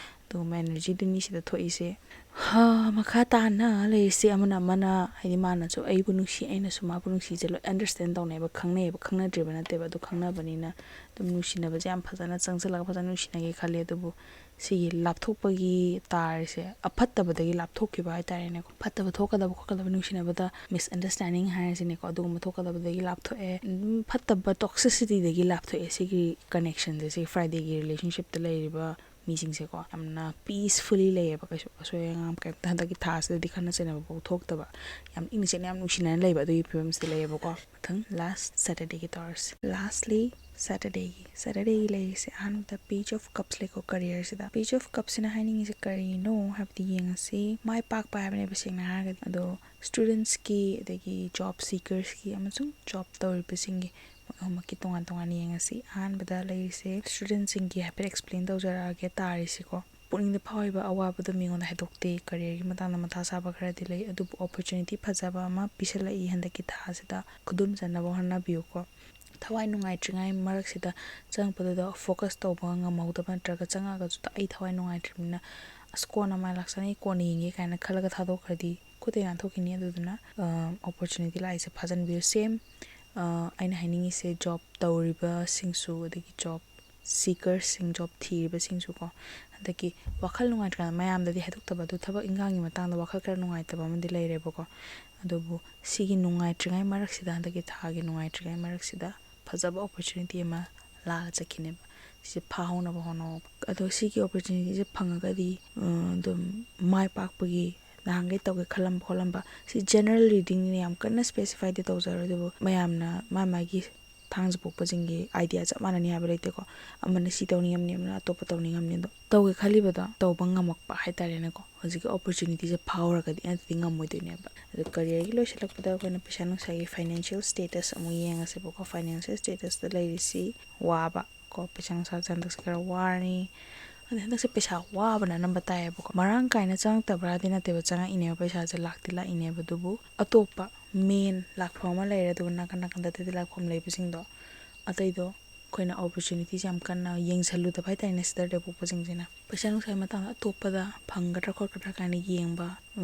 ꯑꯗꯨꯒꯨꯝꯕ energyꯗꯨꯅꯤ ꯁꯤꯗ ꯊꯣꯛꯏꯁꯦ꯫ ꯍꯥ, ꯃꯈꯥ ꯇꯥꯅ ꯂꯩꯔꯤꯁꯦ ꯑꯃꯅ ꯑꯃꯅ, ꯍꯥꯏꯗꯤ ꯃꯥꯅꯁꯨ ꯑꯩꯕꯨ ꯅꯨꯡꯁꯤ, ꯑꯩꯅꯁꯨ ꯃꯥꯕꯨ ꯅꯨꯡꯁꯤꯁꯦ ꯂꯣꯏ understand ꯇꯧꯅꯩꯑꯕ, ꯈꯪꯅꯩꯑꯕ, ꯈꯪꯅꯗ꯭ꯔꯤꯕ ꯅꯠꯇꯦꯕ꯫ ꯑꯗꯨ ꯈꯪꯅꯕꯅꯤꯅ ꯑꯗꯨꯝ ꯅꯨꯡꯁꯤꯅꯕꯁꯦ ꯌꯥꯝ ꯐꯖꯅ ꯆꯪꯁꯤꯜꯂꯒ ꯐꯖꯅ ꯅꯨꯡꯁꯤꯅꯒꯦ ꯈꯜꯂꯦ꯫ ꯑꯗꯨꯕꯨ ꯁꯤꯒꯤ ꯂꯥꯞꯊꯣꯛꯄꯒꯤ ꯇꯥꯔꯤꯁꯦ ꯑꯐꯠꯇꯕꯗꯒꯤ ꯂꯥꯞꯊꯣꯛꯈꯤꯕ ꯍꯥꯏꯇꯥꯔꯦꯅꯦꯀꯣ꯫ ꯐꯠꯇꯕ ꯊꯣꯛꯀꯗꯕ ꯈꯣꯠꯀꯗꯕ ꯅꯨꯡꯁꯤꯅꯕꯗ misunderstanding ꯍꯥꯏꯔꯁꯤꯅꯦꯀꯣ, ꯑꯗꯨꯒꯨꯝꯕ ꯊꯣꯛꯀꯗꯕꯗꯒꯤ ꯂꯥꯞꯊꯣꯛꯑꯦ꯫ ꯑꯗꯨꯝ ꯐꯠꯇꯕ toxicityꯗꯒꯤ ꯂꯥꯞꯊꯣꯛꯑꯦ ꯁꯤꯒꯤ connectionꯁꯦ, ꯁꯤ Fridayꯒꯤ relationshipꯇ ꯂꯩꯔꯤꯕ ꯃꯤꯁꯤꯡꯁꯦꯀꯣ꯫ ꯌꯥꯝꯅ peacefully ꯂꯩꯌꯦꯕ, ꯀꯩꯁꯨ ꯑꯁꯣꯏ ꯑꯉꯥꯝ ꯀꯩꯝꯇ ꯍꯟꯗꯛꯀꯤ ꯊꯥꯁꯤꯗꯗꯤ ꯈꯠꯅ ꯆꯩꯅꯕ ꯐꯥꯎ ꯊꯣꯛꯇꯕ, ꯌꯥꯝ ꯏꯪꯅ ꯆꯤꯛꯅ ꯌꯥꯝ ꯅꯨꯡꯁꯤꯅꯅ ꯂꯩꯕ ꯑꯗꯨꯒꯤ ꯐꯤꯕꯝꯁꯤꯗ ꯂꯩꯌꯦꯕꯀꯣ꯫ ꯃꯊꯪ last Saturdayꯒꯤ ꯇꯧꯔꯁꯤ꯫ Lastly, Saturdayꯒꯤ, Saturdayꯒꯤ ꯂꯩꯔꯤꯁꯦ ꯑꯍꯥꯟꯕꯗ Page of Cups ꯂꯩꯀꯣ, careerꯁꯤꯗ꯫ Page of Cupꯁꯤꯅ ꯍꯥꯏꯅꯤꯡꯉꯤꯁꯦ ꯀꯔꯤꯅꯣ ꯍꯥꯏꯕꯗꯤ ꯌꯦꯡꯉꯁꯤ꯫ ꯃꯥꯏ ꯄꯥꯛꯄ ꯍꯥꯏꯕꯅꯦꯕ ꯁꯦꯡꯅ ꯍꯥꯏꯔꯒꯗꯤ꯫ ꯑꯗꯣ studentsꯀꯤ, ꯑꯗꯒꯤ job seekersꯀꯤ ꯑꯃꯁꯨꯡ job ꯇꯧꯔꯤꯕꯁꯤꯡꯒꯤ ꯃꯣꯏ ꯑꯍꯨꯝꯃꯛꯀꯤ ꯇꯣꯉꯥꯟ ꯇꯣꯉꯥꯟꯅ ꯌꯦꯡꯉꯁꯤ꯫ ꯑꯍꯥꯟꯕꯗ ꯂꯩꯔꯤꯁꯦ studentꯁꯤꯡꯒꯤ ꯍꯥꯏꯐꯦꯠ explain ꯇꯧꯖꯔꯛꯑꯒꯦ ꯇꯥꯔꯤꯁꯤꯀꯣ꯫ ꯄꯨꯛꯅꯤꯡꯗ ꯐꯥꯎꯔꯤꯕ ꯑꯋꯥꯕꯗꯣ ꯃꯤꯉꯣꯟꯗ ꯍꯥꯏꯗꯣꯛꯇꯦ꯫ ꯀꯔꯤꯌꯔꯒꯤ ꯃꯇꯥꯡꯗ ꯃꯊꯥ ꯁꯥꯕ ꯈꯔꯗꯤ ꯂꯩ, ꯑꯗꯨꯕꯨ ꯑꯣꯄꯣꯔꯆꯨꯅꯤꯇꯤ ꯐꯖꯕ ꯑꯃ ꯄꯤꯁꯜꯂꯛꯏ ꯍꯟꯗꯛꯀꯤ ꯊꯥꯁꯤꯗ꯫ ꯈꯨꯗꯨꯝ ꯆꯟꯅꯕ ꯍꯣꯠꯅꯕꯤꯌꯨꯀꯣ꯫ ꯊꯋꯥꯏ ꯅꯨꯡꯉꯥꯏꯇ꯭ꯔꯤꯉꯩ ꯃꯔꯛꯁꯤꯗ ꯆꯪꯉꯛꯄꯗꯨꯗ ꯐꯣꯀꯁ ꯇꯧꯕ ꯉꯝꯍꯧꯗꯕ, ꯅꯠꯇ꯭ꯔꯒ ꯆꯪꯉꯛꯑꯒꯁꯨ ꯑꯩ ꯊꯋꯥꯏ ꯅꯨꯡꯉꯥꯏꯇ꯭ꯔꯤꯕꯅꯤꯅ ꯑꯁ ꯀꯣꯟꯅ ꯃꯥꯏ ꯂꯥꯛꯆꯅꯤ, ꯀꯣꯟꯅ ꯌꯦꯡꯒꯦ ꯀꯥꯏꯅ ꯈꯜꯂꯒ ꯊꯥꯗꯣꯛꯈ꯭ꯔꯗꯤ ꯈꯨꯠꯇ ꯅꯥꯟꯊꯣꯛꯈꯤꯅꯤ꯫ ꯑꯗꯨꯗꯨꯅ ꯑꯣꯄꯣꯔꯆꯨꯅꯤꯇꯤ ꯂꯥꯛꯏꯁꯦ ꯐꯥꯖꯤꯟꯕꯤꯌꯨ꯫ ꯁꯦꯝ ꯑꯩꯅ ꯍꯥꯏꯅꯤꯡꯉꯤꯁꯦ ꯖꯣꯕ ꯇꯧꯔꯤꯕꯁꯤꯡꯁꯨ, ꯑꯗꯒꯤ ꯖꯣꯕ ꯁꯤꯀꯔꯁꯤꯡ, ꯖꯣꯕ ꯊꯤꯔꯤꯕꯁꯤꯡꯁꯨꯀꯣ, ꯍꯟꯗꯛꯀꯤ ꯋꯥꯈꯜ ꯅꯨꯡꯉꯥꯏꯇ꯭ꯔꯀꯥꯟꯗ ꯃꯌꯥꯝꯗꯗꯤ ꯍꯥꯏꯗꯣꯛꯇꯕ, ꯑꯗꯨ ꯊꯕꯛ ꯏꯟꯈꯥꯡꯒꯤ ꯃꯇꯥꯡꯗ ꯋꯥꯈꯜ ꯈꯔ ꯅꯨꯡꯉꯥꯏꯇꯕ ꯑꯃꯗꯤ ꯂꯩꯔꯦꯕꯀꯣ꯫ ꯑꯗꯨꯕꯨ ꯁꯤꯒꯤ ꯅꯨꯡꯉꯥꯏꯇ꯭ꯔꯤꯉꯩ ꯃꯔꯛꯁꯤꯗ, ꯍꯟꯗꯛꯀꯤ ꯊꯥꯒꯤ ꯅꯨꯡꯉꯥꯏꯇ꯭ꯔꯤꯉꯩ ꯃꯔꯛꯁꯤꯗ ꯐꯖꯕ ꯑꯣꯄꯣꯔꯆꯨꯅꯤꯇꯤ ꯑꯃ ꯂꯥꯛꯑ ꯆꯠꯈꯤꯅꯦꯕ꯫ ꯁꯤꯁꯦ ꯐꯥꯍꯧꯅꯕ ꯍꯣꯠꯅꯧ꯫ ꯑꯗꯣ ꯁꯤꯒꯤ ꯑꯣꯄꯣꯔꯆꯨꯅꯤꯇꯤꯁꯦ ꯐꯪꯉꯒꯗꯤ, ꯑ, ꯑꯗꯨꯝ ꯃꯥꯏ ꯄꯥꯛꯄꯒꯤ ꯅꯍꯥꯟꯈꯩ ꯇꯧꯒꯦ ꯈꯜꯂꯝꯕ ꯈꯣꯠꯂꯝꯕ, ꯁꯤ ꯖꯦꯅꯔꯦꯜ ꯔꯤꯗꯤꯡꯅꯤꯅ ꯌꯥꯝ ꯀꯟꯅ ꯁ꯭ꯄꯦꯁꯤꯐꯥꯏꯗꯤ ꯇꯧꯖꯔꯣꯏ, ꯑꯗꯨꯕꯨ ꯃꯌꯥꯝꯅ ꯃꯥꯏ ꯃꯥꯒꯤ ꯊꯥꯡꯖ ꯄꯣꯛꯄꯁꯤꯡꯒꯤ ꯑꯥꯏꯗꯤꯌꯥ ꯆꯞ ꯃꯥꯟꯅꯅꯤ ꯍꯥꯏꯕ ꯂꯩꯇꯦꯀꯣ꯫ ꯑꯃꯅ ꯁꯤ ꯇꯧꯅꯤꯡꯉꯝꯅꯤ, ꯑꯃꯅ ꯑꯇꯣꯞꯄ ꯇꯧꯅꯤꯡꯉꯝꯅꯤ꯫ ꯑꯗꯣ ꯇꯧꯒꯦ ꯈꯜꯂꯤꯕꯗꯣ ꯇꯧꯕ ꯉꯝꯃꯛꯄ ꯍꯥꯏꯇꯥꯔꯦꯅꯦꯀꯣ, ꯍꯧꯖꯤꯛꯀꯤ ꯑꯣꯄꯣꯔꯆꯨꯅꯤꯇꯤꯁꯦ ꯐꯥꯎꯔꯒꯗꯤ, ꯅꯠꯇ꯭ꯔꯗꯤ ꯉꯝꯃꯣꯏꯗꯣꯏꯅꯦꯕ꯫ ꯑꯗꯣ ꯀꯔꯤꯌꯔꯒꯤ ꯂꯣꯏꯁꯤꯜꯂꯛꯄꯗ ꯑꯩꯈꯣꯏꯅ ꯄꯩꯁꯥ ꯅꯨꯡꯁꯥꯒꯤ ꯐꯥꯏꯅꯥꯟꯁꯤꯌꯦꯜ ꯁ꯭ꯇꯦꯇꯁ ꯑꯃꯨꯛ ꯌꯦꯡꯉꯁꯦꯕꯀꯣ꯫ ꯐꯥꯏꯅꯥꯟꯁꯤꯌꯦꯜ ꯁ꯭ꯇꯦꯇꯁꯇ ꯂꯩꯔꯤꯁꯤ ꯋꯥꯕ ꯀꯣ, ꯄꯩꯁꯥ ꯅꯨꯡꯁꯥꯁꯦ ꯍꯟꯗꯛꯁꯦ ꯈꯔ ꯋꯥꯔꯅꯤ꯫ ꯑꯗꯩ ꯍꯟꯗꯛꯁꯦ ꯄꯩꯁꯥ ꯋꯥꯕꯅ ꯑꯅꯝꯕ ꯇꯥꯏꯌꯦꯕꯀꯣ꯫ ꯃꯔꯥꯡ ꯀꯥꯏꯅ ꯆꯪꯉꯛꯇꯕ꯭ꯔꯥꯗꯤ ꯅꯠꯇꯦꯕ, ꯆꯪꯉꯛꯏꯅꯦꯕ, ꯄꯩꯁꯥꯁꯦ ꯂꯥꯛꯇꯤ ꯂꯥꯛꯏꯅꯦꯕ꯫ ꯑꯗꯨꯕꯨ ꯑꯇꯣꯞꯄ ꯃꯦꯟ ꯂꯥꯛꯐꯝ ꯑꯃ ꯂꯩꯔꯦ, ꯑꯗꯨꯒ ꯅꯥꯀꯟ ꯅꯥꯀꯟꯗ ꯑꯇꯩ ꯂꯥꯛꯐꯝ ꯂꯩꯕꯁꯤꯡꯗꯣ, ꯑꯇꯩꯗꯣ ꯑꯩꯈꯣꯏꯅ ꯑꯣꯄꯣꯔꯆꯨꯅꯤꯇꯤꯁꯦ ꯌꯥꯝ ꯀꯟꯅ ꯌꯦꯡꯁꯜꯂꯨꯗꯕ ꯍꯥꯏꯇꯥꯔꯦꯅꯦ, ꯁꯦꯇꯔꯗꯦ ꯄꯣꯛꯄꯁꯤꯡꯁꯤꯅ꯫ ꯄꯩꯁꯥ ꯅꯨꯡꯁꯥꯒꯤ ꯃꯇꯥꯡꯗ ꯑꯇꯣꯞꯄꯗ ꯐꯪꯒꯗ꯭ꯔꯥ ꯈꯣꯠꯀꯗ꯭ꯔꯥ ꯀꯥꯏꯅ ꯌꯦꯡꯕ,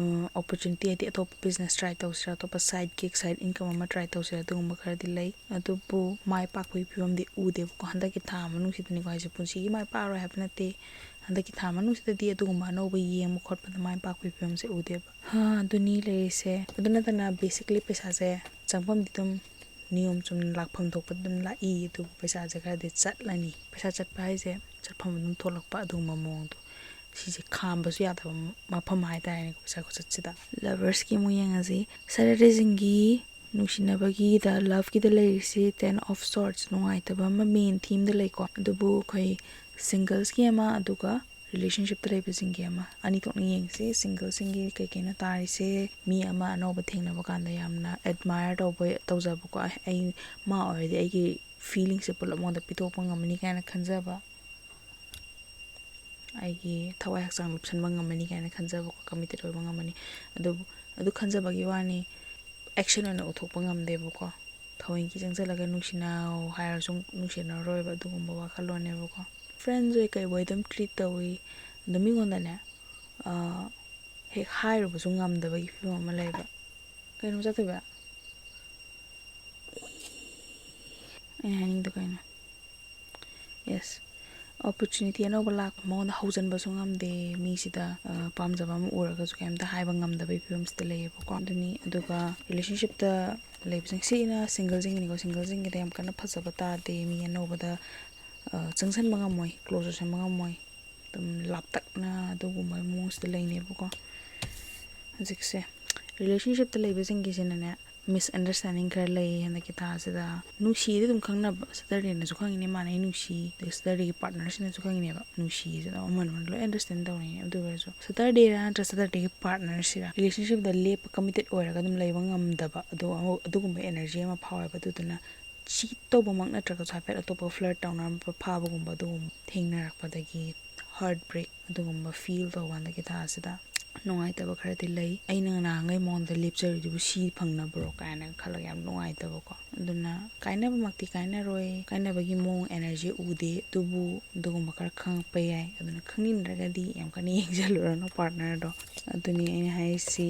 ꯑꯣꯄꯣꯔꯆꯨꯅꯤꯇꯤ ꯍꯥꯏꯗꯤ ꯑꯇꯣꯞꯄ ꯕꯤꯖꯤꯅꯦꯁ ꯇ꯭ꯔꯥꯏ ꯇꯧꯁꯤꯔꯥ, ꯑꯇꯣꯞꯄ ꯁꯥꯏꯠ ꯒꯤꯒ, ꯁꯥꯏꯠ ꯏꯟꯀꯝ ꯑꯃ ꯇ꯭ꯔꯥꯏ ꯇꯧꯁꯤꯔꯥ, ꯑꯗꯨꯒꯨꯝꯕ ꯈꯔꯗꯤ ꯂꯩ꯫ ꯑꯗꯨꯕꯨ ꯃꯥꯏ ꯄꯥꯛꯄꯒꯤ ꯐꯤꯕꯝꯗꯤ ꯎꯗꯦꯕꯀꯣ꯫ ꯍꯟꯗꯛꯀꯤ ꯊꯥ ꯃꯅꯨꯡꯁꯤꯗꯅꯤꯀꯣ ꯍꯥꯏꯁꯦ, ꯄꯨꯟꯁꯤꯒꯤ ꯃꯥꯏ ꯄꯥꯛꯑꯔꯣꯏ ꯍꯥꯏꯕ ꯅꯠꯇꯦ꯫ ꯍꯟꯗꯛꯀꯤ ꯊꯥ ꯃꯅꯨꯡꯁꯤꯗꯗꯤ ꯑꯗꯨꯒꯨꯝꯕ ꯑꯅꯧꯕ ꯌꯦꯡꯕ ꯈꯣꯠꯄꯗ ꯃꯥꯏ ꯄꯥꯛꯄꯒꯤ ꯐꯤꯕꯝꯁꯦ ꯎꯗꯦꯕ꯫ ꯍꯥ, ꯑꯗꯨꯅꯤ ꯂꯩꯔꯤꯁꯦ꯫ ꯑꯗꯨ ꯅꯠꯇꯅ ꯕꯦꯁꯤꯛꯂꯤ ꯄꯩꯁꯥꯁꯦ ꯆꯪꯐꯝꯗꯤ ꯑꯗꯨꯝ ꯅꯤꯌꯣꯝ ꯆꯨꯝꯅ ꯂꯥꯛꯐꯝ ꯊꯣꯛꯄ ꯑꯗꯨꯝ ꯂꯥꯛꯏ, ꯑꯗꯨꯕꯨ ꯄꯩꯁꯥꯁꯦ ꯈꯔꯗꯤ ꯆꯠꯂꯅꯤ꯫ ꯄꯩꯁꯥ ꯆꯠꯄ ꯍꯥꯏꯁꯦ ꯆꯠꯐꯝ ꯑꯗꯨꯝ ꯊꯣꯛꯂꯛꯄ, ꯑꯗꯨꯒꯨꯝꯕ ꯃꯑꯣꯡꯗꯣ꯫ ꯁꯤꯁꯦ ꯈꯥꯝꯕꯁꯨ ꯌꯥꯗꯕ ꯃꯐꯝ ꯍꯥꯏꯇꯥꯔꯦꯅꯦꯀꯣ, ꯄꯩꯁꯥ ꯈꯨꯆꯠꯁꯤꯗ꯫ ꯂꯚꯔꯁꯀꯤ ꯑꯃꯨꯛ ꯌꯦꯡꯉꯁꯤ꯫ ꯁꯦꯇꯔꯗꯦꯁꯤꯡꯒꯤ ꯅꯨꯡꯁꯤꯅꯕꯒꯤꯗ, ꯂꯚꯀꯤꯗ ꯂꯩꯔꯤꯁꯤ Ten of Swords, ꯅꯨꯡꯉꯥꯏꯇꯕ ꯑꯃ ꯃꯦꯟ ꯊꯤꯝꯗ ꯂꯩꯀꯣ꯫ ꯑꯗꯨꯕꯨ ꯑꯩꯈꯣꯏ ꯁꯤꯡꯒꯜꯁꯀꯤ ꯑꯃ, ꯑꯗꯨꯒ ꯔꯤꯂꯦꯁꯟꯁꯤꯞꯇ ꯂꯩꯕꯁꯤꯡꯒꯤ ꯑꯃ, ꯑꯅꯤ ꯊꯣꯛꯅ ꯌꯦꯡꯁꯤ꯫ ꯁꯤꯡꯒꯜꯁꯤꯡꯒꯤ ꯀꯩ ꯀꯩꯅꯣ ꯇꯥꯔꯤꯁꯦ? ꯃꯤ ꯑꯃ ꯑꯅꯧꯕ ꯊꯦꯡꯅꯕ ꯀꯥꯟꯗ ꯌꯥꯝꯅ ꯑꯦꯗꯃꯥꯌꯔ ꯇꯧꯕ, ꯇꯧꯖꯕꯀꯣ꯫ ꯑꯩ, ꯃꯥ ꯑꯣꯏꯔꯗꯤ ꯑꯩꯒꯤ ꯐꯤꯂꯤꯡꯁꯦ ꯄꯨꯂꯞ ꯃꯉꯣꯟꯗ ꯄꯤꯊꯣꯛꯄ ꯉꯝꯃꯅꯤ ꯀꯥꯏꯅ ꯈꯟꯖꯕ꯫ ꯑꯩꯒꯤ ꯊꯋꯥꯏ ꯍꯛꯆꯥꯡ ꯂꯨꯞꯁꯟꯕ ꯉꯝꯃꯅꯤ ꯀꯥꯏꯅ ꯈꯟꯖꯕꯀꯣ, committed ꯑꯣꯏꯕ ꯉꯝꯃꯅꯤ꯫ ꯑꯗꯨꯕꯨ ꯑꯗꯨ ꯈꯟꯖꯕꯒꯤ ꯋꯥꯅꯤ, action ꯑꯣꯏꯅ ꯎꯊꯣꯛꯄ ꯉꯝꯗꯦꯕꯀꯣ꯫ ꯊꯑꯣꯏꯀꯤ ꯆꯪꯁꯤꯜꯂꯒ ꯅꯨꯡꯁꯤꯅꯧ ꯍꯥꯏꯔꯁꯨ ꯅꯨꯡꯁꯤꯅꯔꯣꯏꯕ, ꯑꯗꯨꯒꯨꯝꯕ ꯋꯥꯈꯜꯂꯣꯟꯅꯦꯕꯀꯣ꯫ Friends ꯑꯣꯏ ꯀꯩ ꯑꯣꯏ ꯑꯗꯨꯝ treat ꯇꯧꯏ꯫ ꯑꯗꯣ ꯃꯤꯉꯣꯟꯗꯅꯦ, ꯑ, ꯍꯦꯛ ꯍꯥꯏꯔꯨꯕꯁꯨ ꯉꯝꯗꯕꯒꯤ ꯐꯤꯕꯝ ꯑꯃ ꯂꯩꯕ꯫ ꯀꯩꯅꯣ ꯆꯠꯇꯣꯏꯕ? ꯑꯩꯅ ꯍꯥꯏꯅꯤꯡꯗꯣ ꯀꯩꯅꯣ? Yes, opportunity ꯑꯅꯧꯕ ꯂꯥꯛꯄ ꯃꯉꯣꯟꯗ ꯍꯧꯖꯤꯟꯕꯁꯨ ꯉꯝꯗꯦ꯫ ꯃꯤꯁꯤꯗ, ꯑ, ꯄꯥꯝꯖꯕ ꯑꯃ ꯎꯔꯒꯁꯨ ꯀꯩꯝꯇ ꯍꯥꯏꯕ ꯉꯝꯗꯕꯒꯤ ꯐꯤꯕꯝꯁꯤꯗ ꯂꯩꯌꯦꯕꯀꯣ꯫ ꯑꯗꯨꯅꯤ, ꯑꯗꯨꯒ relationship ꯇ ꯂꯩꯕꯁꯤꯡ, ꯁꯤꯅ single ꯁꯤꯡꯒꯤꯅꯤꯀꯣ, single ꯁꯤꯡꯒꯤꯗ ꯌꯥꯝ ꯀꯟꯅ ꯐꯖꯕ ꯇꯥꯗꯦ꯫ ꯃꯤ ꯑꯅꯧꯕꯗ, ꯑ, ꯆꯪꯁꯟꯕ ꯉꯝꯃꯣꯏ, close ꯑꯣꯏꯁꯟꯕ ꯉꯝꯃꯣꯏ꯫ ꯑꯗꯨꯝ ꯂꯥꯞꯇꯛꯅ ꯑꯗꯨꯒꯨꯝꯕ ꯃꯑꯣꯡꯁꯤꯗ ꯂꯩꯅꯦꯕꯀꯣ ꯍꯧꯖꯤꯛꯁꯦ꯫ Relationship ꯇ ꯂꯩꯕꯁꯤꯡꯒꯤꯁꯤꯅꯅꯦ, misunderstanding ꯈꯔ ꯂꯩ ꯍꯟꯗꯛꯀꯤ ꯊꯥꯁꯤꯗ꯫ ꯅꯨꯡꯁꯤꯗꯤ ꯑꯗꯨꯝ ꯈꯪꯅꯕ, Saturday ꯅꯁꯨ ꯈꯪꯉꯤꯅꯦ ꯃꯥꯅ ꯑꯩ ꯅꯨꯡꯁꯤ, ꯑꯗꯩ Saturday ꯒꯤ partner ꯁꯤꯅꯁꯨ ꯈꯪꯉꯤꯅꯦꯕ ꯅꯨꯡꯁꯤꯁꯦ꯫ ꯑꯗꯨꯝ ꯑꯃꯅ ꯑꯃꯅ ꯂꯣꯏ understand ꯇꯧꯅꯩꯅꯦ꯫ ꯑꯗꯨ ꯑꯣꯏꯔꯁꯨ Saturday ꯔ ꯅꯠꯇ꯭ꯔ Saturday ꯒꯤ partner ꯁꯤꯔ relationship ꯇ ꯂꯦꯞꯄ, committed ꯑꯣꯏꯔꯒ ꯑꯗꯨꯝ ꯂꯩꯕ ꯉꯝꯗꯕ, ꯑꯗꯣ ꯑꯃ-, ꯑꯗꯨꯒꯨꯝꯕ energy ꯑꯃ ꯐꯥꯎꯋꯦꯕ꯫ ꯑꯗꯨꯗꯨꯅ cheat ꯇꯧꯕꯃꯛ ꯅꯠꯇ꯭ꯔꯒꯁꯨ ꯍꯥꯏꯐꯦꯠ ꯑꯇꯣꯞꯄ flirt ꯇꯧꯅꯔꯝꯕ ꯐꯥꯕꯒꯨꯝꯕ, ꯑꯗꯨꯒꯨꯝꯕ ꯊꯦꯡꯅꯔꯛꯄꯗꯒꯤ heartbreak ꯑꯗꯨꯒꯨꯝꯕ feel ꯇꯧꯕ ꯍꯟꯗꯛꯀꯤ ꯊꯥꯁꯤꯗ꯫ ꯅꯨꯡꯉꯥꯏꯇꯕ ꯈꯔꯗꯤ ꯂꯩ꯫ ꯑꯩꯅ ꯅꯍꯥꯟꯈꯩ ꯃꯉꯣꯟꯗ ꯂꯦꯞꯆꯔꯤꯗꯨꯕꯨ ꯁꯤ ꯐꯪꯅꯕ꯭ꯔꯣ ꯀꯥꯏꯅ ꯈꯜꯂꯒ ꯌꯥꯝ ꯅꯨꯡꯉꯥꯏꯇꯕꯀꯣ꯫ ꯑꯗꯨꯅ ꯀꯥꯏꯅꯕꯃꯛꯇꯤ ꯀꯥꯏꯅꯔꯣꯏ, ꯀꯥꯏꯅꯕꯒꯤ ꯃꯑꯣꯡ energy ꯎꯗꯦ, ꯑꯗꯨꯕꯨ ꯑꯗꯨꯒꯨꯝꯕ ꯈꯔ ꯈꯪꯉꯛꯄ ꯌꯥꯏ꯫ ꯑꯗꯨꯅ ꯈꯪꯅꯤꯡꯗ꯭ꯔꯒꯗꯤ ꯌꯥꯝ ꯀꯟꯅ ꯌꯦꯡꯁꯤꯜꯂꯨꯔꯅꯨ partner ꯗꯣ꯫ ꯑꯗꯨꯅꯤ ꯑꯩꯅ ꯍꯥꯏꯔꯤꯁꯤ꯫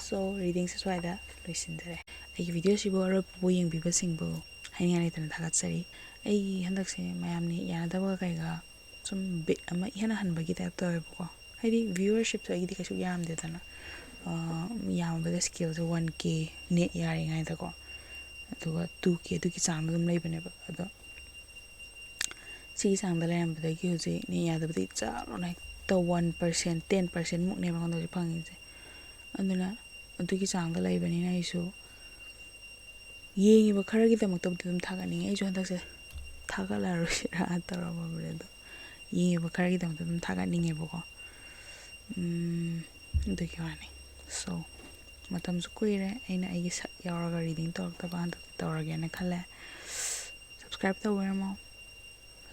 So, reading ꯁꯦ ꯁ꯭ꯋꯥꯏꯗ ꯂꯣꯏꯁꯤꯟꯖꯔꯦ꯫ ꯑꯩꯒꯤ video ꯁꯤꯕꯨ ꯑꯔꯣꯏꯕꯕꯨ ꯌꯦꯡꯕꯤꯕꯁꯤꯡꯕꯨ ꯍꯥꯏꯅꯤꯡꯉꯥꯏ ꯂꯩꯇꯅ ꯊꯥꯒꯠꯆꯔꯤ꯫ ꯑꯩꯒꯤ ꯍꯟꯗꯛꯁꯦ ꯃꯌꯥꯝꯅ ꯌꯥꯅꯗꯕꯒ ꯀꯩꯒ ꯁꯨꯝ bit ꯑꯃ ꯏꯍꯟ ꯍꯟꯕꯒꯤ type ꯇꯧꯋꯦꯕꯀꯣ꯫ ꯍꯥꯏꯗꯤ viewership ꯁꯨ ꯑꯩꯒꯤꯗꯤ ꯀꯩꯁꯨ ꯌꯥꯝꯗꯦꯗꯅ, ꯑ, ꯌꯥꯝꯃꯕꯗ scale ꯁꯦ one K net ꯌꯥꯔꯤꯉꯩꯗꯀꯣ, ꯑꯗꯨꯒ two K ꯑꯗꯨꯒꯤ ꯆꯥꯡꯗ ꯑꯗꯨꯝ ꯂꯩꯕꯅꯦꯕ꯫ ꯑꯗꯣ ꯁꯤꯒꯤ ꯆꯥꯡꯗ ꯂꯩꯔꯝꯕꯗꯒꯤ ꯍꯧꯖꯤꯛ net ꯌꯥꯗꯕꯗꯒꯤ ꯆꯞ ꯂꯥꯎꯅ ꯍꯦꯛꯇ one percent, ten percent ꯃꯨꯛꯅꯦꯕ ꯑꯩꯉꯣꯟꯗ ꯍꯧꯖꯤꯛ ꯐꯪꯉꯤꯁꯦ꯫ ꯑꯗꯨꯅ ꯑꯗꯨꯒꯤ ꯆꯥꯡꯗ ꯂꯩꯕꯅꯤꯅ ꯑꯩꯁꯨ ꯌꯦꯡꯉꯤꯕ ꯈꯔꯒꯤꯗꯃꯛꯇꯕꯨꯗꯤ ꯑꯗꯨꯝ ꯊꯥꯒꯠꯅꯤꯡꯉꯤ꯫ ꯑꯩꯁꯨ ꯍꯟꯗꯛꯁꯦ ꯊꯥꯒꯠꯂꯔꯣꯏꯁꯤꯔꯥ ꯇꯧꯔꯝꯃꯕꯅꯦ, ꯑꯗꯣ ꯌꯦꯡꯉꯤꯕ ꯈꯔꯒꯤꯗꯃꯛꯇ ꯑꯗꯨꯝ ꯊꯥꯒꯠꯅꯤꯡꯉꯦꯕꯀꯣ꯫ ꯎꯝ, ꯑꯗꯨꯒꯤ ꯋꯥꯅꯤ꯫ So, ꯃꯇꯝꯁꯨ ꯀꯨꯏꯔꯦ ꯑꯩꯅ ꯑꯩꯒꯤ ꯁꯛ ꯌꯥꯎꯔꯒ reading ꯇꯧꯔꯛꯇꯕ, ꯍꯟꯗꯛꯇꯤ ꯇꯧꯔꯒꯦꯅ ꯈꯜꯂꯦ꯫ Subscribe ꯇꯧꯕꯤꯔꯝꯃꯣ,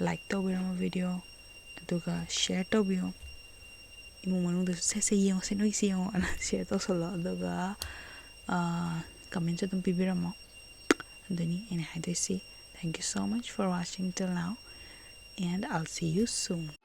like ꯇꯧꯕꯤꯔꯝꯃꯣ video, ꯑꯗꯨꯒ share ꯇꯧꯕꯤꯌꯣ꯫ ꯏꯃꯨꯡ ꯃꯅꯨꯡꯗꯁꯨ "ꯁꯦ ꯁꯦ ꯌꯦꯡꯉꯣ, ꯁꯦ ꯅꯣꯏꯒꯤꯁꯦ ꯌꯦꯡꯉꯣ" ꯑꯅ share ꯇꯧꯁꯜꯂꯣ꯫ ꯑꯗꯨꯒ comment ꯁꯨ ꯑꯗꯨꯝ ꯄꯤꯕꯤꯔꯝꯃꯣ꯫ ꯑꯗꯨꯅꯤ ꯑꯩꯅ ꯍꯥꯏꯗꯣꯏꯁꯤ꯫ Thank you so much for watching till now, and I'll see you soon.